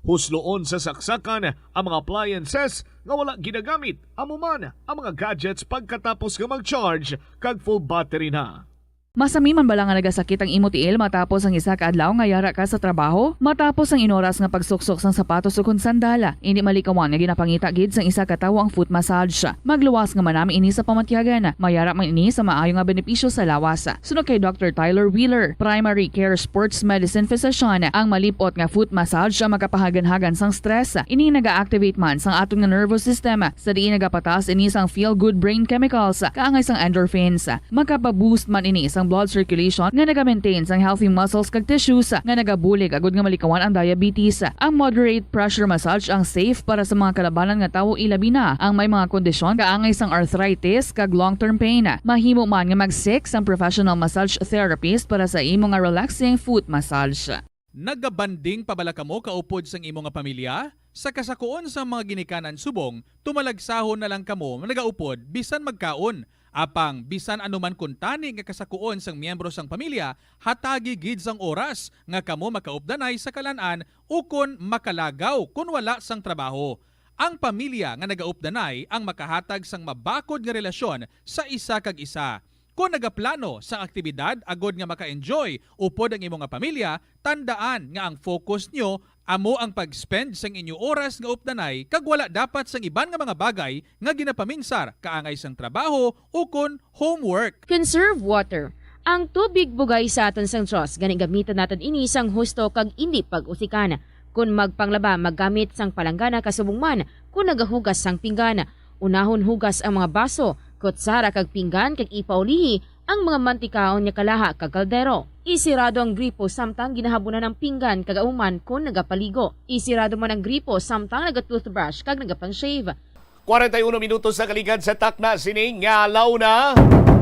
Husloon sa saksakan ang mga appliances nga wala ginagamit, amo man ang mga gadgets pagkatapos nga mag-charge kag full battery na. Masami man bala nga nagasakit ang imo tiil matapos ang isa ka adlaw nga yara ka sa trabaho? Matapos ang inoras nga pagsuksok sang sapatos ukon sandal, indi malikawan nga ginapangita gid sang isa ka tawo ang foot massage. Magluwas nga manami ini sa pamatyagan. Mayara man ini sa maayo nga benepisyo sa lawas. Suno kay Doctor Tyler Wheeler, primary care sports medicine physician, ang malip-ot nga foot massage ang makapahaganhagan sang stress. Ini naga-activate man sang aton nga nervous system, sa diin nagapataas ini sang feel-good brain chemicals, kaangay sang endorphins. Makapaboost man ini sang blood circulation nga nagamaintain sang healthy muscles kag tissues nga nagabulig agud nga malikawan ang diabetes. Ang moderate pressure massage ang safe para sa mga kalabanan nga tawo, ilabi na ang may mga kondisyon kaangay sang arthritis kag long-term pain. Mahimo man nga mag-seek sang professional massage therapist para sa imo nga relaxing foot massage. Nagabanding pa bala kamo kaupod sang imo nga pamilya? Sa kasakuon sang mga ginikanan subong, tumalagsahon na lang kamo nagaupod bisan magkaon. Apang bisan ano man kuntani nga kasakuon sang miyembro sang pamilya, hatagi gid sang oras nga kamo makaupdanay sa kalan-an ukon makalagaw kon wala sang trabaho. Ang pamilya nga nagaupdanay ang makahatag sang mabakod nga relasyon sa isa kag isa. Kon nagaplano sang aktibidad agod nga maka-enjoy upod ang imo nga pamilya, tandaan nga ang focus nyo amo ang pag-spend sang inyo oras nga updanay kag wala dapat sang iban nga mga bagay nga ginapaminsar kaangay sang trabaho ukon homework. Conserve water. Ang tubig bugay sa aton sang Dios, gani gamiton naton ini sang husto kag indi pag-usikan. Kon magpanglaba, maggamit sang palanggana kasubong man kon nagahugas sang pinggan. Unahon hugas ang mga baso, kutsara kag pinggan kag ipaulihi ang mga mantikaon nga kalaha kag kaldero. Isirado ang gripo samtang ginahabunan ang pinggan kag ahuman kon nagapaligo. Isirado man ang gripo samtang naga-toothbrush kag nagapang-shave. Kwarenta y uno minutos na kaligad sa takna sini nga launa.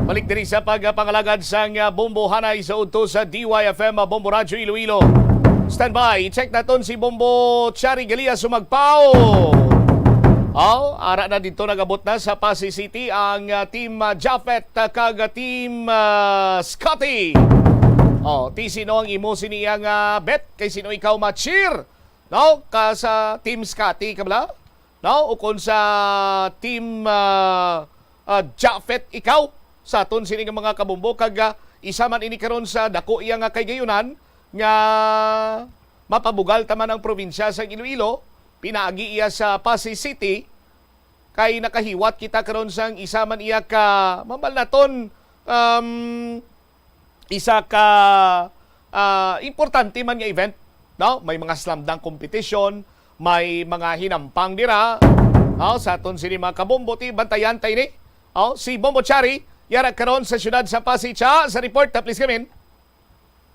Balik diri sa pagpangalagad sang, ah, Bombo Hanay sa udto sa D Y F M, ah, Bombo Radyo Iloilo. Standby, i-check naton si Bombo Chari Galia sumagpaw. Oh, ara na dito, nagabot na sa Passi City ang, ah, Team, ah, Japhet, ah, kag, ah, Team, ah, Scotty. Oh, ti sino ang imo sini nga bet? Kay sino ikaw ma-cheer? No? Ka sa Team Scotty ka bala? No? Ukon sa Team, ah, ah, Japhet ikaw sa aton sini nga mga kabombo, kag, ah, isa man ini karon sa dako iya nga kahigayonan nga mapabugal ta man ang probinsya sang Iloilo, pinaagi iya sa Passi City, kay nakahiwat kita karon sang isa man iya ka, mabal naton, um, isa ka, ah, importante man nga event, no? May mga slam dunk competition, may mga hinampang dira, no? Sa aton sini mga kabombo, ti bantayan ta ini. Oh, si Bombo Chari, yara karon sa siyudad sa Passi. Cha, sa report, ah, please come in.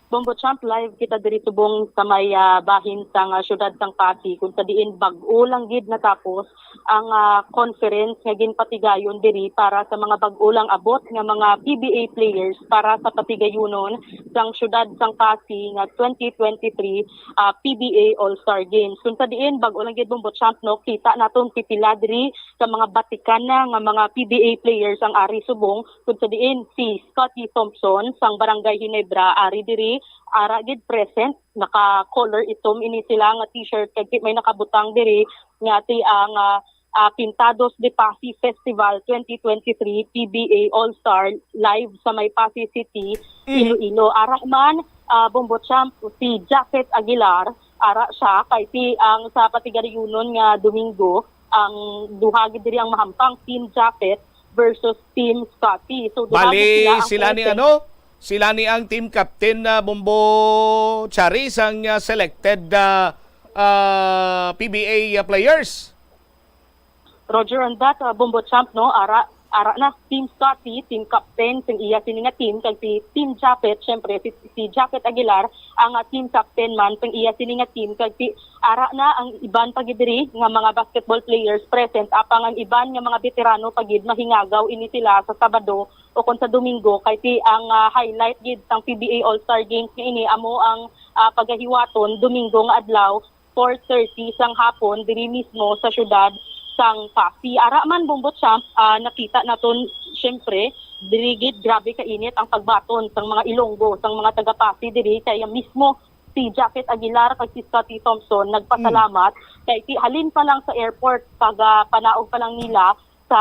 Bombo Champ, live kita diri subong sa may, ah, bahin sang, ah, siyudad sang Passi, kung sa diin bag-o lang gid natapos ang, ah, conference nga ginpatigayon diri para sa mga bag-o lang abot nga mga P B A players para sa patigayonon sang siyudad sang Passi nga twenty twenty-three, ah, P B A All-Star Games. Kung sa diin bag-o lang gid, Bombo Champ, no, kita naton pipila diri ka mga batikan na nga mga P B A players ang ari subong, kung sa diin si Scotty Thompson sang Barangay Ginebra ari diri, ara gid present, naka-color itom ini sila nga t-shirt kag may nakabutang diri nga ti ang, ah, ah, Pintados de Passi Festival twenty twenty-three P B A All-Star live sa may Passi City, Mhm. Iloilo. Ara man, ah, Bombo Champ, si Japhet Aguilar, ara siya kay ti ang sa patigayonon nga Domingo, ang duha gid diri ang mahampang, Team Japhet versus Team Scotty. So, duha gid Bali, sila ang sila ni present. Ano? Sila ni ang team captain na Bombo Chari sang, ah, selected, ah, ah, P B A players. Roger on that, ah, Bombo Champ, no? Ara, ara na, Team Scotty, team captain, sang iya sini nga team, kag si Team Japhet, syempre, si, si Japhet Aguilar, ang, ah, team captain man, sang iya sini nga team, kag si, ara na, ang iban pa gid diri nga mga basketball players present, apang ang iban nga mga veterano pa gid, mahingagaw ini sila sa Sabado o kon sa Domingo, kay si, ang, ah, highlight gid sang P B A All-Star Games nga ini, amo ang, ah, pagahiwaton, Domingo nga adlaw, four thirty sang hapon diri mismo sa siyudad sang Passi. Ara man, Bombo Champ, ah, nakita naton, siyempre, diri gid grabe kainit ang pagbaton sang mga Ilonggo, sang mga taga Passi diri, kaya mismo si Japhet Aguilar kag si Scottie Thompson nagpasalamat kay ti halin pa lang sa airport, pag, ah, panaog pa lang nila sa,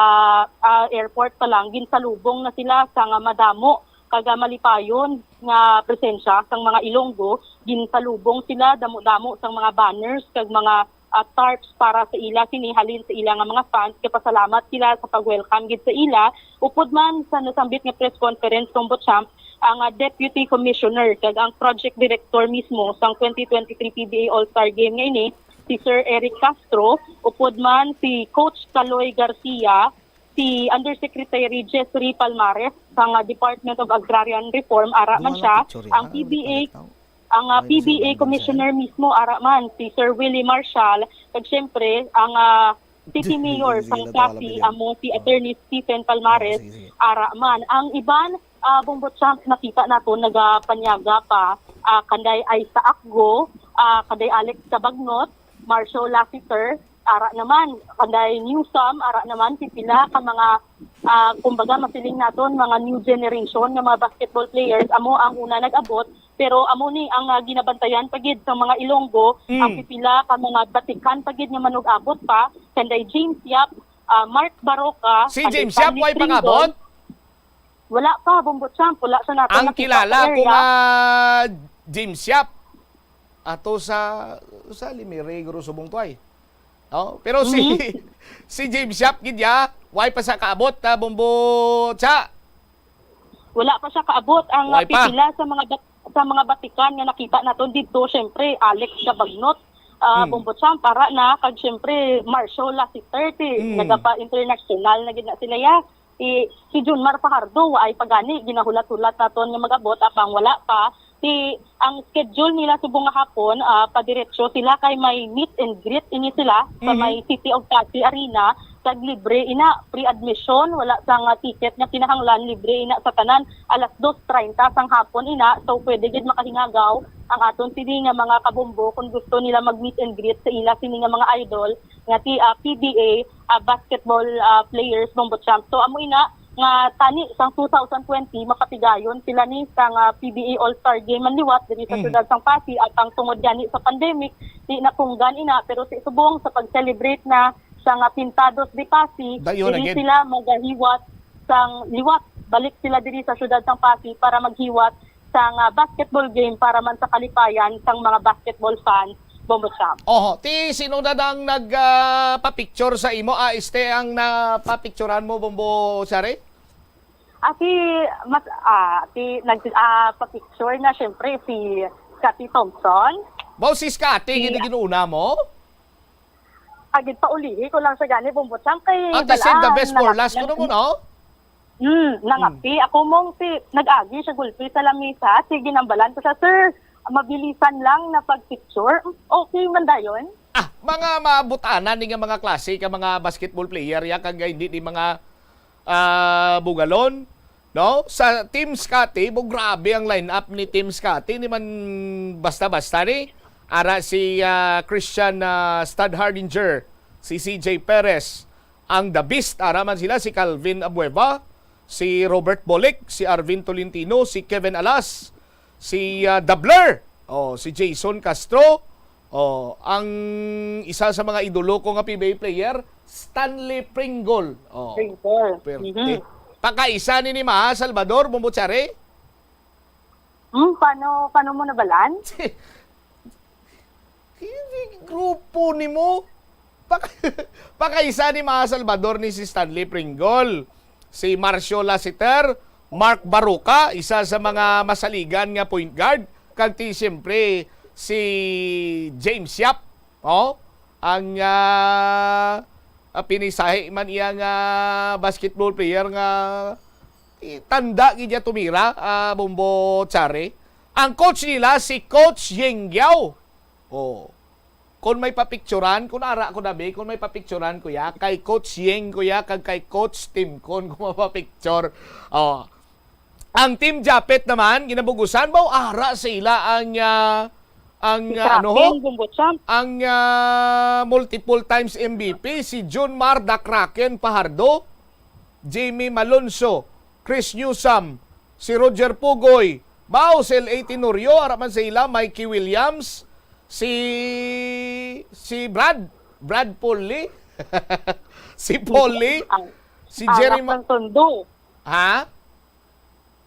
ah, airport pa lang, ginsalubong na sila sang madamo kag, ah, malipayon nga presensya sang mga Ilonggo. Ginsalubong sila damo-damo sang mga banners kag mga, ah, tarps para sa ila sini halin sa ila nga mga fans. Kay pasalamat sila sa pag-welcome gid sa ila. Upod man sa nasambit nga press conference, Bombo Champ, ang, ah, Deputy Commissioner kag ang Project Director mismo sang twenty twenty-three P B A All-Star Game nga ini, si Sir Eric Castro, upod man si Coach Kaloy Garcia, si Undersecretary Jeffrey Palmares sang, ah, Department of Agrarian Reform, ara man siya, ang P B A, ang, ah, P B A Commissioner mismo, ara man si Sir Willie Marshall, kag siyempre ang, ah, City Mayor sang Passi, amo si Attorney Stephen Palmares, ara man. Ang iban, ah, Bombo Champ, nakita naton nagapanyaga pa, ah, kanday Aisa Akgo, ah, kanday Alex Cabagnot, Marcio Lassiter, ara naman, kanday Newsome, ara naman, pipila ka mga, ah, kumbaga, masiling naton, mga new generation nga mga basketball players, amo ang una nag-abot, pero amo ni ang, ah, ginabantayan pa gid sa mga Ilonggo, ang pipila ka mga batikan pa gid nga manug-abot pa, kanday James Yap, ah, Mark Baroka, Si kanday James Yap, Stanley way Pringol. pangabot? Wala pa, Bombo Champ, wala sa naton Ang nakita kilala sa ko area. nga James Yap, ato sa, sa Limere, guro subong tuay. No? Pero si, Mhm. si James Yap, gid ya, way pa sa kaabot, ah, Bombo Cha. Wala pa siya kaabot. Ang Wala pa. pipila sa mga bat-, sa mga batikan nga nakita naton dito, syempre, Alex Cabagnot, ah, Hmm. Bombo Champ, ara na, kag syempre, Marcio Lassiter, Hmm. nagapa-international na gid na sila, ya. Si, si Junmar Fajardo, wa ay pagani, ginahulat-hulat naton nga mag-abot, apang wala pa. Si, ang schedule nila subong nga hapon, ah, padiretso sila kay may meet and greet ini sila sa Mhm. may City of Passi Arena. Kag libre ina, free admission, wala sang ticket nga kinahanglan, libre ina sa tanan. Alas dos treinta sang hapon ina, so pwede gid makahingagaw ang aton sini nga mga kabombo kung gusto nila mag meet and greet sa ila sini nga mga idol nga ti, ah, P B A, ah, basketball, ah, players, Bombo Champ. So amo ina nga tani sang two thousand twenty, mapatigayon sila ni sang, ah, P B A All-Star Game man liwat diri sa Mhm. siyudad sang Passi, at ang tungod gani sa pandemic, di napunggan ina, pero ti subong sa pag-celebrate na sang, ah, Pintados de Passi, Dayon diri again. sila magahiwat sang liwat. Balik sila diri sa siyudad sang Passi para maghiwat sang, ah, basketball game para man sa kalipayan sang mga basketball fans, Bombo Champ. Oho, ti sino na dang nag, ah, pa-picture sa imo? Ah, este ang napapicturan mo, Bombo Sari? Ah, si, mas, ah, si, nag, ah, pa-picture na, syempre, si Cathy Thompson. Wow, si Scotty, Si gid ginuuna mo? Agid, paulihi ko lang siya gani, Bombo Champ, kay Ate, save the balaan, best for nangap-, last ko nang-, na mo, no? Hmm, nangapi. Hmm. Ako mong si, nag-agi siya gulpi sa lamisa, sige, nambalan ko siya, "Sir, mabilisan lang na pag-picture." Okay man dayon. Ah, mga maabot-anan ni nga mga klase ka mga basketball player, ya, kag hindi ni mga, ah, bugalon, no? Sa Team Scotty, bo, grabe ang lineup ni Team Scotty, ni man basta-basta ni. Ara si, ah, Christian, ah, Stadhardinger, si C J Perez, ang The Beast, ara man sila, si Calvin Abueva, si Robert Bolick, si Arvin Tolentino, si Kevin Alas, si, ah, The Blur, oh, si Jason Castro, oh, ang isa sa mga idolo ko nga P B A player, Stanley Pringle. Oh, Pringle. Perte. Mhm. Pakaisa ni ni Ma Salvador, Bombo Chare? Hmm, paano, paano mo nabalaan? Hindi, grupo nimo. Pak-, pakaisa ni mga Salvador ni si Stanley Pringle, si Marcio Lassiter, Mark Baroca, isa sa mga masaligan nga point guard, kag ti, siyempre, si James Yap. Oh, ang, ah, ah, pinisahi man iya nga basketball player nga, eh, tanda gid niya tumira, ah, Bombo Chare. Ang coach nila si Coach Yeng Yao. Oh. Kung may papicturan, kung ara ko dabi, kung may papicturan ko ya, kay Coach Yeng ko ya, kag kay Coach Tim Con ko mapapicture. Oh. Ang Team Japet naman, ginabugusan, baw ara sa ila ang, ah, Ang, ah, ano ho? Ang, ah, multiple times M V P, si Junmar The Kraken Pajardo, Jimmy Malonzo, Chris Newsome, si Roger Pugoy, Bao, si L A Tenorio, ara man sa ila, Mikey Williams, si, si Brad, Brad Polly, si Polly, Ang si Jerry angas Ma-, ng tondo. Ha?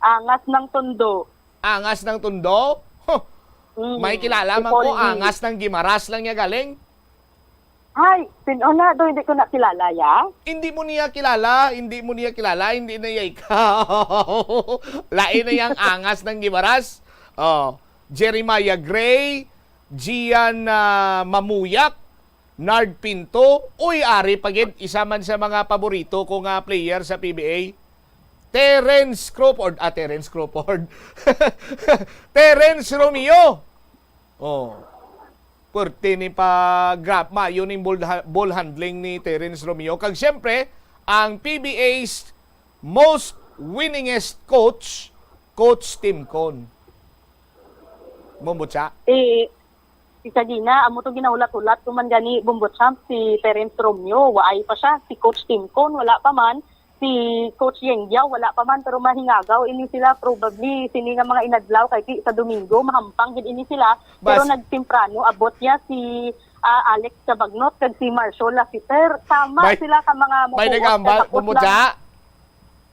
Angas ng tondo. Angas ng tondo? Huh. Mm, May kilala si man ko, Paul Lee. Angas ng Gimaras lang niya galing. Ay, sino na do? Hindi ko na kilala, ya? Hindi mo niya kilala, hindi mo niya kilala, hindi na iya ikaw. Lain na yang angas ng Gimaras. Oh, Jeremiah Gray, Gian, ah, Mamuyak, Nard Pinto. Uy, ari pa gid, isa man sa mga paborito ko nga player sa P B A. Terence Crawford, ah, Terence Crawford. Terence Romeo. Oh. Pwerte ni pa grab, mayo ning ball, ha-, ball handling ni Terence Romeo. Kag siyempre, ang P B A's most winningest coach, Coach Tim Con. Mo mo, Cha? Eh, si Sagina, amo to ginahulat-hulat ko man gani, Bombo Champ, si Terence Romeo, waay pa siya. Si Coach Tim Con, wala pa man. Si Coach Yeng Yao, wala pa man, pero mahingagaw ini sila, probably, sini nga mga inadlaw, kay ti sa Domingo, mahampang gid ini sila. Pero Bas- nagtemprano, abot niya si, ah, Alex Cabagnot kag si Marshall Lassiter. Tama May, sila ka mga may mabuot nag-ambal, kag abot lang. Pumutya?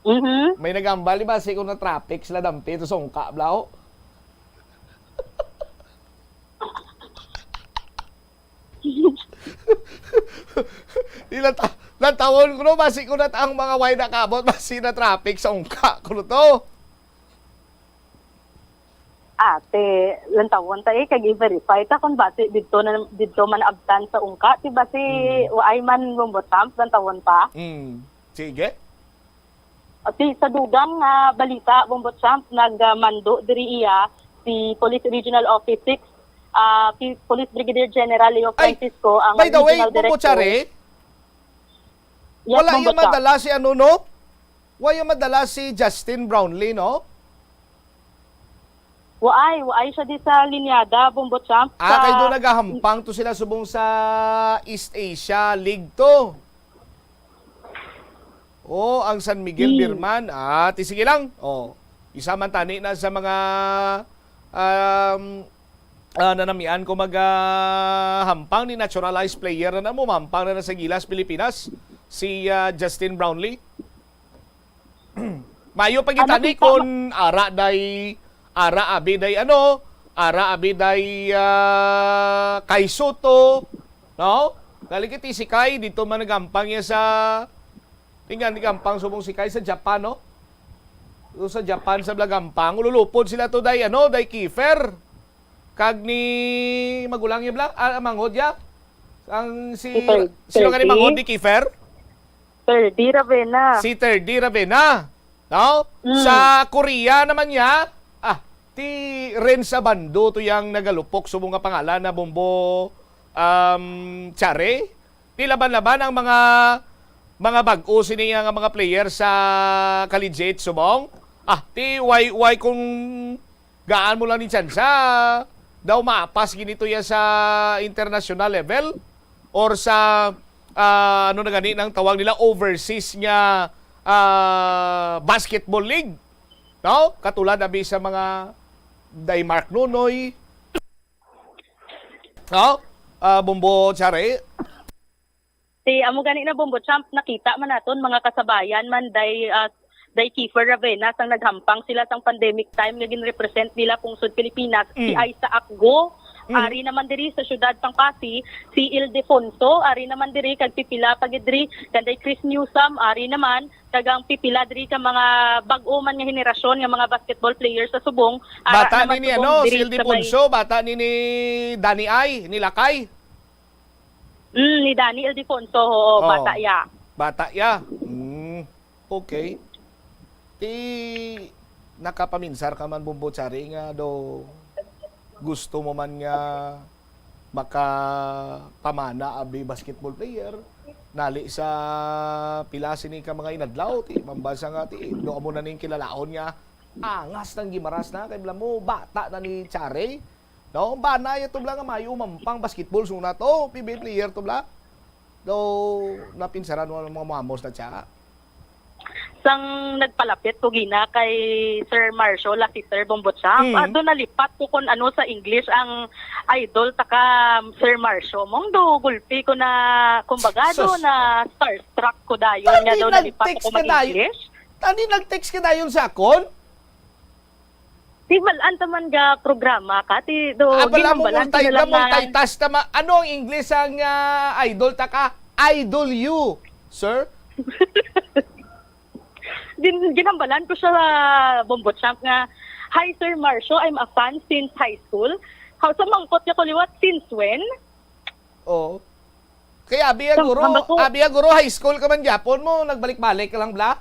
Mhm. May nag-ambal, di ba, si kung na-traffic sila dampi, to sungka, blaw? Ilata, lantawon ko, no, basi ko na ang mga way nakabot, basi na traffic sa ungka ko, no, to. Ate, lantawon ta, eh, kag i-verify ta kung basi didto na, didto man abtan sa ungka, ti basi Hmm. waay man Bombo Champ, lantawon ta. Hmm. Sige. Ate, sa dugang nga balita, Bombo Champ, nagmando diri iya si Police Regional Office six, ah, P-, Police Brigadier General Leo Ay, Francisco, ang by the way, regional Bombo director. Chare, Yes, wala Bombo yung Champ. Madala si ano, no? Wala yung madala si Justin Brownlee, no? Waay, waay siya di sa linyada, Bombo Champ, Ah, sa kay doon nagahampang to sila subong sa East Asia League to. Oh, ang San Miguel Hmm. Birman. Ah, ti sige lang. Oh, isa man tani na sa mga, um, ah, nanamian ko mag, ah, hampang ni naturalized player na na mo, mahampang na na sa Gilas, Pilipinas, si, ah, Justin Brownlee. Mayo pa Ano gitani kita ma- kung ara day, ara abi day ano, ara abi day, ah, Kai Soto, no? Galing kiti si Kai, dito man nagampang niya sa, tingnan, nagampang subong si Kai sa Japan, no? So, sa Japan, sa Blagampang, ululupod sila to day, ano, day Kiefer. Kag ni magulang niya, bla? Ah, manghod ya? Ang si, Si Fer-, sino ka ni Ferdy? Manghod ni Kiefer? Ferdy Ravena. Si Ferdy Ravena. No? Mm. Sa Korea naman niya, ah, ti Ren Sabando to yang nagalupok subong nga pangalan na Bombo, um, Chare. Ti laban-laban ang mga, mga bag-o sini nga mga player sa collegiate subong. Ah, ti why, why kung gaan mo lang ni tsansa, daw mapas gini to ya sa international level or sa, ah, ano na gani nang tawag nila, overseas nga, ah, basketball league, no? Katulad abi sa mga day Mark Nonoy, no? Ah, Bombo Chare. Si amo gani na, Bombo Champ, nakita man naton mga kasabayan man day, ah, day Kiefer Ravena sang naghampang sila sang pandemic time nga ginrepresent nila pungsod Pilipinas, si Mm. Isaac Go, Mm. ari naman diri sa siyudad sang Passi, si Ildefonso, ari naman diri kag pipila pa gid diri, kanday Chris Newsome, ari naman, kag ang pipila diri ka mga bag-o man nga henerasyon nga mga basketball players sa subong, ara Bata naman ni, ni, subong ano, diri si sa may Ildefonso, bata ni, ni Danny Ai, ni Lakay. Mm, ni Danny Ildefonso, oo, Oo. Bata ya. Bata ya. Mm, okay. Ti nakapaminsar ka man, Bombo Chari, nga do gusto mo man nga makapamana abi basketball player. Nali sa pila sini ka mga inadlaw, ti mambasa nga ti do amo na ning kilalaon nga angas ng Gimaras na kay bala mo bata na ni Chari. No, bana ya to bla nga mayo mampang basketball suna to, P B A player to bla. Daw napinsaran mo ang mga mamos na siya. Sang nagpalapit ko gina kay Sir Marcio Lassiter Bombocham, Mm. Ado nalipat ko kun ano sa English ang idol ta ka Sir Marcio. Mong do gulpi ko na, kumbaga, do Sus. Na starstruck ko dayon nga Tani daw nalipat nag-text ko ka dayon. mag-English. Tani nag-text ka dayon sa akon? Di malan taman ga programa ka, ti do Ah, bala mo ginambalan ko multi, na lang nga multitask ta ma-, ano ang English ang ah, idol ta ka? Idol you, sir? Gin, ginambalan ko siya sa Bombo Champ nga, "Hi, Sir Marcio, I'm a fan since high school." How sa mangkot niya ko liwat, "Since when?" Oh. Kaya abi ya Sam-, guro, hambal ko. Abi ya guro, high school ka man gyapon mo, nagbalik-balik ka lang bla.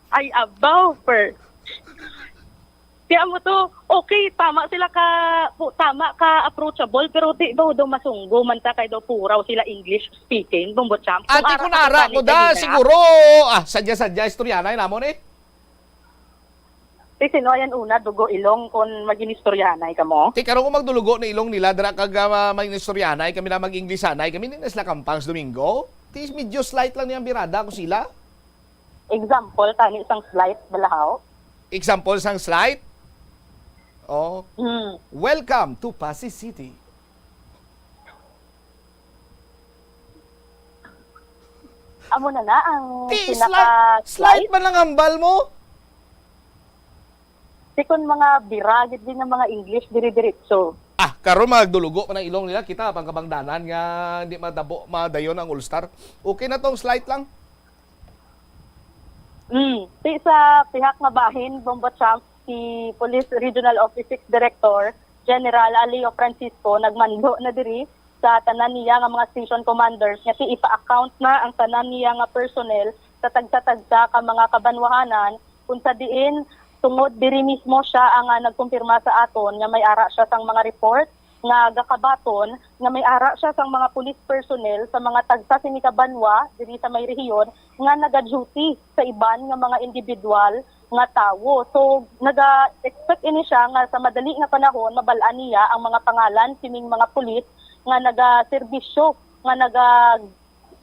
Ay, abaw, per. Kaya mo to, okay, tama sila ka, pu- tama ka approachable, pero di daw daw masunggo man ta kay daw puraw sila English speaking, Bombo Champ. Ati ko ara nara ka ko ni da, kanina. Siguro, ah, sadya-sadya istoryanay namon eh. Ti sino yan una, dugo ilong, kung mag-inistoryanay ka mo? Ti karon ko magdulugo na ilong nila, dira kag ah, mag-inistoryanay kami na mag-Inglesanay kami ni Nesla Kampang sa Domingo. Ti medyo slight lang niyang birada ko sila. Example, tani isang slight, balahaw. Example sang slight. Oh. Hmm. Welcome to Passi City. Amo na na ang Ti, pinaka slight, slight man ang hambal mo. Ti kun mga bira gid din ang mga English diri diretso. Ah, karon magdulugo pa ng ilong nila. Kita pang kabangdanan nga hindi madabo, madayon ang All Star. Okay na tong slight lang. Mm. Ti sa pihak nga bahin, Bombo Champ, si Police Regional Office six Director General Aleo Francisco nagmando na diri sa tanan niya nga mga station commanders nga ti ipa-account na ang tanan niya nga personnel sa tagsa-tagsa ka mga kabanwahanan, kung sa diin tungod diri mismo siya ang ah, nagkumpirma sa aton nga may ara siya sang mga report nga gakabaton nga may ara siya sang mga police personnel sa mga tagsa sini ka banwa diri sa may rehiyon nga naga-duty sa iban nga mga individual nga tawo. So, naga-expect ini siya nga sa madali nga panahon mabal-an niya ang mga pangalan sining mga pulis nga nagaserbisyo, nga naga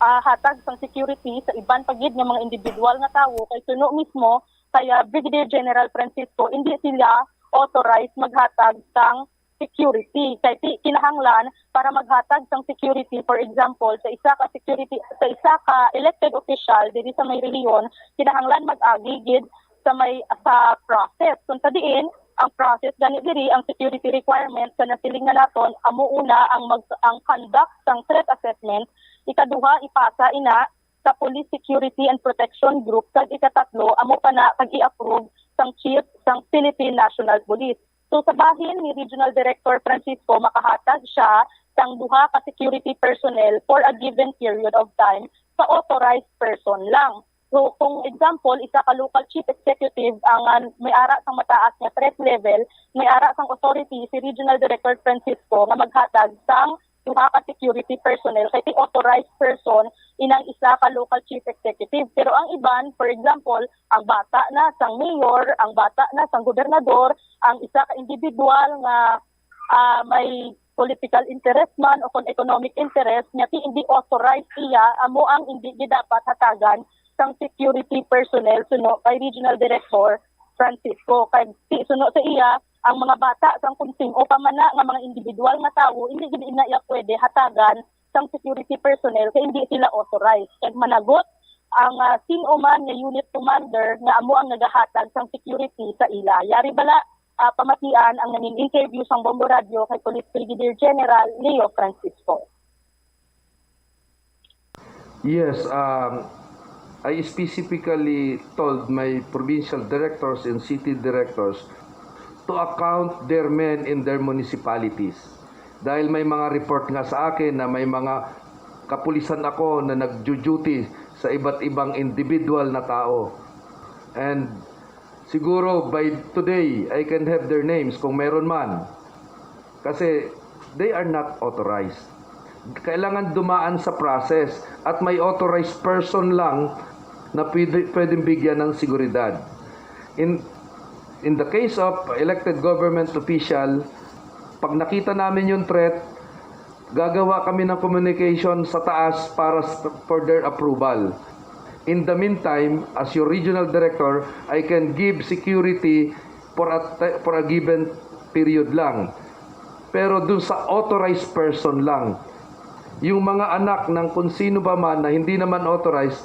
ah, hatag sang security sa iban pa gid nga mga individual nga tawo, kay suno mismo kaya Brigadier General Francisco, hindi sila authorized maghatag sang security. Kay ti kinahanglan para maghatag sang security, for example, sa isa ka security, sa isa ka elected official diri sa may rehiyon, kinahanglan mag-agi gid sa may, sa process. Kung sa diin, ang process gani diri, ang security requirements sa nasiling na naton, amo una ang mag, ang conduct sang threat assessment, ikaduha ipasa ina sa Police Security and Protection Group, kag ikatatlo amo pa na kag i-approve sang chief sang Philippine National Police. So sa bahin ni Regional Director Francisco, makahatag siya sang duha ka security personnel for a given period of time sa authorized person lang. So kung example, isa ka local chief executive ang ah, may ara sang mataas nga threat level, may ara sang authority si Regional Director Francisco nga maghatag sang duha ka security personnel kay ti authorized person inang isa ka local chief executive. Pero ang iban, for example, ang bata na sang mayor, ang bata na sang gobernador, ang isa ka individual nga ah, may political interest man o kung economic interest niya, ti hindi authorized iya, amo ang hindi gid dapat hatagan sang security personnel suno kay Regional Director Francisco. Kay ti suno sa iya, ang mga bata sang kung sin-o pa man na nga mga individual nga tawo, hindi gid ina iya pwede hatagan sang security personnel kay hindi sila authorized. Kay managot ang ah, sin-o man nga unit commander nga amo ang nagahatag sang security sa ila. Yari bala ah, pamatian ang nangin-interview sang Bombo Radio kay Police Brigadier General Leo Francisco. Yes, um, I specifically told my provincial directors and city directors to account their men in their municipalities. Dahil may mga report nga sa akin na may mga kapulisan ako na nagjo-duty sa iba't ibang individual na tao. And siguro by today, I can have their names kung meron man. Kasi they are not authorized. Kailangan dumaan sa process at may authorized person lang na pwede, pwedeng bigyan ng seguridad. In, in the case of elected government official, Pag nakita namin yung threat, gagawa kami ng communication sa taas para s- for their approval. In the meantime, as your regional director, I can give security for a, ti- for a given period lang. Pero dun sa authorized person lang. Yung mga anak ng kung sino ba man na hindi naman authorized,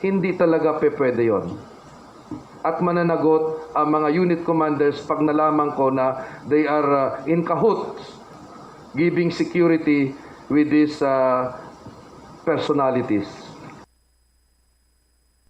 hindi talaga pe pwede yon. At mananagot ang mga unit commanders pag nalaman ko na they are uh, in cahoots giving security with these uh, personalities.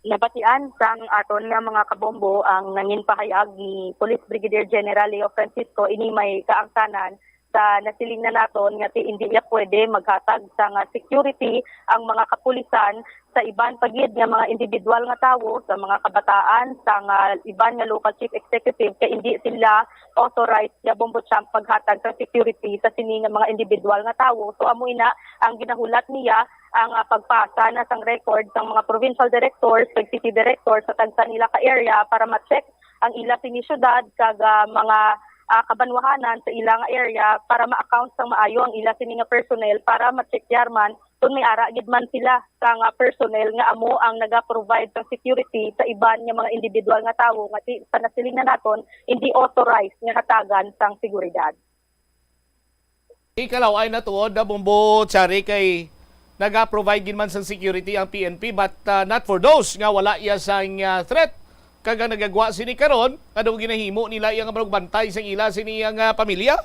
Nabatian sang aton nga mga kabombo ang nangin pahayag ni Police Brigadier General Leo Francisco. Ini may kaangtanan sa nasiling na naton nga ti hindi niya pwede maghatag sang security ang mga kapulisan sa iban pa gid nga mga individual nga tawo, sa mga kabataan, sa nga iban nga local chief executive, kay hindi sila authorized nga bombo champ maghatag sa security sa sini nga mga individual nga tawo. So amo ina ang ginahulat niya ang ah, pagpasa na sang record sang mga provincial directors kag city directors sa tagsa nila ka area para ma-check ang ila sini syudad kag ah, mga ah, kabanwahanan sa ilang area para ma-account sang maayo ang ila sini nga personnel para ma-check yarman kung may ara gid man sila sang ah, personnel nga amo ang naga-provide sang security sa iban nga mga individual nga tawo nga ti sa nasiling na naton hindi authorized nga hatagan sang seguridad. Ikalaw ay natuod na Bombo Chari kay naga-provide gid man sang security ang P N P, but ah, not for those nga wala iya sang ah, threat kag ang nagagwa sini karon, ano ginahimo nila iya nga manugbantay sang ila sini nga pamilya?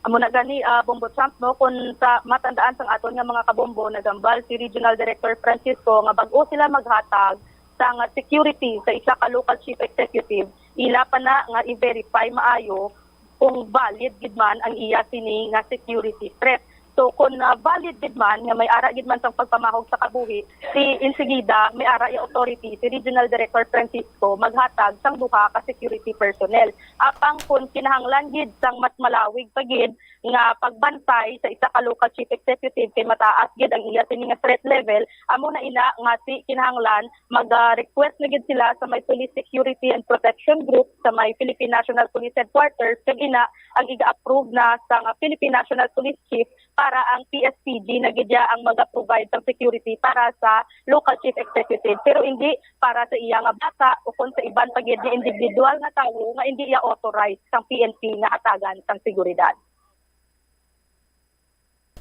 Amo na gani, ah, Bombo Champ, no, kung sa matandaan sang aton nga mga kabombo, nagambal si Regional Director Francisco nga bag-o sila maghatag sang security sa isa ka local chief executive, ila pa na nga i-verify maayo kung valid gid man ang iya sini nga security threat. So kung ah, valid gid man nga may ara gid man sang pagpamahog sa kabuhi, si insigida may ara iya authority si Regional Director Francisco maghatag sang duha ka security personnel. Apang kung kinahanglan gid sang mas malawig pa gid nga pagbantay sa isa ka local chief executive kay mataas gid ang iya sini nga threat level, amo na ina nga si kinahanglan mag-request na gid sila sa may Police Security and Protection Group sa may Philippine National Police Headquarters, kag ina ang iga-approve na sa nga Philippine National Police Chief para ang P S P G na gid ya ang maga-provide sang security para sa local chief executive, pero hindi para sa iya nga bata o kon sa iban pa gid nga individual nga tawo nga hindi iya authorized sang P N P nga hatagan sang seguridad.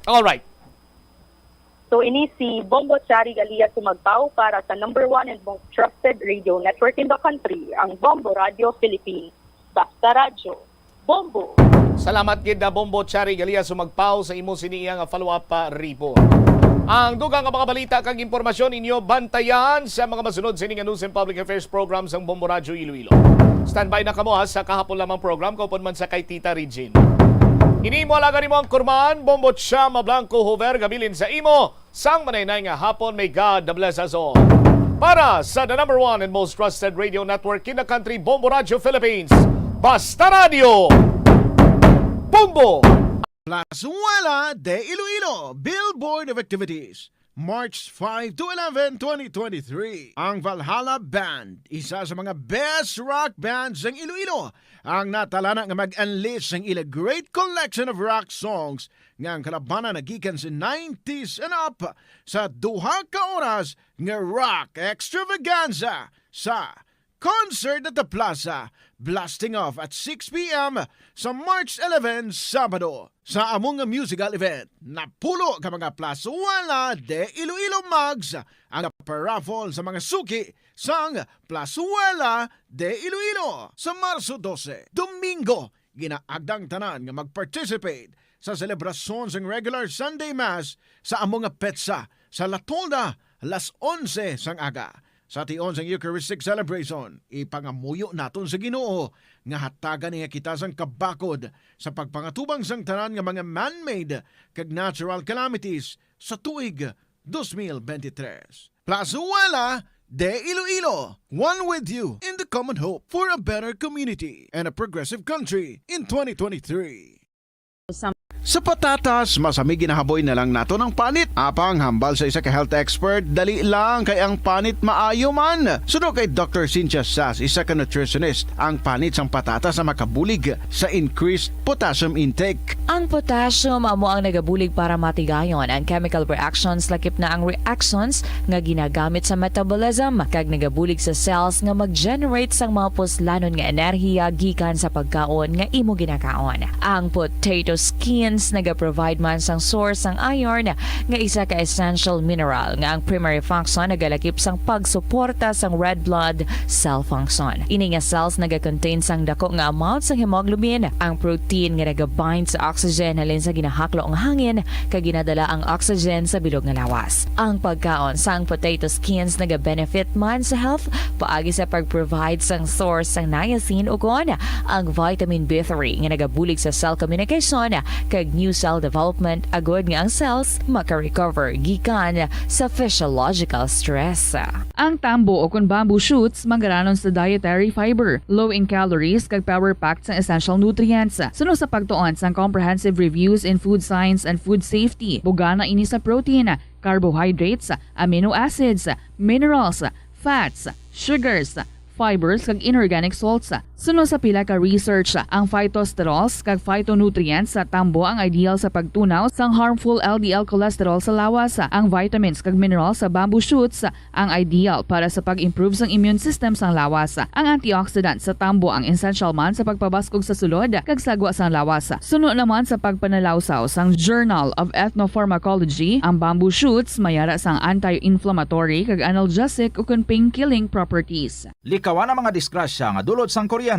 Alright. So ini si Bombo Chari Galia Sumagpao para sa number one and most trusted radio network in the country, ang Bombo Radio Philippines. Basta Radyo, Bombo! Salamat gid na Bombo Chari Galia Sumagpao sa imo sini iya nga follow-up pa report. Ang dugang nga mga balita kag impormasyon inyo bantayan sa mga masunod sini nga News and Public Affairs program sang Bombo Radyo Iloilo. Standby na kamo ha, sa kahapon lamang program kaupod man sa kay Tita Regine. Ini mo alaga nimo ang kurman, Bombo Chama Blanco Hover, gabilin sa imo sang manaynay nga hapon. May God bless us all. Para sa the number one and most trusted radio network in the country, Bombo Radio Philippines, Basta Radio, Bombo! Plazuela de Iloilo, Billboard of Activities, March five to eleven, twenty twenty-three. Ang Valhalla Band, isa sa mga best rock bands ng Iloilo, ang natalana nga mag-unleash sang ila great collection of rock songs nga ang kalabanan nagikan sa nineties and up sa duha ka oras nga rock extravaganza sa Concert at the Plaza, blasting off at six p.m. sa March eleven, Sabado. Sa among musical event, napulo ka mga Plazuela de Iloilo mugs ang paraffle sa mga suki sang Plazuela de Iloilo. Sa Marso dose, Domingo, ginaagdang tanan nga mag-participate sa selebrasyon sang regular Sunday Mass sa amo nga petsa sa La Tolda, las onse sang aga. Sa tion sang Eucharistic Celebration, ipangamuyo naton sa Ginoo nga hatagan niya kita sang kabakod sa pagpangatubang sang tanan nga mga man-made kag natural calamities sa tuig dos mil bente tres. Plazuela de Iloilo, one with you in the common hope for a better community and a progressive country in twenty twenty-three. Sa patatas, masami ginahaboy na lang naton ang panit. Apang hambal sa isa ka health expert, dali lang kay ang panit maayo man. Suno kay Doctor Cynthia Sass, isa ka nutritionist, ang panit sang patatas ang makabulig sa increased potassium intake. Ang potassium amo ang nagabulig para matigayon ang chemical reactions, lakip na ang reactions nga ginagamit sa metabolism, kag nagabulig sa cells nga mag-generate sang mga puslanon nga enerhiya gikan sa pagkaon nga imo ginakaon. Ang potato skins nagaprovide man sang source sang iron, nga isa ka essential mineral nga ang primary function nagalakip sang pagsuporta sang red blood cell function. Ini nga cells nagakontain sang dako nga amount sang hemoglobin, ang protein nga nagabind sa oxygen halin sa ginahaklo nga hangin, kag ginadala ang oxygen sa bilog nga lawas. Ang pagkaon sang potato skins nagabenefit man sa health paagi sa pag-provide sang source sang niacin ukon ang vitamin B three nga nagabulig sa cell communication kag new cell development, agod nga ang cells maka-recover gikan sa physiological stress. Ang tambo o kon bamboo shoots manggaranon sa dietary fiber, low in calories, kag power-packed sang essential nutrients. Suno sa pagtuon sang Comprehensive Reviews in Food Science and Food Safety, bugana ini sa protein, carbohydrates, amino acids, minerals, fats, sugars, fibers, kag inorganic salts. Suno sa pila ka research, ang phytosterols kag phytonutrients sa tambo ang ideal sa pagtunaw sang harmful L D L cholesterol sa lawas. Ang vitamins kag minerals sa bamboo shoots ang ideal para sa pag-improve sang immune system sang lawas. Ang antioxidant sa tambo ang essential man sa pagpabaskog sa sulod kag sagwa sang lawas. Suno naman sa pagpanalawsaw sang Journal of Ethnopharmacology, ang bamboo shoots may ara sang anti-inflammatory kag analgesic ukon pain-killing properties. Likawan ang mga disgrasya nga dulot sang kuryente.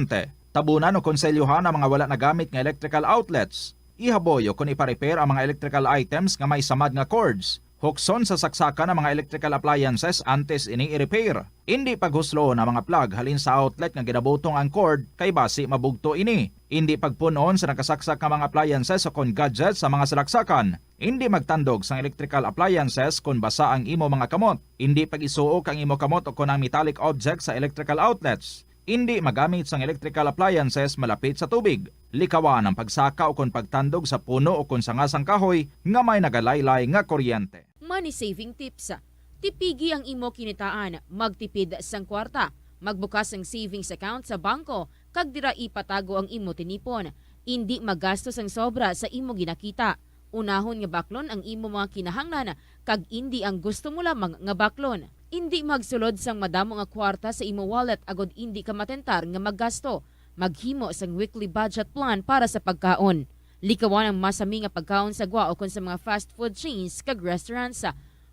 Tabunan o konselyohan ang mga wala nagamit nga electrical outlets. Ihaboy o kon ipa-repair ang mga electrical items nga may samad nga cords. Hukson sa saksakan ang mga electrical appliances antes ini i-repair. Indi paghusloon ang mga plug halin sa outlet nga ginabutong ang cord, kay basi mabugto ini. Indi pagpun-on sa nakasaksak nga mga appliances o kon gadgets sa mga salaksakan. Indi magtandog sang electrical appliances kon basa ang imo mga kamot. Indi pag-isuok ang imo kamot o kon ang metallic objects sa electrical outlets. Indi magamit sang electrical appliances malapit sa tubig. Likawan ang pagsaka o kon pagtandog sa puno o kon sanga sang kahoy nga may nagalaylay nga kuryente. Money saving tips. Tipigi ang imo kinitaan, magtipid sang kwarta, magbukas sang savings account sa bangko, kag dira ipatago ang imo tinipon. Indi magasto sang sobra sa imo ginakita. Unahon nga baklon ang imo mga kinahanglan kag indi ang gusto mo lamang nga baklon. Indi magsulod sang madamo nga kwarta sa imo wallet agod indi ka matentar nga maggasto. Maghimo sang weekly budget plan para sa pagkaon. Likawan ang masami nga pagkaon sa gwa ukon sa mga fast food chains kag restaurants.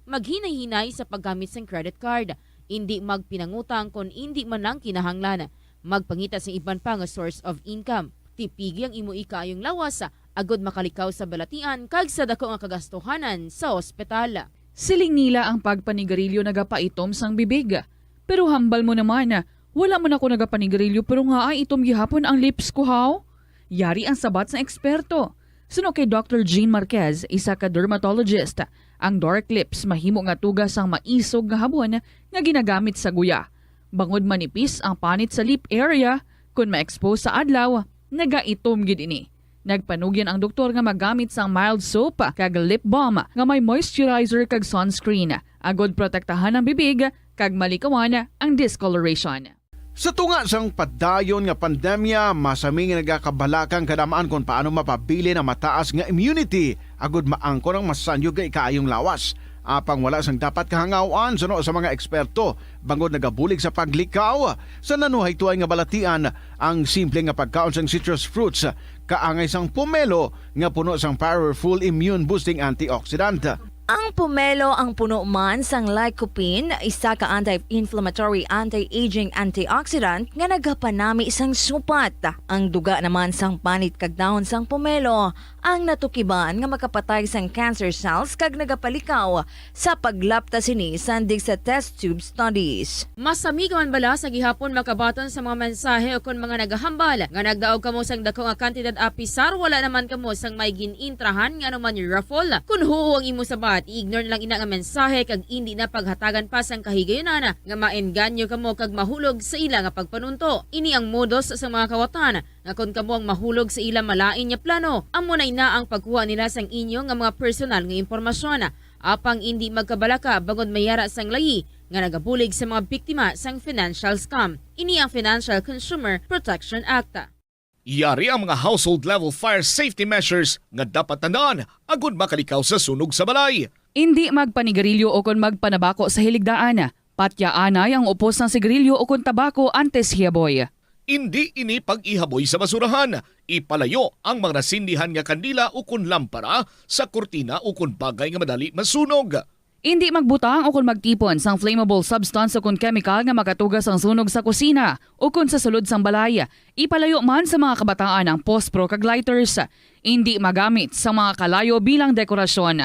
Maghinay-hinay sa paggamit sang credit card. Indi magpinangutang kon indi man lang kinahanglan. Magpangita sang iban pa nga source of income. Tipigi ang imo ikaayong lawas agod makalikaw sa balatian kag sa dako nga kagastuhanan sa ospital. Siling nila ang pagpanigarilyo nagapaitom sang bibig. Pero hambal mo naman, wala man ako nagapanigarilyo pero ngaa itom gihapon ang lips ko, haw? Yari ang sabat sang eksperto. Suno kay Doctor Jean Marquez, isa ka dermatologist, ang dark lips mahimo nga tuga sang maisog nga habon nga ginagamit sa guya. Bangod manipis ang panit sa lip area, kon ma-expose sa adlaw, nagaitom gid ini. Nagpanugyan ang doktor nga magamit sang mild soap kag lip balm nga may moisturizer kag sunscreen, agod protektahan ang bibig kag malikawan ang discoloration. Sa tunga sang padayon nga pandemya, masami nga nagakabalaka ang kadam-an kon paano mapabilin ang mataas nga immunity agud maangkon ang masanyog nga ikaayong lawas. Apang wala sang dapat kahangaw-an suno sa mga eksperto, bangod nagabulig sa paglikaw sa nanuhaytoay nga balatian ang simple nga pagkaon sang citrus fruits, kaangay sang pomelo nga puno sang powerful immune-boosting antioxidant. Ang pomelo ang puno man sang lycopene, isa ka anti-inflammatory, anti-aging antioxidant nga nagapanami sang supat. Ang duga naman sang panit kag dahon sang pomelo ang natukiban nga makapatay sang cancer cells kag nagapalikaw sa paglapta sini sandig sa test tube studies. Masami ka man bala sa gihapon makabaton sa mga mensahe ukon mga nagahambal nga nagdaog kamo sang dako nga kantidad apisar wala naman kamo sang may gin-intrahan nga anuman raffle? Kon huo ang imo sabat, i-ignore na lang ina nga mensahe kag indi na paghatagan pa sang kahigayunan nga maengganyo kamo kag mahulog sa ila nga pagpanunto. Ini ang modus sa mga kawatan nga kon kamo ang mahulog sa ila malain nga plano, amo na ina ang pagkuha nila sang inyo nga mga personal nga impormasyon. Apang indi magkabalaka bangod may ara sang layi nga nagabulig sa mga biktima sang financial scam. Ini ang Financial Consumer Protection Act. Yari ang mga household level fire safety measures nga dapat tandaan agud makalikaw sa sunog sa balay. Indi magpanigarilyo o kon magpanabako sa hiligdaan. Patyaanay ang upos sang sigarilyo o kon tabako antes hiaboy. Indi ini pag-ihaboy sa basurahan. Ipalayo ang mga nasindihan nga kandila o kon lampara sa kurtina o kon bagay nga madali masunog. Indi magbutang o kon magtipon sang flammable substance o kon chemical nga makatuga sang sunog sa kusina o kon sa sulod sang balay. Ipalayo man sa mga kabataan ang pospro kag lighters. Indi magamit sa mga kalayo bilang dekorasyon.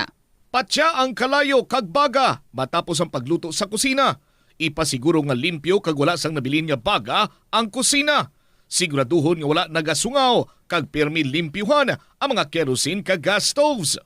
Patya ang kalayo kag baga matapos ang pagluto sa kusina. Ipasiguro nga limpyo kag wala sang nabilin nga baga ang kusina. Siguraduhon nga wala nagasungaw kag pirmi limpyuhan ang mga kerosene kag gas stoves.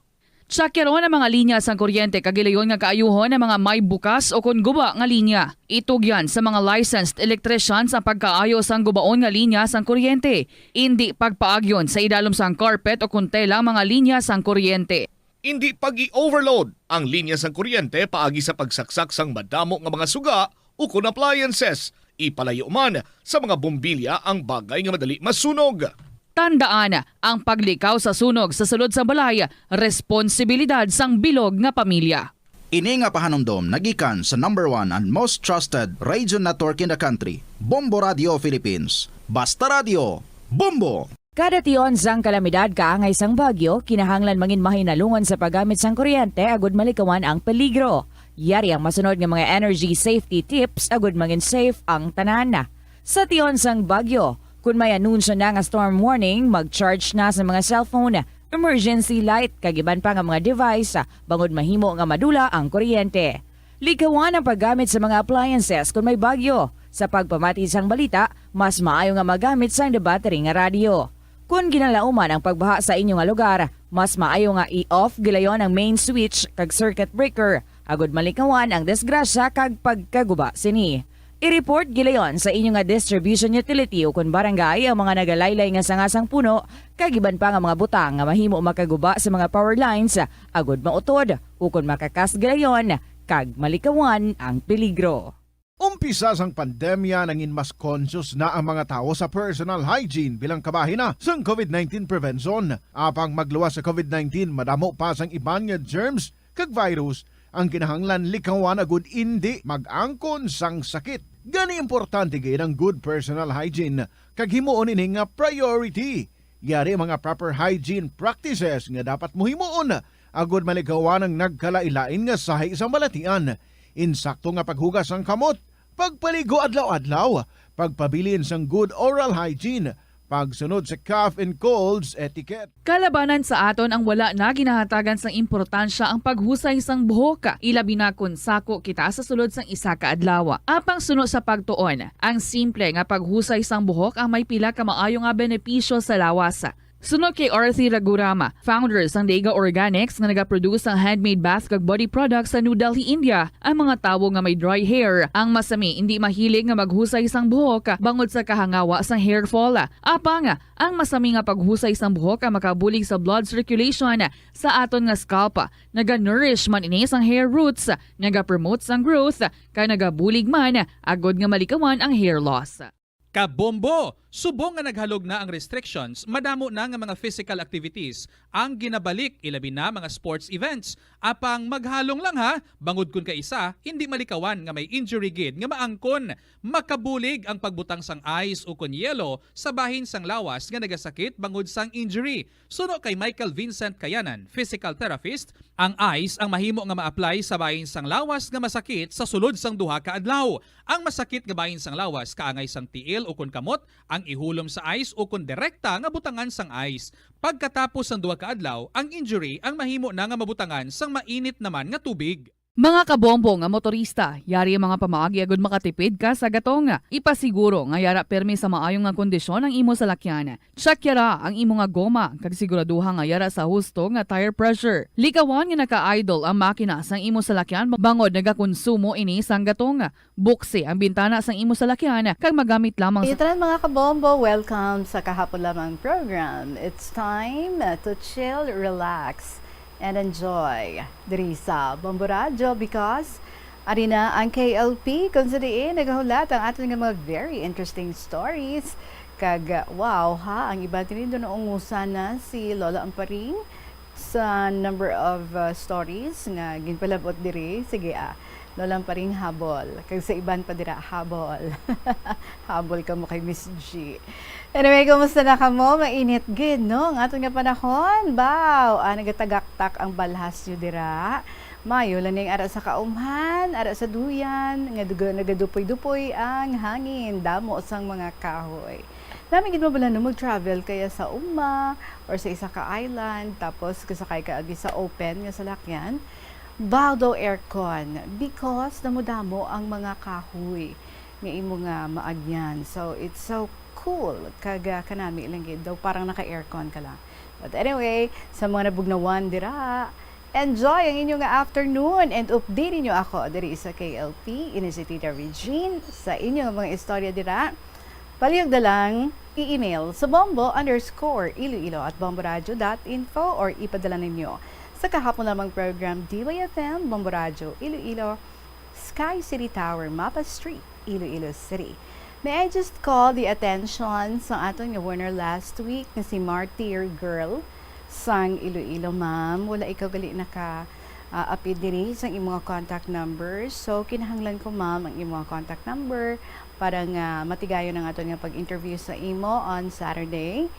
Tsakyaron ang mga linya sang kuryente kag gilayon nga kaayuhon ang mga may bukas o kon guba nga linya. Itugyan sa mga licensed electricians ang pagkaayo sang gubaon nga linya sang kuryente. Indi pagpaagyon sa idalom sang carpet o kon tela ang mga linya sang kuryente. Indi pag-i-overload ang linya sang kuryente paagi sa pagsaksak sang madamo nga mga suga ukon appliances. Ipalayo man sa mga bombilya ang bagay nga madali masunog. Tandaan, ang paglikaw sa sunog sa sulod sang balay, responsibilidad sang bilog nga pamilya. Ini nga pahanumdom nagikan sa number one and most trusted radio network in the country, Bombo Radio Philippines. Basta Radio, Bombo! Kada tion sang kalamidad kaangay sang bagyo, kinahanglan mangin mahinalungon sa paggamit sang kuryente agud malikawan ang peligro. Yari ang masunod nga mga energy safety tips agud mangin safe ang tanan. Sa tion sang bagyo, kun may anunsyo na nga storm warning, mag-charge na sa mga cellphone, emergency light, kag iban pa nga mga device, bangod mahimo nga madula ang kuryente. Likawan ang paggamit sa mga appliances kon may bagyo. Sa pagpamati sang balita, mas maayo nga magamit sang battery nga radyo. Kon ginalauman ang pagbaha sa inyo nga lugar, mas maayo nga i-off gilayon ang main switch kag circuit breaker, agud malikawan ang disgrasya kag pagkaguba sini. I-report gilayon sa inyo nga distribution utility o kon barangay ang mga nagalaylay nga sanga sang puno kag iban pa nga mga butang nga mahimo makaguba sa mga power lines, agud mautod o kon makakas gilayon kag malikawan ang peligro. Umpisa sang pandemya, nangin mas conscious na ang mga tawo sa personal hygiene bilang kabahin na sang COVID nineteen prevention. Apang magluwas sa COVID nineteen, madamo pa sang iban nga germs kag virus ang kinahanglan likawan agud indi mag-angkon sang sakit. Gani, importante gid ang good personal hygiene kag himuon ini nga priority. Yari mga proper hygiene practices nga dapat mo himuon agud malikawan ang nagkalain-lain nga sahi sang balatian. Insakto nga paghugas sang kamot, pagpaligo adlaw-adlaw, pagpabilin sang good oral hygiene, pagsunod sa cough and colds etiquette. Kalabanan sa aton ang wala na ginahatagan sang importansya ang paghusay sang buhok, ilabi na kon sako kita sa sulod sang isa ka adlaw. Apang suno sa pagtuon, ang simple nga paghusay sang buhok ang may pila ka maayo nga benepisyo sa lawas. Suno kay Arthi Ragurama, founder sang Dega Organics nga nagaproduce sang handmade bath kag body products sa New Delhi, India, ang mga tawo nga may dry hair ang masami indi mahilig nga maghusay sang buhok bangod sa kahangawa sang hair fall. Apang ang masami nga paghusay sang buhok ang makabulig sa blood circulation sa aton nga scalp. Naga-nourish man ini sang hair roots, nagapromote sang growth, kag nagabulig man agud nga malikawan ang hair loss. Kabombo! Subong nga naghalog na ang restrictions, madamo na nga mga physical activities ang ginabalik, ilabi na mga sports events. Apang maghalong lang ha, bangod kun kaisa hindi malikawan nga may injury gid nga maangkon. Makabulig ang pagbutang sang ice ukon yelo sa bahin sang lawas nga nagasakit bangod sang injury. Suno kay Michael Vincent Kayanan, physical therapist, ang ice ang mahimo nga ma-apply sa bahin sang lawas nga masakit sa sulod sang duha ka adlaw. Ang masakit nga bahin sang lawas kaangay sang tiil ukon kamot ang ihulom sa ice ukon direkta nga butangan sang ice. Pagkatapos sang duha ka adlaw, ang injury ang mahimo na nga mabutangan sang mainit naman nga tubig. Mga kabombo nga motorista, yari ang mga pamaagi agud makatipid ka sa gatong. Ipasiguro nga yara permi sa maayo nga kondisyon ang imo salakyan. Check yara ang imo nga goma kag siguraduha nga yara sa husto nga tire pressure. Likawan nga naka-idle ang makina sang imo salakyan bangod nagakonsumo ini sang gatong. Buksi ang bintana sang imo salakyan kag magamit lamang sa Itran, mga kabombo, welcome sa Kahapon Lamang program. It's time to chill, relax, and enjoy diri sa Bombo Radyo because ari na ang K L P kung sa diin nagahulat ang aton nga mga very interesting stories. Kag, wow, ha, ang iba diri doon naungusan na si Lola Amparing sa number of, uh, stories nga ginpalabot diri. Sige, ah, Lola Amparing, habol. Kag sa iban pa dira, habol. Habol kamo kay Miss G. Anyway, kumusta na kamo? Mainit gid, no? Ang aton nga panahon, baw, ah, nagatagaktak ang balhas nyo dira. Mayo lang ning ara sa kaumhan, ara sa duyan, nga duga-, nagadupoy-dupoy ang hangin, damo sang mga kahoy. Nami gid mabalan, no, mag-travel kaya sa uma or sa isa ka island, tapos kasakay ka agi sa open nga salakyan, baw daw aircon because damo-damo ang mga kahoy nga imo nga maagyan. So, it's so cool. Kag, ah, kanami lang gid daw, parang naka-aircon ka lang. But anyway, sa mga nabugnawan dira, enjoy ang inyo nga afternoon and update ninyo ako diri sa K L P, ini si Tita Regine, sa inyo nga mga istorya dira. Palihog na lang, i-email sa bombo underscore iloilo at bomboradio dot info or ipadala ninyo sa Kahapon Lamang program, D Y F M, Bombo Radyo, Iloilo, Sky City Tower, Mapa Street, Iloilo City. May I just call the attention sa aton nga winner last week nga si Martyr Girl sang Iloilo, ma'am. Wala ikaw gali naka, ah, apid diri sang imo nga contact number. So, kinahanglan ko, ma'am, ang imo nga contact number para nga matigayon ang aton nga pag-interview sa imo on Saturday.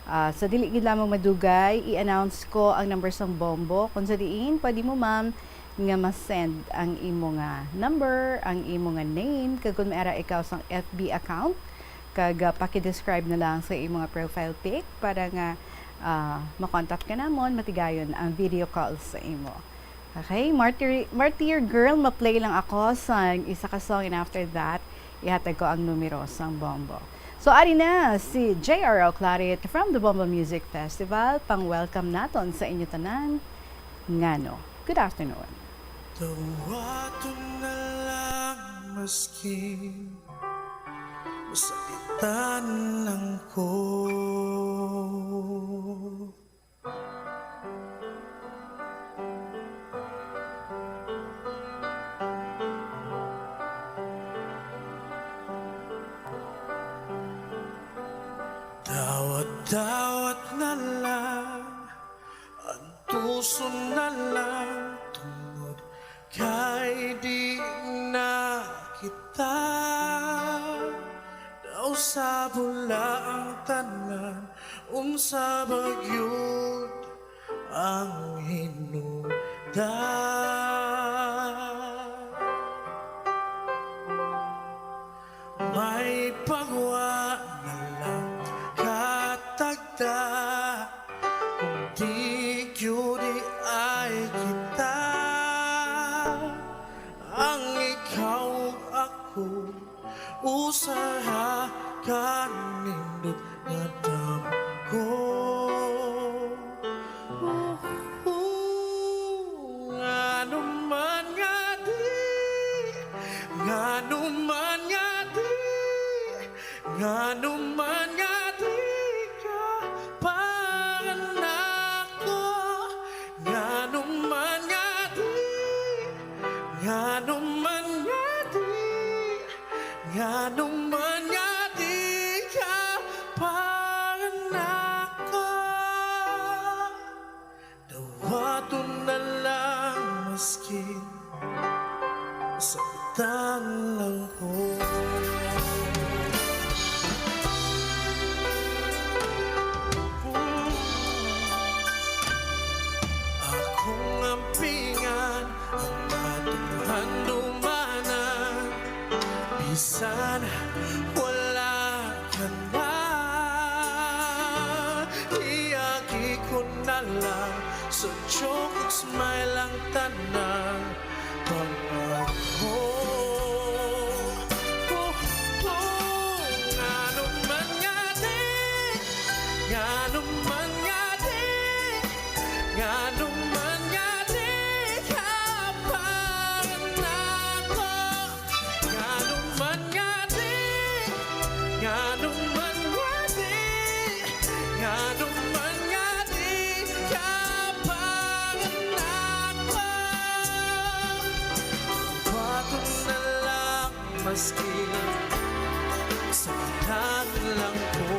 Ah, sa dili gid lamang madugay, i-announce ko ang number sang Bombo. Kung sa diin, pwede mo, ma'am, nga ma-send ang imo nga number, ang imo nga name, kag kung may ara ikaw sang F B account, kag, ah, paki-describe na lang sa imo nga profile pic para nga, ah, makontak ka namon, matigayon ang video call sa imo. Okay, Martyr, Martyr Girl, ma-play lang ako sang isa ka song, and after that, ihatag ko ang numero sang Bombo. So, ari na si J R O Claret from the Bombo Music Festival. Pang-welcome naton sa inyo tanan. Ngano? Good afternoon. Dawaton na lang maskin masakitan lang ko. Dawat-dawat na lang, antuson na lang, tungod kay di na kita daw sa bula ang tanan. Unsa ba gyud ang hinungdan? May pagwa na lang katagda, kung di gyud ay kita, ang ikaw ug ako, usa ra ka nindot nga damgo. Ngano man nga di, ngano man nga di, ngano man nga di ka panganako, ngano man nga di, ngano man nga di, ngano man nga di ka panganako. Dawaton na lang maskin masakitan lang ko. Akong ampingan ang atong handumanan, bisan wala ka na. Iagi ko na lang sa joke ug smile ang tanan. Ngano man nga di, ngano man nga di, ngano man nga di ka pa nako. Ngano man nga di, ngano man nga di, ngano man nga di ka pa nako. Bato na lang maski sa lang ko.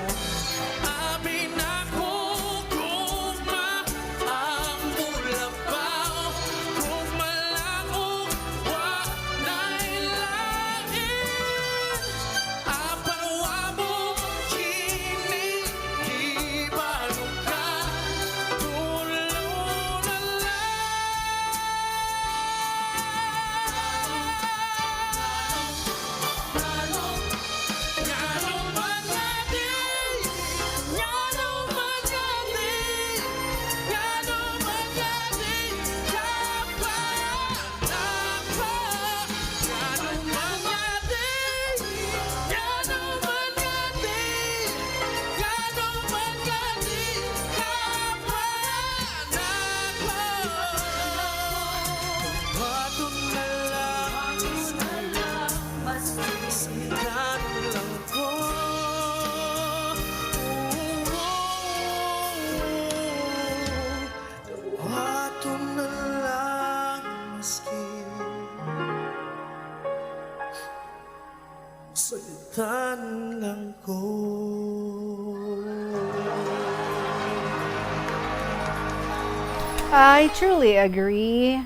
Abi na ko kung maamo lang ba, kung malango, wa na'y lain. Apan wa mo kini gibalo ka, tulo na lang. Bato na lang, maski sa lang ko. Bato na lang, maski sakitan lang ko. I truly agree.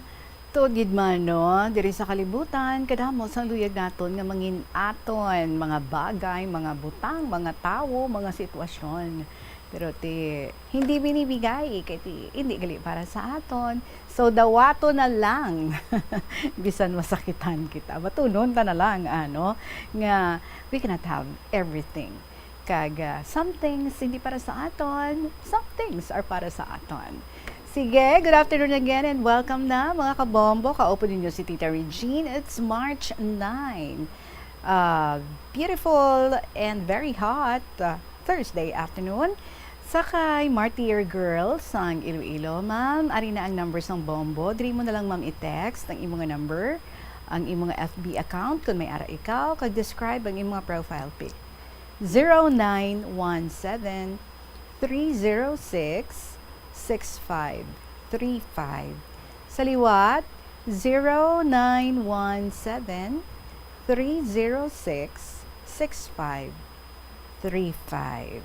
Tuod gid man, no? Diri sa kalibutan, kadamo sang luyag naton nga mangin-aton, mga bagay, mga butang, mga tawo, mga sitwasyon. Pero ti, hindi binibigay, kay ti, hindi gali para sa aton. So, dawaton na lang. Bisan masakitan kita. Batunon ta na lang, ano, nga we cannot have everything. Kag, ah, some things hindi para sa aton, some things are para sa aton. Sige, good afternoon again and welcome na, mga kabombo. Kaupod ninyo si Tita Regine. It's March nine. Ah, beautiful and very hot, ah, Thursday afternoon. Sa kay Martyr Girl sang Iloilo, ma'am, ari na ang number sang Bombo. Diri mo na lang, ma'am, i-text ang imo nga number, ang imo nga F B account kung may ara ikaw, kag describe ang imo nga profile pic. Zero nine one seven, three zero six, six five three five. Sa liwat, zero nine one seven, three zero six, six five three five.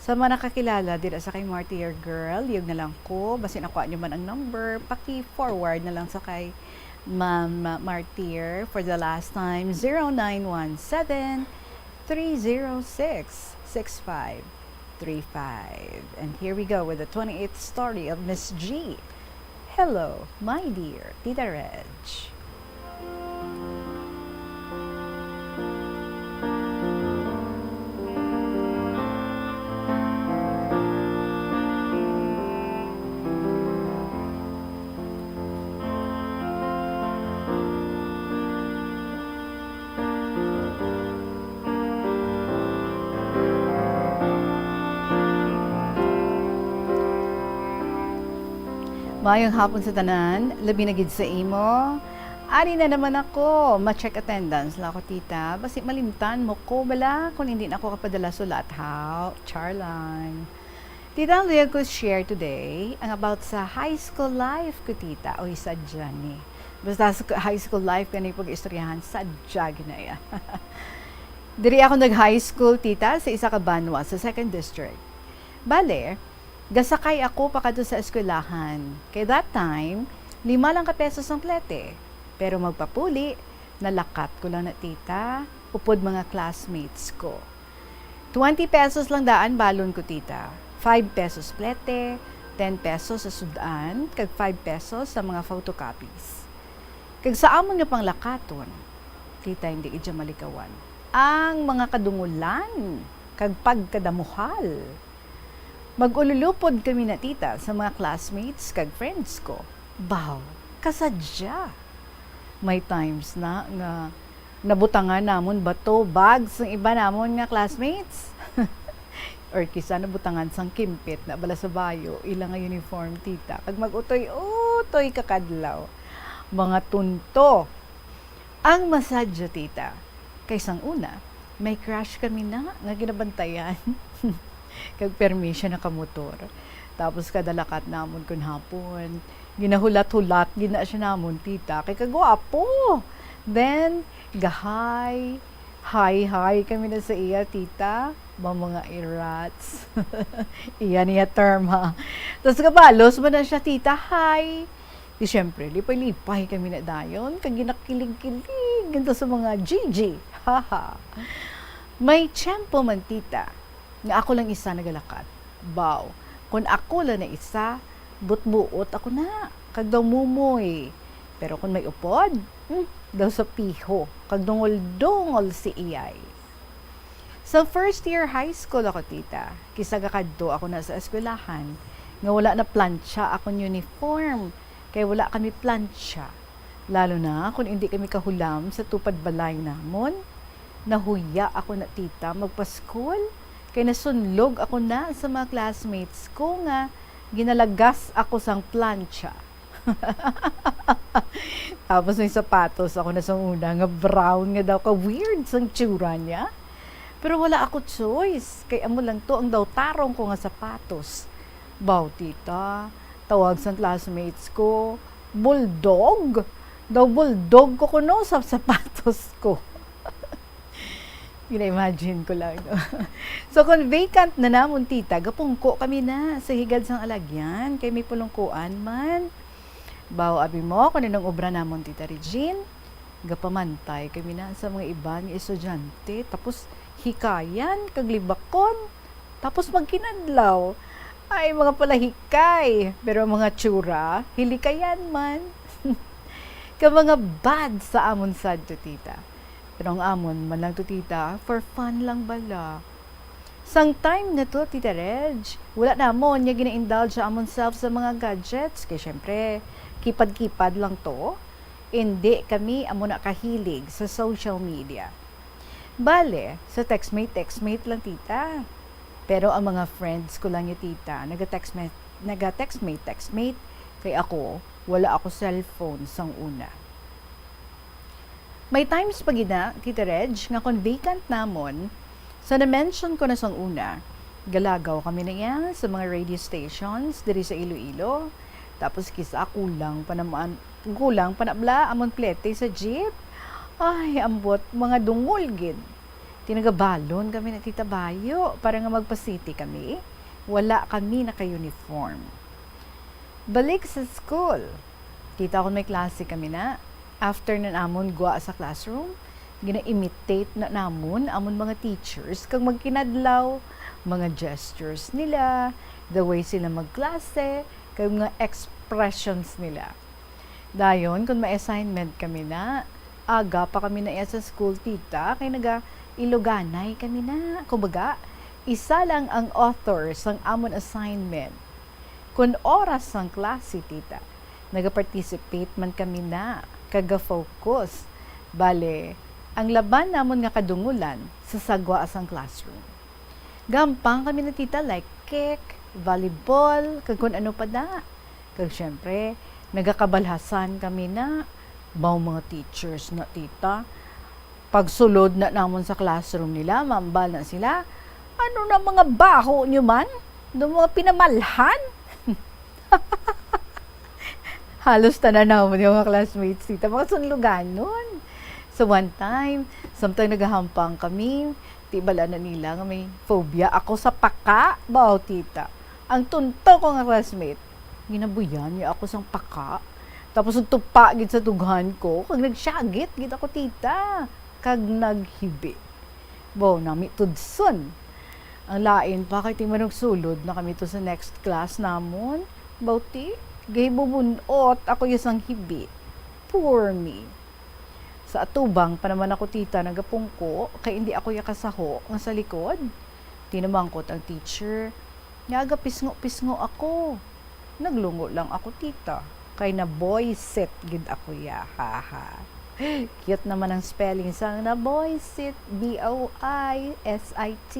Sa mga nakakilala dira sa kay Martyr Girl, yug na lang ko, basin nakuha nyo man ang number, paki-forward na lang sa kay Ma'am Martyr for the last time, zero nine one seven, three zero six, six five three five. And here we go with the twenty-eighth story of Miss G. Hello, my dear Tita Reg. Maayong hapon sa tanan, labi na gid sa imo. Ari na naman ako, ma-check attendance lang ako, tita. Basi malimtan mo ko bala kung hindi na ako kapadala sulat, ha? Char lang. Tita, ang luyag ko share today ang about sa high school life ko, tita. Oy, sadya ni. Basta sa high school life, kani pag-istoryahan, sadya ginaya. Diri ako nag-high school, tita, sa isa ka banwa, sa second district. Bale, gasakay ako pakadto sa eskwelahan. Kay that time, lima lang ka pesos ang plete. Pero magpapuli, nalakat ko lang na, tita, upod mga classmates ko. Twenty pesos lang daan balon ko, tita. Five pesos plete, ten pesos sa sud-an, kag five pesos sa mga photocopies. Kag sa amon nga panglakaton, tita, hindi gid siya malikawan. Ang mga kadungulan kag pagkadamuhal. Mag-ululupod kami na, tita, sa mga classmates kag friends ko. Baw, kasadya. May times na nga nabutangan namon bato, bags ang iba namon nga classmates. Or kisa nabutangan sang kimpit na bala sa bayo, ila nga uniform, tita. Kag mag-utoy-utoy ka kadlaw. Mga tunto. Ang masadya, tita, kay sang una, may crush kami na nga ginabantayan. Kag permi siya nakamotor. Tapos kada lakat namon kun hapon, ginahulat-hulat gid na siya namon, tita, kay kagwapo. Then, gahay, hi-hi kami na sa iya, tita. Ba, mga irats. Iya niya term, ha. Tapos kabalos man na siya, tita, hi. Di siyempre, lipay-lipay kami na dayon, kag ginakilig-kilig gid sa mga G G. Haha. May tiyempo man, tita, nga ako lang isa nagalakat. Baw, kun ako lang na isa, butbuot ako na, kag daw mumoy. Pero kun may upod, hmm, daw sa piho, kag dungol-dungol si iyay. Sa first year high school ako, tita, kisa gakadto ako na sa eskwelahan nga wala na plantsa akon uniform, kay wala kami plantsa. Lalo na kun indi kami kahulam sa tupad balay namon. Nahuya ako na, tita, magpaskol, kay nasunlog ako na sa mga classmates ko nga ginalagas ako sang plantsa. Tapos may sapatos ako na sang una nga brown nga daw ka weird sang tsura niya. Pero wala ako choice, kay amo lang to ang daw tarong ko nga sapatos. Baw, tita, tawag sang classmates ko, bulldog. Daw bulldog ko kuno sa sapatos ko. Gina-imagine ko lang, no? So, kung vacant na namon, tita, gapungko kami na sa higad sang alagyan, kay may pulungkuan man. Baw, abi mo kung anong obra namon, Tita Regine? Gapamantay kami na sa mga iban nga estudyante, tapos hikayan kag libakon, tapos magkinadlaw. Ay, mga palahikay, pero ang mga tsura, hilikayan man. Ka mga bad sa amon sad to, tita. Pero ang amon man lang to, tita, for fun lang bala. Sang time na to, Tita Reg, wala namon nga gina-indulge sa amon self sa mga gadgets. Kay syempre, kipad-kipad lang to. Hindi kami amo na kahilig sa social media. Bale, sa textmate, textmate lang, tita. Pero ang mga friends ko lang ni tita, naga-textmate, naga-textmate, textmate. Kay ako, wala ako cellphone sang una. May times pa gid na, Tita Reg, nga kon vacant namon, sa na-mention ko na sang una, galagaw kami na iya sa mga radio stations diri sa Iloilo. Tapos kisa kulang pa naman, kulang pa na bala amon plete sa jeep. Ay, ambot, mga dungol gid. Tinagabalon kami na tita bayo para nga magpa-city kami. Wala kami naka-uniform. Balik sa school. Kita kon may klase kami na, after na namon gwa sa classroom, gina-imitate na namon amon mga teachers kag magkinadlaw, mga gestures nila, the way sila magklase, kag mga expressions nila. Dayon, kung may assignment kami na, aga pa kami na iya sa school, tita, kay naga-Iloganay kami na. Kumbaga, isa lang ang author sang amon assignment. Kun oras sang klase, tita, naga-participate man kami na, kag ga-focus. Bale, ang laban namon nga kadungulan sa sagwa sang classroom. Gampang kami na, tita, like kick, volleyball, kag kun ano pa da. Kag syempre, nagakabalhasan kami na, baw mga teachers na, tita. Pagsulod na namon sa classroom nila, mambal na sila, "Ano na mga baho nyo man? Do mga pinamalhan?" Halos tanan namon yung mga classmates, tita, mga sunluganon. So, one time, samtang nagahampang kami, ti bala na nila nga may phobia ako sa paka, baw, tita. Ang tunto ko nga classmate, ginabuyan niya ako sang paka. Tapos nagtupa gid sa dughan ko, kag nagsyagit gid ako, tita, kag naghibi. Baw, nami tudson. Ang lain pa, kay ti manugsulod na kami to sa next class namon. Baw ti, gahibubun-ot ako ya sang hibi. Poor me. Sa atubang pa naman ako, tita, nagapungko, kay indi ako ya kasaho nga sa likod. Tinumangkot ang teacher, nga agapisngo-pisngo ako. Naglungo lang ako, tita, Kay na-boisit gid ako ya. Haha. Cute naman ang spelling sang na-boisit, B O I S I T.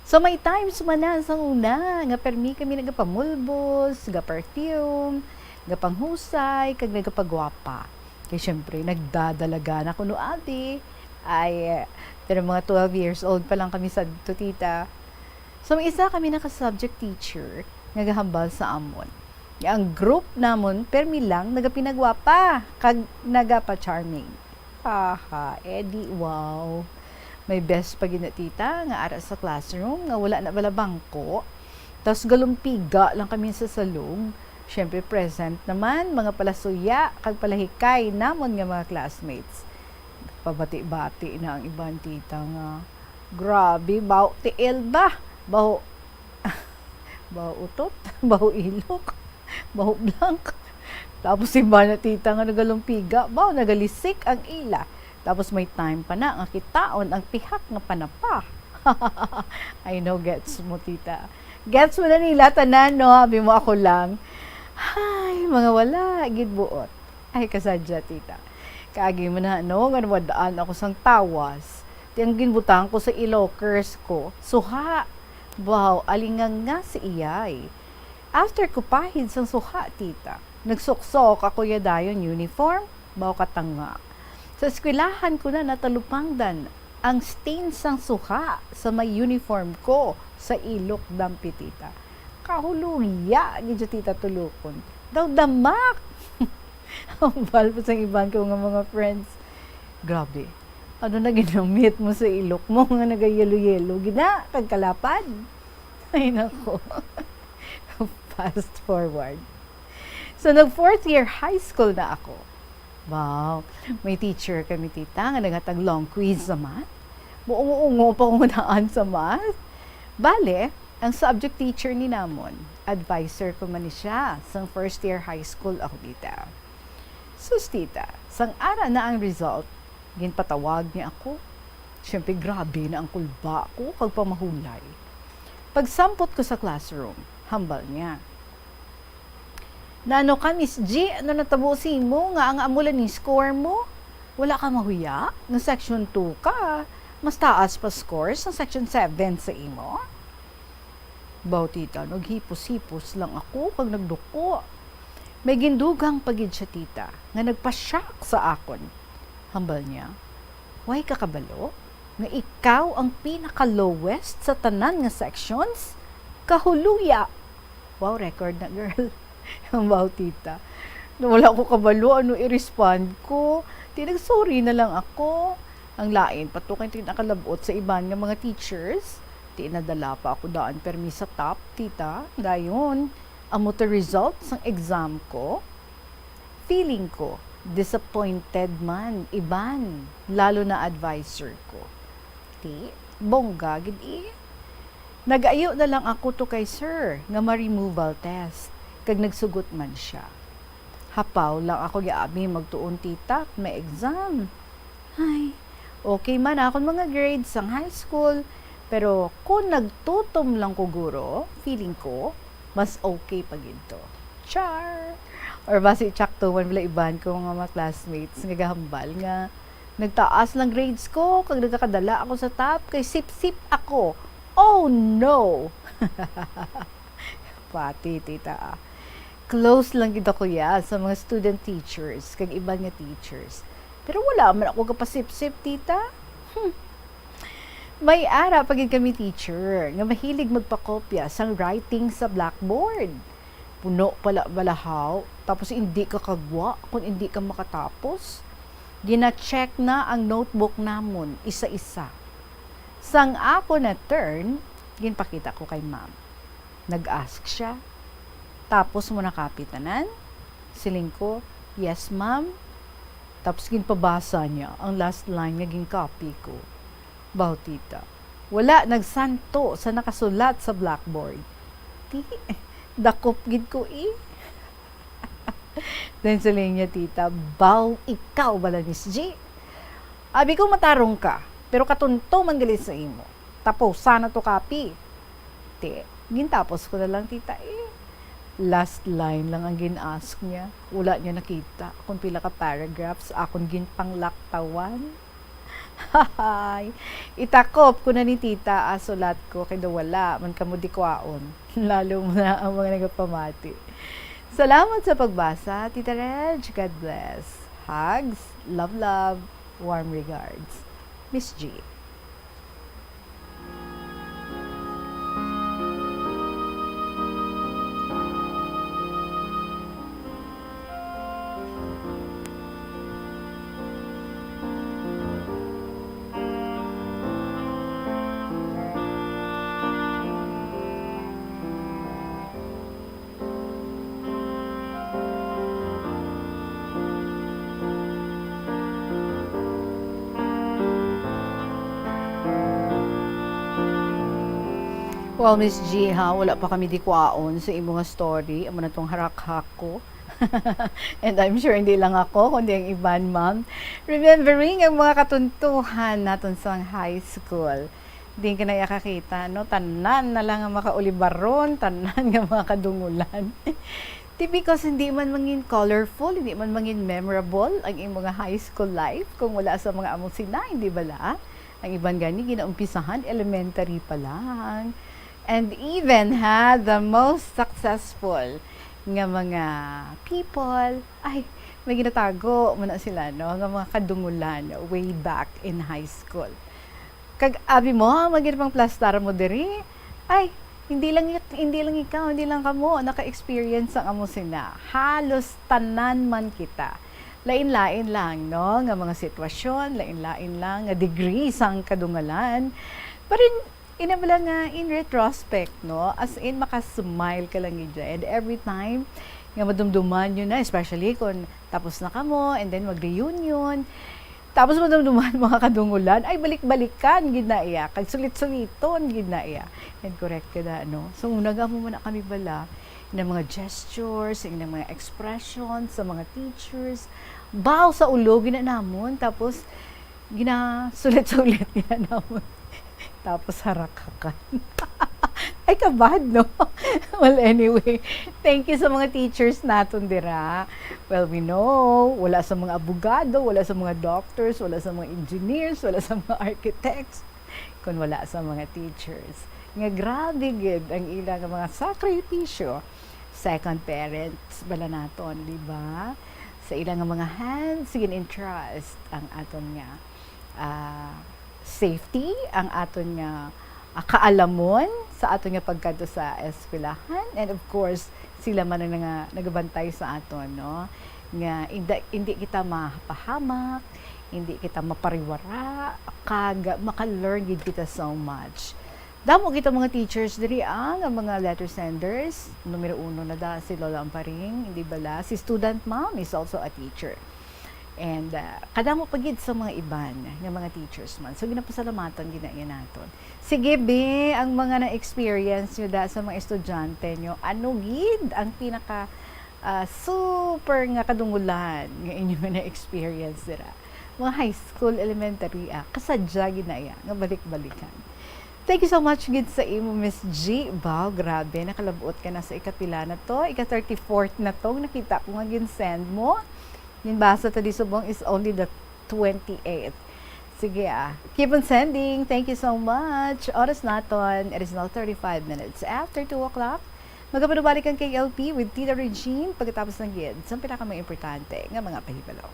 So, may times man na sang una nga permi kami nagapamulbos, ga-perfume, gapanghusay, kag nagapagwapa. Kay syempre, nagdadalaga na kuno abi. Ay, pero mga twelve years old pa lang kami sadto, tita. So, may isa kami naka-subject teacher nga gahambal sa amon. Ang group namon, permi lang nagapinagwapa kag nagapa-charming. Aha, edi wow. May best pa gid na, tita, nga ara sa classroom nga wala na bala bangko. Tas galumpiga lang kami sa salog. Siyempre, present naman, mga palasuya kag palahikay namon nga mga classmates. Pabati-bati na ang iban, tita, nga, "Grabe, baho tiil ba? Baho, baho utot, baho ilok, baho blank." Tapos iba na, tita, nga nagalumpiga, baho nagalisik ang ila. Tapos may time pa na nga kitaon ang pihak nga panapa. I know, gets mo, tita. Gets mo na nila tanan, no? Abi mo ako lang. Ay, mga wala gid buot. Ay, kasadya, tita. Kaagi mo na, no, nga nawad-an ako sang tawas. Ti ang ginbutang ko sa ilokers ko, suha. Wow, alinganga si iyay. After ko pahid sang suha, tita, nagsuksok ako ya dayon uniform, baw katanga. Sa eskwelahan ko na natalupangdan ang stain sang suha sa may uniform ko sa ilok, dampi, tita. Kahuluya gid siya, tita, tulokon. Daw damak! Hambal pa sang iban ko nga mga friends. Grabe. Ano na ginamit mo sa ilok mo nga naga-yellow-yellow? Gina, kag kalapad? Ay, nako. Fast forward. So, nag fourth year high school na ako. Wow. May teacher kami, tita, nga naghatag long quiz sa math. Muungo-ungo pa ko nga daan sa math. Bale, ang subject teacher ni namon, advisor ko man ni siya sang first year high school ako, tita. Sus, tita, sang ara na ang result, ginpatawag niya ako. Siyempre, grabe na ang kulba ko kag pamahulay. Pagsampot ko sa classroom, hambal niya, "Naano ka, Miss G? Ano natabo sa imo nga ang amo lang ning score mo? Wala ka mahuya nga section two ka. Mas taas pa score sa section seven sa imo?" Baw, tita, naghipos-hipos lang ako kag nagduko. May gindugang pa gid siya, tita, nga nagpa-shock sa akon. Hambal niya, "Way ka kabalo nga ikaw ang pinaka-lowest sa tanan nga sections? Kahuluya!" Wow, record na, girl. Ang baw, tita. Na wala ko kabalo, ano i-respond ko. Ti nag-sorry na lang ako. Ang lain pa to kay ti nakalab-ot sa iban nga mga teachers. Ti nadala pa ako daan permi sa top, tita. Dayon, amo to result sang exam ko. Feeling ko, disappointed man iban, lalo na advisor ko. Ti, bongga gid, eh. Nag-ayo na lang ako to kay sir nga ma-removal test, kag nagsugot man siya. Hapaw lang ako, ya abi, magtuon, tita, may exam. Ay, okay man akon mga grades sang high school, pero kung nagtutom lang ko, guro, feeling ko, mas okay pa gid to. Char! Or basi tsakto man bala iban ko mga, mga classmates nga gahambal nga nagtaas lang grades ko kag nagakadala ako sa top kay sip-sip ako. Oh no! Pati, tita, ah. Close lang gid ako ya sa mga student teachers kag iban nga teachers. Pero wala man ako gapasipsip, tita. Hmm. May ara pa gid kami teacher nga mahilig magpakopya sang writing sa blackboard. Puno pala balahaw, tapos indi ka kagwa kung indi ka makatapos. Gina-check na ang notebook namon isa-isa. Sang ako na turn, ginpakita ko kay ma'am. Nag-ask siya, "Tapos mo na copy tanan?" Siling ko, "Yes, ma'am." Tapos ginpabasa niya ang last line nga gin-copy ko. Baw, tita, wala nagsanto sa nakasulat sa blackboard. Ti, dakop gid ko, eh. Then siling niya, tita, "Baw, ikaw bala, Miss G? Abi ko matarong ka, pero katunto man gali sa imo. Tapusan na to copy." Ti, gintapos ko na lang, tita, eh. Last line lang ang gin-ask niya. Wala niya nakita kung pila ka paragraphs akon ginpanglaktawan. Hay, itakop ko na ni Tita ang sulat ko kay daw wala man kamo dikwaon. Lalo na ang mga nagapamati. Salamat sa pagbasa, Tita Reg. God bless. Hugs, love, love, warm regards. Miss G. Well, Miss G, ha, wala pa kami dikwaon sa imo nga story. Amo na tong harakhak ko. And I'm sure hindi lang ako, kundi ang iban, ma'am. Remembering ang mga katuntuhan naton sa high school. Di ka na iya kakita, no? Tanan na lang ang makaulibaron, tanan nga mga kadungulan. Ti, because hindi man mangin colorful, hindi man mangin memorable ang imo nga high school life kung wala sa mga amo sina, hindi bala? Ang iban gani ginaumpisahan elementary pa lang. And even, ha, the most successful nga mga people, ay, may ginatago man na sila, no, nga mga kadungulan way back in high school. Kag abi mo, ha, magin pang plastar mo diri, ay, hindi lang ik-, hindi lang ikaw, hindi lang kamo naka-experience sang amo sina. Halos tanan man kita. Lain-lain lang, no, nga mga sitwasyon, lain-lain lang nga degree sang kadungalan. Pero in, ina bala nga, in retrospect, no, as in, makasmile ka lang gid dyan. And every time nga madumduman nyo na, especially kung tapos na kamo, and then mag-reunion, tapos madumduman mga kadungulan, ay, balik-balikan gid na iya, kag sulit-suliton gid na iya. And correct ka na, no? So, una nga mo man na kami bala, ng mga gestures, ng mga expressions sa mga teachers, baw sa ulo, gina namon, tapos ginasulit-sulit gina namon. Tapos harakakan. Ay, kabad, no? Well, anyway, thank you sa mga teachers naton dira. Well, we know, wala sa mga abogado, wala sa mga doctors, wala sa mga engineers, wala sa mga architects, kung wala sa mga teachers. Nga grabe gid ang ila nga mga sakripisyo. Second parents bala naton, di ba? Sa ila nga mga hands, gin-entrust ang aton nga, ah, safety, ang aton nga, ah, kaalamon sa aton nga pagkadto sa eskwelahan, and of course, sila man ang nga nagabantay sa aton, no? Nga hindi, hindi kita mapahamak, hindi kita mapariwara, kag maka-learn gid kita so much. Damo kita mga teachers diri, ah, nga mga letter senders. Numero uno na da si Lola Amparing, hindi bala? Si student mom is also a teacher. And, ah, kadamo pa gid sa mga iban nga mga teachers man. So, ginapasalamatan gid na iya naton. Sige, be, ang mga na-experience nyo da sa mga estudyante nyo, ano gid ang pinaka, ah, super nga kadungulan nga inyo nga na-experience dira? Mga high school, elementary, ah, kasadya gid na iya nga balik-balikan. Thank you so much gid sa imo, Miss G. Wow, grabe, nakalabot ka na sa ikapila na to. Ika thirty-fourth na to, nakita ko nga gin-send mo. Ginbasa to di subong is only the twenty-eighth. Sige, ah. Keep on sending. Thank you so much. Oras naton, it is now thirty-five minutes after two o'clock. Magapanubalik ang K L P with Tita Regine pagkatapos ng gid sa pinaka mga importante nga mga pahibalo.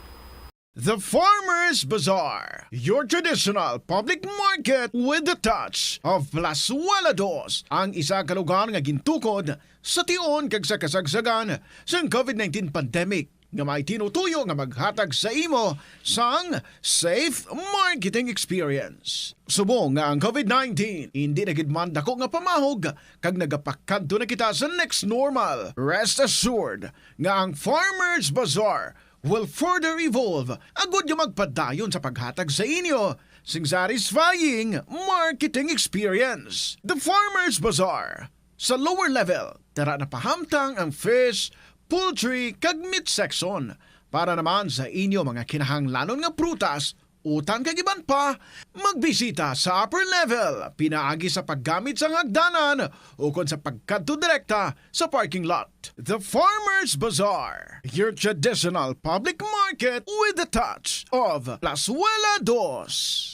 The Farmers Bazaar, your traditional public market with the touch of Plazuela Dos, ang isa ka lugar nga gintukod sa tion kag sa kasagsagan sang covid nineteen pandemic, nga may tinutuyo nga maghatag sa imo sang safe marketing experience. Subong nga ang covid nineteen hindi na gid man dako nga pamahog kag nagapakadto na kita sa next normal, rest assured nga ang Farmers Bazaar will further evolve agud nga magpadayon sa paghatag sa inyo sing satisfying marketing experience. The Farmers Bazaar. Sa lower level, tara na pahamtang ang fish, poultry, kag meat section para naman sa inyo mga kinahanglanon nga prutas utang kag iban pa, magbisita sa upper level pinaagi sa paggamit sang hagdanan ukon sa pagkadto direkta sa parking lot. The Farmers Bazaar, your traditional public market with a touch of Plazuela Dos.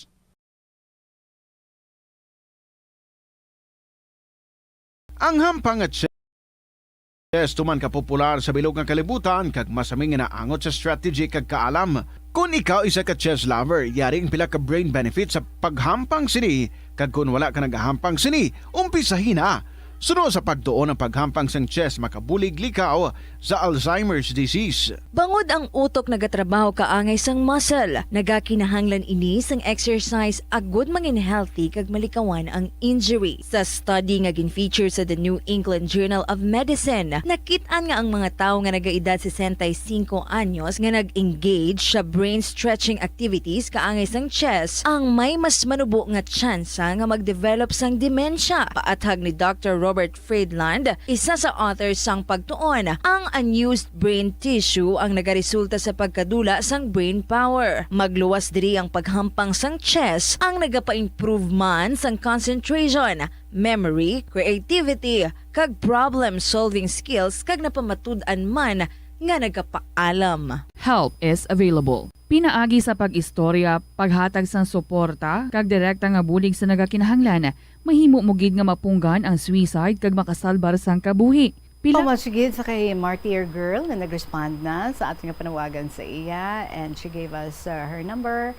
Ang hampang nga chess tuman ka popular sa bilog nga kalibutan kag masami nga naangot sa strategy kag kaalam. Kon ikaw isa ka chess lover, yari ang pila ka brain benefits sa paghampang sini, kag kon wala ka nagahampang sini, umpisahi na. Suno sa pagtuon, ang paghampang sang chess makabulig likaw sa Alzheimer's disease. Bangod ang utok nagatrabaho kaangay sang muscle, nagakinahanglan ini sang exercise agud mangin healthy kag malikawan ang injury. Sa study nga gin-feature sa The New England Journal of Medicine, nakit-an nga ang mga tawo nga nagaedad sesenta y cinco anyos nga nag-engage sa brain stretching activities kaangay sang chess ang may mas manubo nga tsansa nga mag-develop sang demensya. Paathag ni Doctor Robert Friedland, isa sa author sang pagtuon, ang unused brain tissue ang nagaresulta sa pagkadula sang brain power. Magluwas diri ang paghampang sang chess ang nagapa-improve man sang concentration, memory, creativity, kag problem-solving skills, kag napamatud-an man nga nagapaalam. Help is available. Pinaagi sa pag-istorya, paghatag sang suporta, kag direkta nga bulig sa nagakinahanglan, mahimo mo gid nga mapunggan ang suicide kag makasalbar sang kabuhi. Pila Oh, mas gid sa kay Martyr Girl nga nag-respond na sa aton nga panawagan sa iya, and she gave us, uh, her number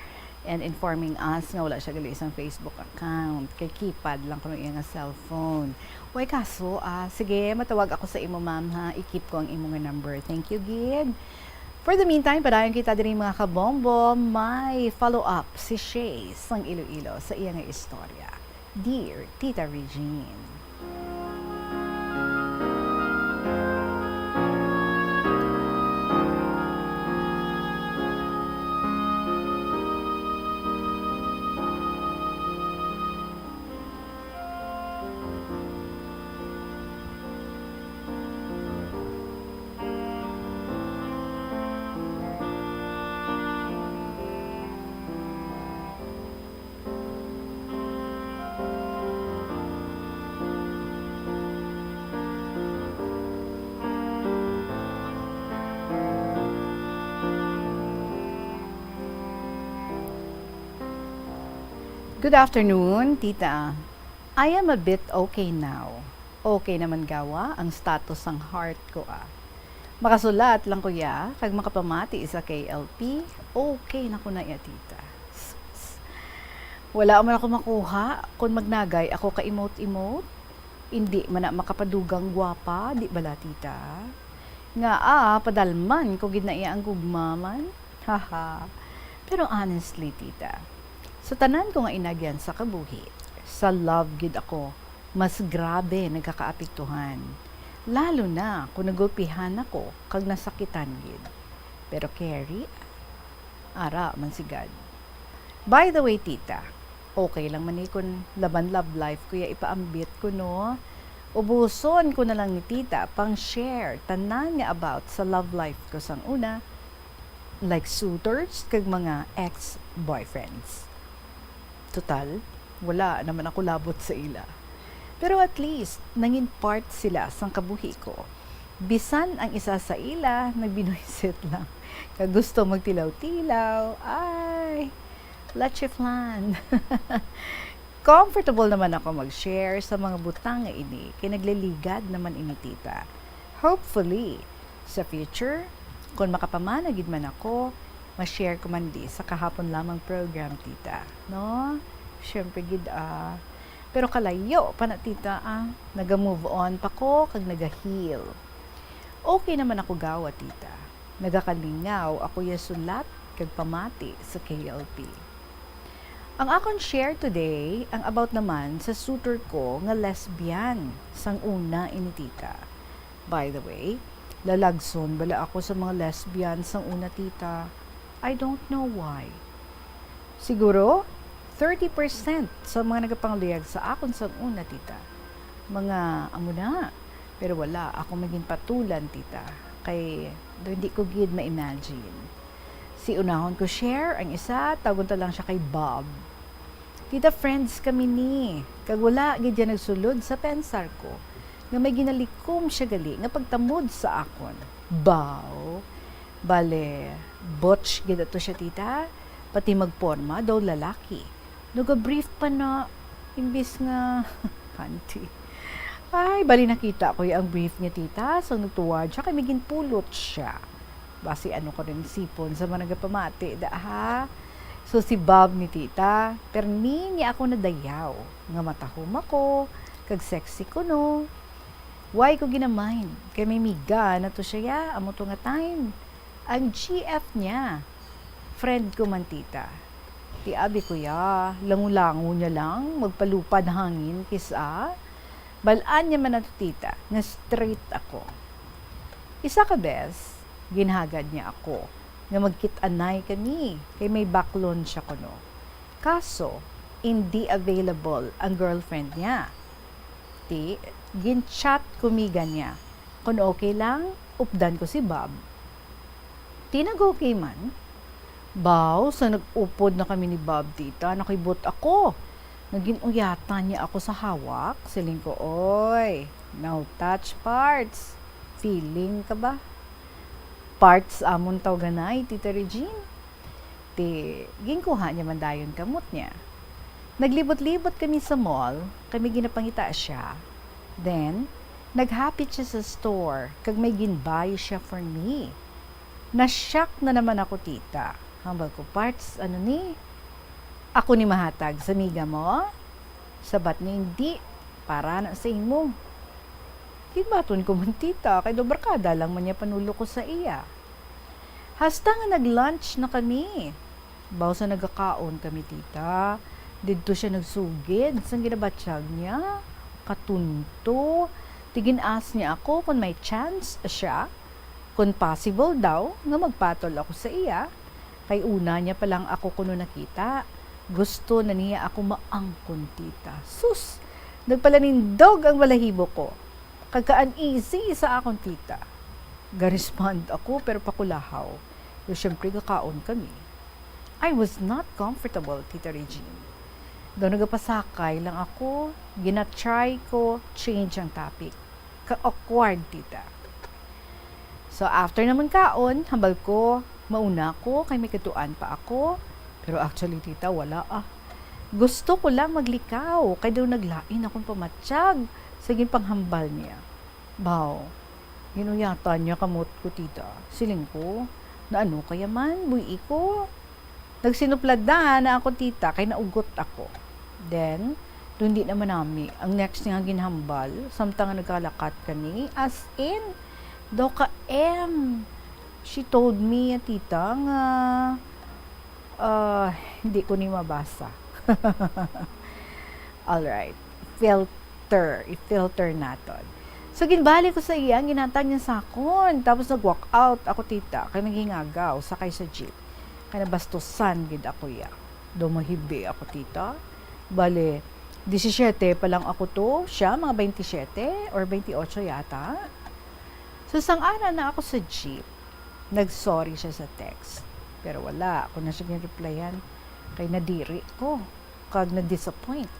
and informing us nga wala siya gali sang Facebook account, kay keypad lang kuno iya nga cellphone. Way kaso, ah, sige, matawag ako sa imo, ma'am, ha? I-keep ko ang imo nga number. Thank you gid. For the meantime, padayon kita diri, mga kabombo. May follow-up si Shay sang Iloilo sa iya nga istorya. Dear Tita Regine. Good afternoon, tita. I am a bit okay now. Okay naman gawa ang status sang heart ko, ah. Makasulat lang ko ya kag makapamati sa K L P, okay na ko na ya, tita. Sus. Wala man ako makuha kon magnagay ako ka emote-emote. Indi man na makapadugang gwapa, di bala, tita? Nga, ah, padalman ko gid na iya ang gugma man. Haha. Pero honestly, tita, sa tanan ko nga inagyan sa kabuhi, sa love gid ako mas grabe nagkakaapektuhan, lalo na kung nagulpihan ako kag nasakitan gid. Pero carry, ara man si God. By the way, tita, okay lang man ni kun laban love life ko ya ipaambit ko, no? Ubuson ko na lang ni tita pang share tanan nga about sa love life ko sang una, like suitors kag mga ex-boyfriends. Total, wala naman ako labot sa ila. Pero at least, nangin part sila sang kabuhi ko. Bisan ang isa sa ila, nagbinuysit lang. Kag gusto magtilaw-tilaw, ay, leche flan. Comfortable naman ako mag-share sa mga butang nga ini, kay nagliligad naman ini, tita. Hopefully, sa future, kung makapamana gid man ako, ma-share ko man di sa kahapon lamang program, tita. No? Siyempre gid, ah. Pero kalayo pa na, tita, ah. Naga-move on pa ko, kag naga-heal. Okay naman ako gawa, tita. Nagakalingaw ako ya sulat kag pamati sa K L P. Ang akon share today, ang about naman sa suitor ko nga lesbian sang una ini, tita. By the way, lalagson bala ako sa mga lesbian sang una, tita? I don't know why. Siguro, thirty percent sa mga nagapangluyag sa akon sang una, tita. Mga amo na. Pero wala ako magin patulan, tita. Kay, do, hindi ko gid ma-imagine. Ti unahon ko share ang isa, tawgon ta lang siya kay Bob. Tita, friends kami ni, kag wala gid siya nagsulod sa pensar ko nga may ginalikom siya gali nga pagtamod sa akon. Baw, bale, butch gid ato siya, tita. Pati magporma daw lalaki. Nagabrief pa na, imbis nga panty. Ay, bali nakita ko ang brief niya, tita. So, nagtuwad siya, kay may ginpulot siya. Basi ano ko rin sipon sa mga nagapamati, da, ha? So, si Bob ni tita, permi niya ako nadayaw, nga matahom ako, kag sexy ko, no? Why ko ginamind? Kay may miga na to siya, ya, amo to nga time. Ang G F niya, friend ko man, tita. Ti abi ko, ya, lango-lango niya lang, magpalupad hangin, kisa. Bal-an niya man ato, tita, nga straight ako. Isa ka bes, ginhagad niya ako nga magkit-anay kami kay may baklon siya kuno. Kaso, indi available ang girlfriend niya. Ti, gin-chat ko miga niya kon okay lang updan ko si Bob. Ti nag-okay man. Baw, sa nag-upod na kami ni Bob, tita, nakibot ako. Nagin-uyatan niya ako sa hawak. Siling ko, "Oy, no touch parts. Feeling ka ba?" Parts amon tawganay, Tita Regine. Ti, ginkuha niya man dayon kamot niya. Naglibot-libot kami sa mall, kami ginapangita siya. Then, naghapit siya sa store, kag may ginbuy siya for me. Na-shock na naman ako, tita. Hambal ko, "Parts, ano ni? Ako ni mahatag sa miga mo?" Sabat ni, "Hindi, para na sa imo." Ginbaton ko man, tita, kay daw barkada lang man niya panulo ko sa iya. Hasta nga nag-lunch na kami. Baw sa nagakaon kami, tita, didto siya nagsugid sang ginabatyag niya. Katunto. Ti gin-ask niya ako kon may chance siya, kon possible daw nga magpatol ako sa iya, kay una niya pa lang ako kuno nakita. Gusto na niya ako maangkon, tita. Sus! Nagpalanindog ang balahibo ko, kag ka-uneasy sa akon, tita. Ga-respond ako, pero pakulahaw. Pero syempre, gakaon kami. I was not comfortable, Tita Regine. Daw nagapasakay lang ako, gina-try ko change ang topic. Ka-awkward, tita. So, after naman kaon, hambal ko, "Mauna ko, kay may kadtuan pa ako." Pero actually, tita, wala, ah. Gusto ko lang maglikaw, kay daw naglain akong pamatyag sa ginpanghambal niya. Baw, ginuyatan niya kamot ko, tita. Siling ko, "Naano kaya man, buy-i ko?" Nagsinuplada na ako, tita, kay naugot ako. Then, daw hindi naman nami ang next niya nga ginhambal, samtang nga nagkalakat kami. As in, daw ka M. She told me, tita, nga, ah, hindi ko ni mabasa. Alright. Filter. I-filter naton. So, ginbalik ko sa iya ang ginhatag niya sa akon. Tapos nag-walk out ako, tita, kay naghingagaw sakay sa jeep. Kay nabastusan gid ako iya. Daw mahibi ako, tita. Bale, disisiete pa lang ako to, siya mga baynte siyete or baynte otso yata. So, sang ara na ako sa jeep, nag-sorry siya sa text. Pero wala, ako na siya gin-replyan. Kay nadiri ko, kag na-disappoint.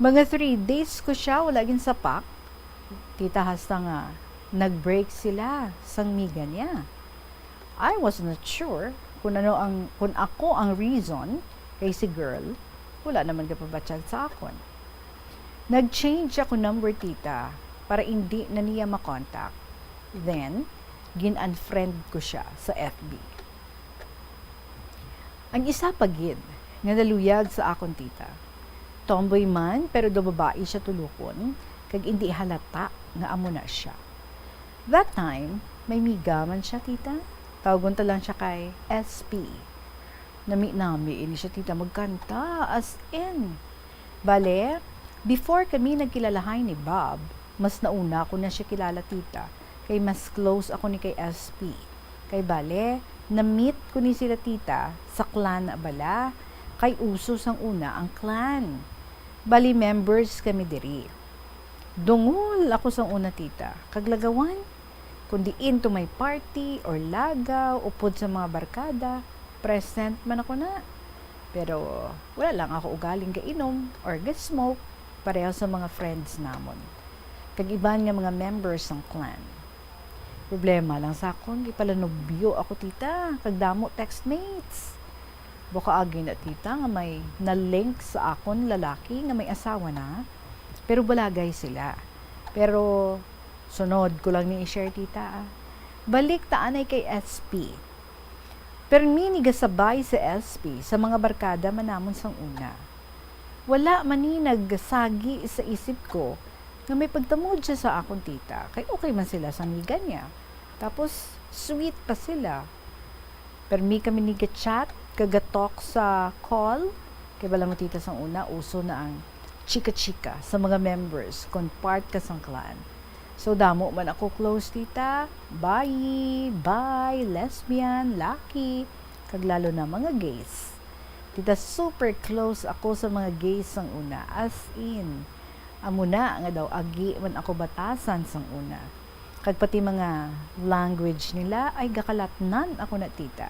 Mga three days ko siya wala ginsapak, tita, hasta nga nag-break sila sang miga niya. I was not sure kung ano ang, kung ako ang reason, kay si girl, wala naman gapabatyag sa akon. Nag-change ako number, tita, para indi na niya makontak. Then, gin-unfriend ko siya sa F B. Ang isa pa gid nga naluyag sa akon, tita. Tomboy man, pero daw babae siya tulukon, kag indi halata nga amo na siya. That time, may miga man siya, tita. Tawgon ta lang siya kay S P. Nami-nami ini siya, tita, magkanta, as in. Bale, before kami nagkilalahay ni Bob, mas nauna ko na siya kilala, tita, kay mas close ako ni kay S P. Kay bale, na-meet ko ni sila, tita, sa clan bala, kay uso sang una ang clan. Bali, members kami diri. Dungol ako sang una, tita, kag lagawan, Kung diin to may party or lagaw upod sa mga barkada, present man ako na. Pero wala lang ako ugaling gainom or ga-smoke pareho sa mga friends namon kag iban nga mga members sang clan. Problema lang sa akon, gipalanubyo ako, tita, kag damo textmates. Bukaagi na, tita, nga may na-link sa akon lalaki nga may asawa na, pero balagay sila. Pero sunod ko lang ni i-share, tita, ah. Balik ta anay kay S P. Permi ni gasabay si S P sa mga barkada man namon sang una. Wala man ni nagsagi sa isip ko nga may pagtamod siya sa akon, tita, kay okay man sila sang miga niya. Tapos, sweet pa sila. Permi kami ni ga-chat, kag ga-talk sa call, kay bala mo, tita, sang una, uso na ang chika-chika sa mga members kon part ka sang clan. So, damo man ako close, tita. Bayi, bi, lesbian, laki, kag lalo na mga gays. Tita, super close ako sa mga gays sang una. As in, amo na nga daw agi man ako batasan sang una. Kag pati mga language nila ay gakalatnan ako na, tita.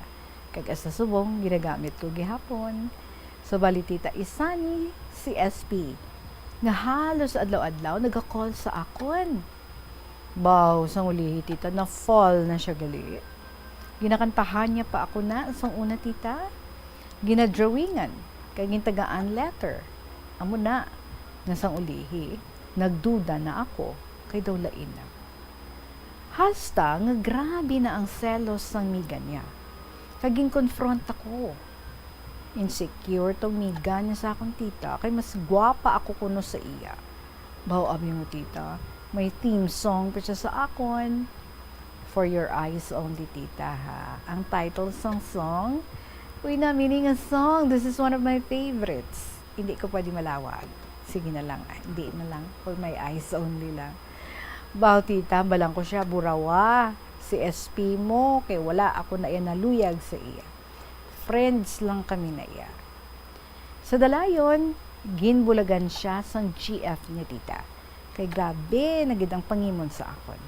Kag hasta subong ginagamit ko gihapon. So, bali, tita, isa ni si S P nga halos adlaw-adlaw naga-call sa akon. Baw, sang ulihi, tita, na-fall na siya gali. Ginakantahan niya pa ako na sang una, tita. Ginadrawingan kag gintagaan letter. Amo na nga sang ulihi, nagduda na ako kay daw lain na. Hasta nga grabe na ang selos sang miga niya, kag gin-confront ako. Insecure tong miga niya sa akon, tita, kay mas gwapa ako kuno sa iya. Baw, abi mo, tita, may theme song pa siya sa akon. For Your Eyes Only, tita, ha. Ang title sang song, uy, na meaning a song. This is one of my favorites. Hindi ko pwede malawag. Sige na lang, ah, hindi na lang. For My Eyes Only lang. Baw, tita, balang ko siya burawa. Si S P mo, kay wala ako na iya naluyag sa iya. Friends lang kami na iya. Sa dalayon, ginbulagan siya sang G F niya, tita, kay grabe na gid ang pangimon sa akon.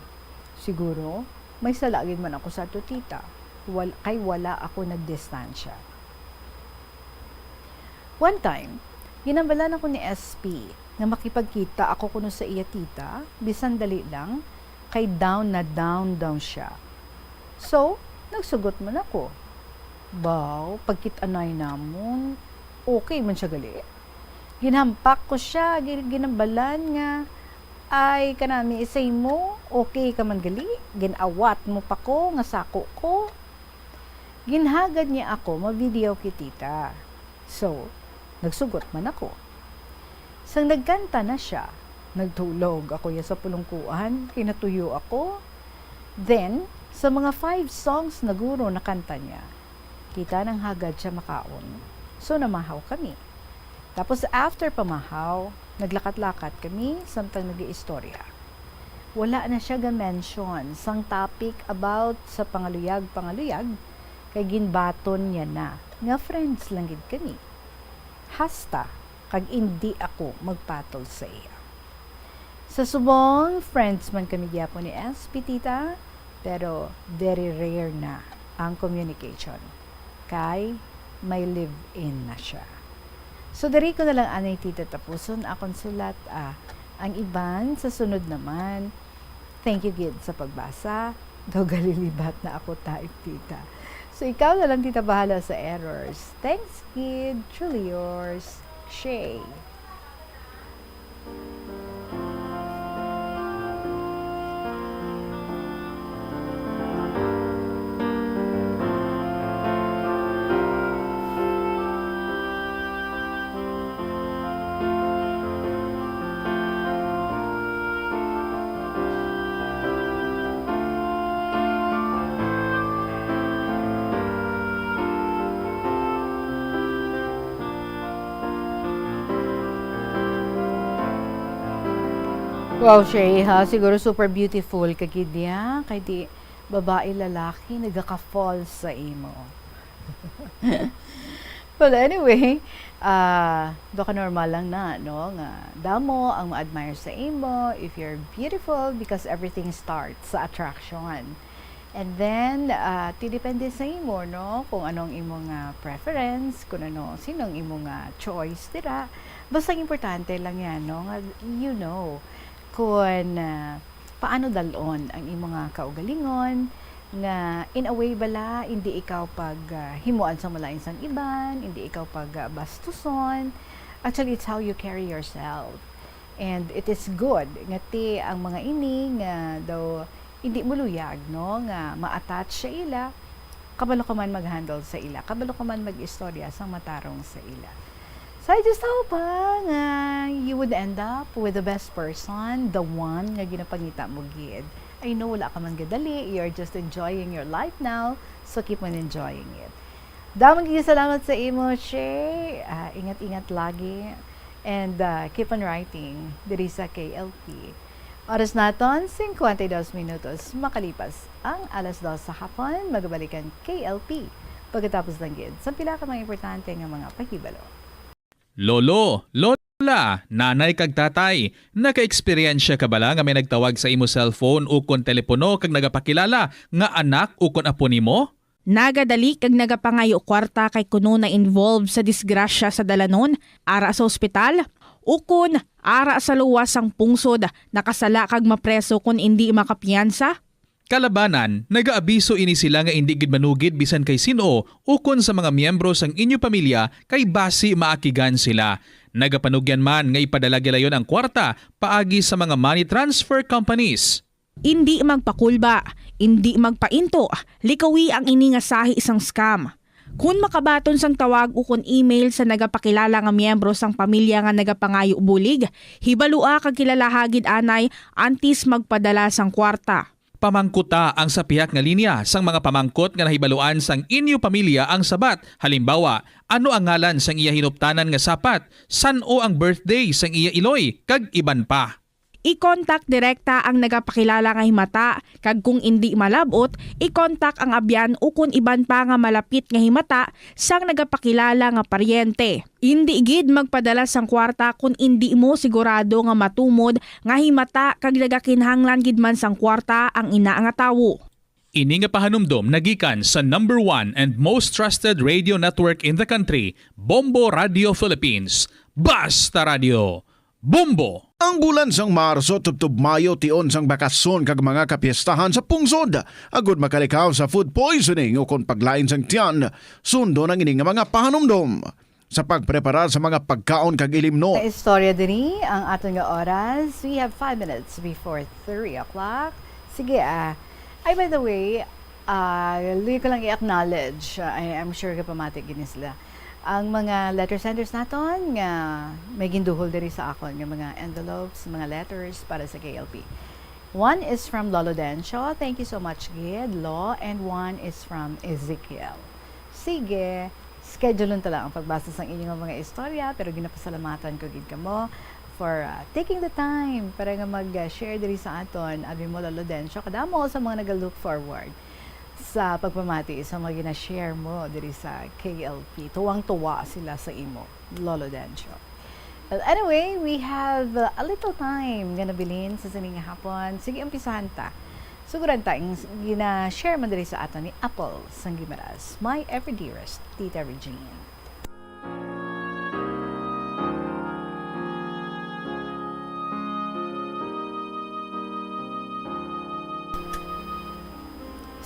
Siguro, may sala gid man ako sa ato, tita, wal-, kay wala ako nagdistansya. One time, ginhambalan ako ni S P nga makipagkita ako kuno sa iya, tita, bisan dali lang, kay down na down daw siya. So, nagsugot man ako. Baw, pagkit-anay namon, okay man siya gali. Ginhampak ko siya, gin-, ginhambalan nga, "Ay, kanami, isay mo, okay ka man gali? Gin-awat mo pa ko nga sako ko." Ginhagad niya ako ma-video kay tita. So, nagsugot man ako. Sang nagkanta na siya, nagtulog ako ya sa pulungkuan, kay natuyo ako. Then, sa mga five songs na guro nakanta niya, tita, nanghagad siya makaon. So, namahaw kami. Tapos, after pamahaw, naglakat-lakat kami samtang nag-iistorya. Wala na siya ga-mention sang topic about sa pangaluyag-pangaluyag, kay ginbaton niya na nga friends lang gid kami. Hasta kag indi ako magpatol sa iya. Sa subong, friends man kami gyapon ni S P, tita, pero very rare na ang communication, kay may live-in na siya. So, diri ko na lang anay, tita, tapuson akon sulat, ah. Ang iban sa sunod naman. Thank you gid sa pagbasa. Daw galilibat na ako type, tita. So, ikaw na lang, tita, bahala sa errors. Thanks gid. Truly yours, Shay. Wow, Shay, ha? Siguro super beautiful ka gid niya. Kay di babae, lalaki, nagaka-fall sa imo. Well, anyway, Ah, daw ka normal lang na, no, nga damo ang ma-admire sa imo if you're beautiful, because everything starts sa attraction. And then, ah, ti depende sa imo, no, kung ano ang imo nga preference, kung ano, sino ang imo nga choice dira. Basta ang importante lang yan, no, nga you know kung, ah, paano dalon ang imo nga kaugalingon, nga in a way bala, hindi ikaw pag, ah, himuan sa malain sang iban, hindi ikaw pag, ah, bastuson. Actually, it's how you carry yourself. And it is good nga ti ang mga ini nga daw hindi mo luyag, no, nga ma-attach sa ila, kabalo ka man mag-handle sa ila, kabalo ka man mag-istorya sang matarong sa ila. So I just hope, ha, nga you would end up with the best person, the one nga ginapangita mo gid. I know wala ka man gadali, you're just enjoying your life now, so keep on enjoying it. Damo gid salamat sa imo, Che. Ah, ingat-ingat lagi. And, ah, keep on writing diri sa K L P. Oras naton, cincuenta y dos minutos makalipas ang alas dos sa hapon. Magabalik ang K L P pagkatapos lang gid sa pila ka mga importante nga mga pahibalo. Lolo, lola, nanay kag tatay, naka-eksperyensya ka bala nga may nagtawag sa imo cellphone ukon telepono kag nagapakilala nga anak ukon apo nimo? Nagadali kag nagapangayo kwarta kay kuno na-involve sa disgrasya sa dalanon, ara sa ospital, ukon ara sa luwas sang pungsod, nakasala kag mapreso kon indi makapiyansa? Kalabanan, nagaabiso ini sila nga indi gid manugid bisan kay sin-o ukon sa mga miyembro sang inyo pamilya kay basi maakigan sila. Nagapanugyan man nga ipadala gilayon ang kwarta paagi sa mga money transfer companies. Indi magpakulba, indi magpainto, likawi ang ini nga sahi sang scam. Kon makabaton sang tawag ukon email sa nagapakilala nga miyembro sang pamilya nga nagapangayo bulig, hibalua kag kilalaha gid anay antes magpadala sang kwarta. Pamangkuta ang sa pihak nga linya sang mga pamangkot nga nahibaluan sang inyo pamilya ang sabat, halimbawa, ano ang ngalan sang iya hinuptanan nga sapat, san-o ang birthday sang iya iloy, kag iban pa. I-contact direkta ang nagapakilala nga himata, kag kung indi malab-ot, i-contact ang abyan ukon iban pa nga malapit nga himata sang nagapakilala nga paryente. Indi gid magpadala sang kwarta kon indi mo sigurado nga matumod nga himata kag nagakinahanglan gid man sang kwarta ang ina nga tawo. Ini nga pahanumdom nagikan sa number one and most trusted radio network in the country, Bombo Radio Philippines. Basta Radio, Bombo! Ang bulan sang Marso tubtob Mayo tion sang bakasyon kag mga kapiestahan sa pungsod. Agud makalikaw sa food poisoning ukon paglain sang tiyan, sundon ang ini nga mga pahanumdom. Sa pagpreparar sa mga pagkaon kag ilimno. Sa istorya diri, ang aton nga oras, we have five minutes before three o'clock. Sige, ah, ay, by the way, ah, luyo ko lang i-acknowledge, ah, I, I'm sure kapamati gini sila. Ang mga letter senders naton nga may ginduhol diri sa akon nga mga envelopes, mga letters para sa K L P. One is from Lolo Dencho. Thank you so much, gid, Lo. And one is from Ezekiel. Sige, schedule ta lang ang pagbasa sang inyo nga mga istorya, pero ginapasalamatan ko gid kamo for, ah, taking the time para nga mag-share diri sa aton. Abi mo, Lolo Dencho, kadamo sa mga naga-look forward sa pagpamati sa mga gina-share mo diri sa K L P. Tuwang-tuwa sila sa imo, Lolo Dencho. Well, anyway, we have, uh, a little time nga nabilin sa sini nga hapon. Sige, umpisahan ta. Suguran ta ang s-, gina-share man diri sa aton ni Apple sang Guimaras, my ever dearest Tita Regine.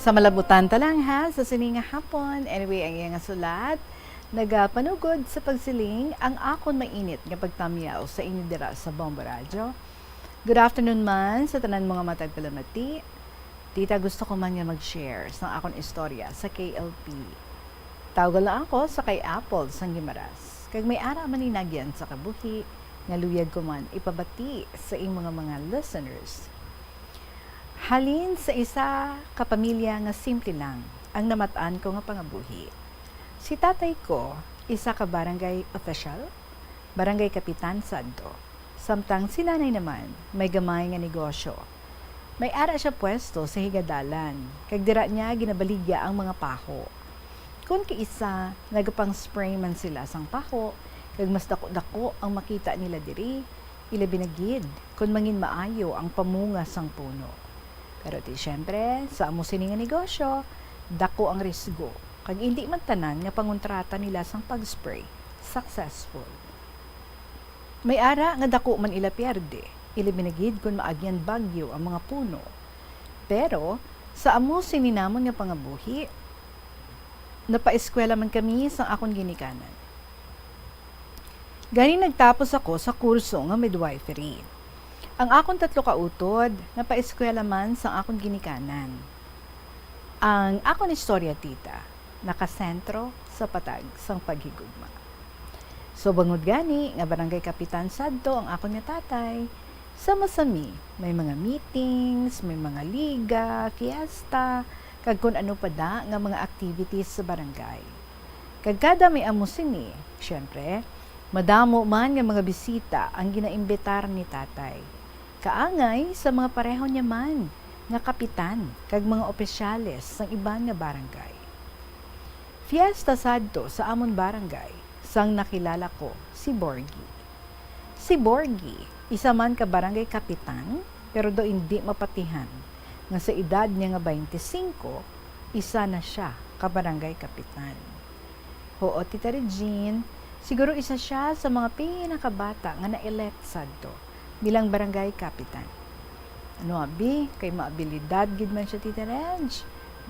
Sa malabutan ta lang, ha, sa sini nga hapon. Anyway, ang iya nga sulat, nagapanugod sa pagsiling, ang akon mainit nga pagtamyaw sa inyo dira sa Bombo Radyo. Good afternoon man sa tanan mo nga matag palamati. Tita, gusto ko man nga mag-share sang akon istorya sa K L P. Tawga lang ako sa kay Apple sang Guimaras, kag may ara man ni nagyan sa kabuhi nga luyag ko man ipabati sa imo nga mga listeners. Halin sa isa ka pamilya nga simple lang ang namat-an ko nga pangabuhi. Si tatay ko, isa ka barangay official, barangay kapitan sadto. Samtang si nanay naman, may gamay nga negosyo. May ara siya pwesto sa higadalan, kag dira niya ginabaligya ang mga paho. Kon kaisa, nagapang-spray man sila sang paho, kag mas daku-daku ang makita nila diri, ilabi na gid kon manginmaayo ang pamunga sang puno. Pero ti siyempre, sa amo sini nga negosyo, daku ang risgo, kag indi man tanan nga pangontrata nila sang pag-spray successful. May ara nga daku man ila pierde, ilabi na gid kon maagyan bagyo ang mga puno. Pero sa amo sini namon nga pangabuhi, napaeskwela man kami sang akon ginikanan. Gani nagtapos ako sa kurso nga midwifery. Ang akon tatlo ka utod napaeskwela man sang akon ginikanan. Ang akon istorya, tita, nakasentro sa patag sang paghigugma. So, bangod gani nga barangay kapitan sadto ang akon nga tatay, sa masami may mga meetings, may mga liga, fiesta, kag kun ano pa da nga mga activities sa barangay. Kag kada may amo sini, siyempre, madamo man nga mga bisita ang ginaimbitar ni tatay. Kaangay sa mga pareho niya man nga kapitan kag mga opisyales sang iban nga barangay. Fiesta sadto sa amon barangay sang nakilala ko si Borgie. Si Borgie, isa man ka barangay kapitan, pero daw indi mapatihan nga sa edad niya nga twenty-five, isa na sia ka barangay kapitan. Huot, Tita Regine, siguro isa sia sa mga pinakabata nga na-elect sadto bilang barangay kapitan. Ano abi, kay maabilidad gid man sia, Tita Reg.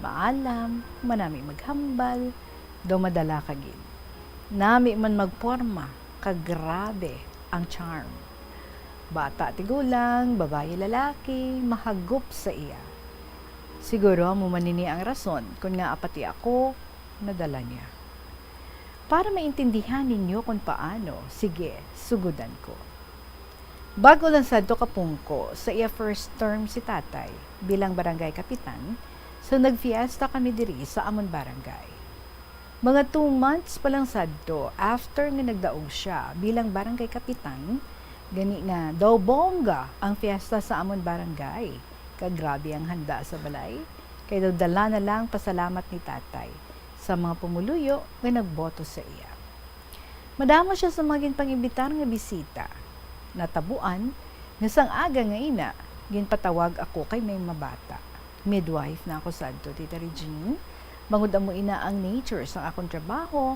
Maalam, manami maghambal, daw madala ka gid. Nami man magporma, kag grabe ang charm. Bata tigulang, babayi lalaki, mahagop sa iya. Siguro amo man ini ang rason kon ngaa pati ako nadala niya. Para maintindihan ninyo kon paano, sige, sugodan ko. Bag-o lang sadto kapungko sa iya first term si tatay bilang barangay kapitan, so nagfiesta kami diri sa amon barangay. Mga two months pa lang sadto after nga nagdaog sia bilang barangay kapitan, gani nga daw bongga ang fiesta sa amon barangay, kag grabe ang handa sa balay, kay daw dala na lang pasalamat ni tatay sa mga pumuluyo nga nagboto sa iya. Madamo sia sa mga ginpang-imbitar nga bisita. Natabuan nga sang aga nga ina, ginpatawag ako kay may mabata. Midwife na ako sadto, Tita Regine. Bangod amo ina ang nature sang akon trabaho,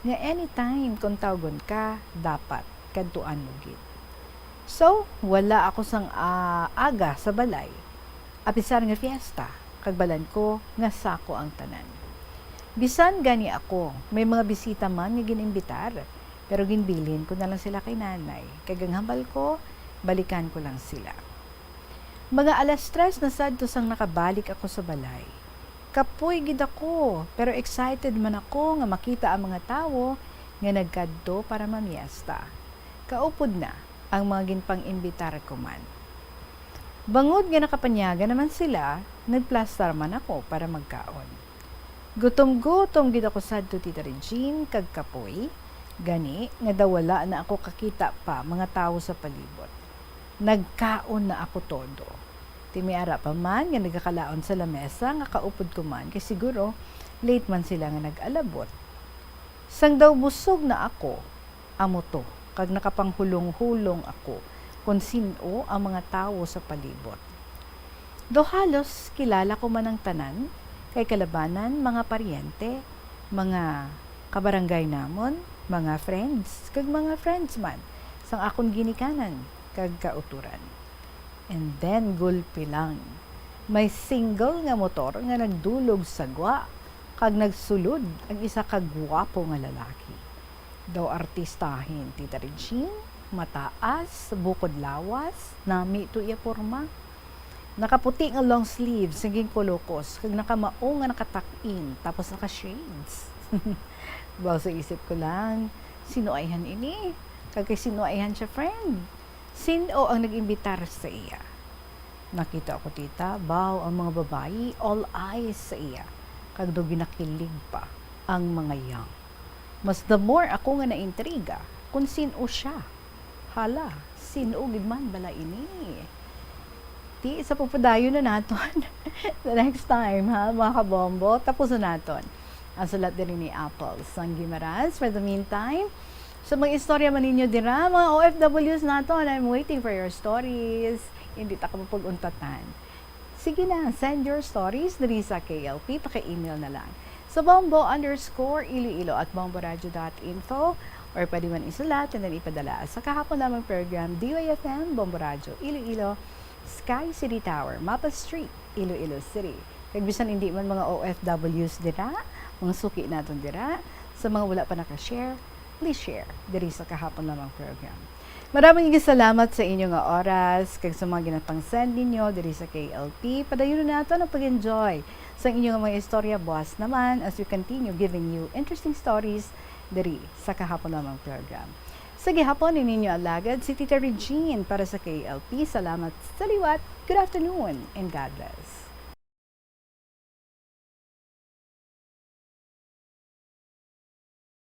nga anytime kon tawgon ka, dapat kadtuan mo gid. So, wala ako sang, ah, aga sa balay. Apisar nga fiesta, kag balan ko nga sako ang tanan. Bisan gani ako, may mga bisita man nga gin-imbitar, pero ginbilin ko na lang sila kay nanay, kag ang hambal ko, balikan ko lang sila. Mga alas tres na sadto sang nakabalik ako sa balay. Kapoy gid ako, pero excited man ako nga makita ang mga tawo nga nagkadto para mamiesta. Kaupod na ang mga ginpang-imbitar ko man. Bangod nga nakapanyaga naman sila, nagplastar man ako para magkaon. Gutom-gutom gid ako sadto, Tita Regine, kag kapoy, gani nga daw wala na ako kakita pa mga tawo sa palibot. Nagkaon na ako todo. Ti may ara pa man nga nagakalaon sa lamesa nga kaupod ko man, kay siguro late man sila nga nag-alabot. Sang daw busog na ako, amo to, kag nakapanghulong-hulong ako kon sin-o ang mga tawo sa palibot. Daw halos kilala ko man ang tanan, kay kalabanan mga paryente, mga kabarangay namon, mga friends, kag mga friends man sang akon ginikanan kag kautoran. And then, gulpi lang, may single nga motor nga nagdulog sa gwa, kag nagsulod ang isa ka gwapo nga lalaki. Daw artistahin, Tita Regine, mataas, bukod lawas, nami to iya porma. Nakaputi nga long sleeves nga ginkulukos, kag nakamao nga nakatuck-in, tapos naka-shades. Baw sa isip ko lang, "Sino ayhan ini? Kag kay sino ayhan siya, friend? Sin-o ang nag-imbitar sa iya?" Nakita ko, tita, baw ang mga babayi, all eyes sa iya, kag daw ginakilig pa ang mga yang. Mas the more ako nga naintriga kung sin-o siya. Hala, sin-o gid man bala ini? Ti, sa pupadayon na naton the next time, ha, mga kabombo. Tapos na naton ang sulat diri ni Apple sang Guimaras. For the meantime, So, mag-istorya man ninyo dira, mga O F Ws naton, I'm waiting for your stories. Hindi ta ka mapag-untatan. Sige na, send your stories diri sa K L P, paki-email na lang sa bombo underscore iloilo at bomboradio dot info, or pwede man isulat and then ipadala sa Kahapon Lamang Program, D Y F M, Bombo Radyo, Iloilo, Sky City Tower, Mapa Street, Iloilo City. Kag bisan hindi man mga O F Ws dira, mga suki naton dira, sa mga wala pa naka-share, please share diri sa Kahapon Lamang Program. Maraming salamat sa inyo nga oras kag sa mga ginapang-send ninyo diri sa K L P. Padayon nato ang pag-enjoy sa inyo nga mga istorya buwas naman as we continue giving you interesting stories diri sa Kahapon Lamang Program. Sa gihapon, ini ninyo alagad si Tita Regine para sa K L P. Salamat sa liwat. Good afternoon and God bless.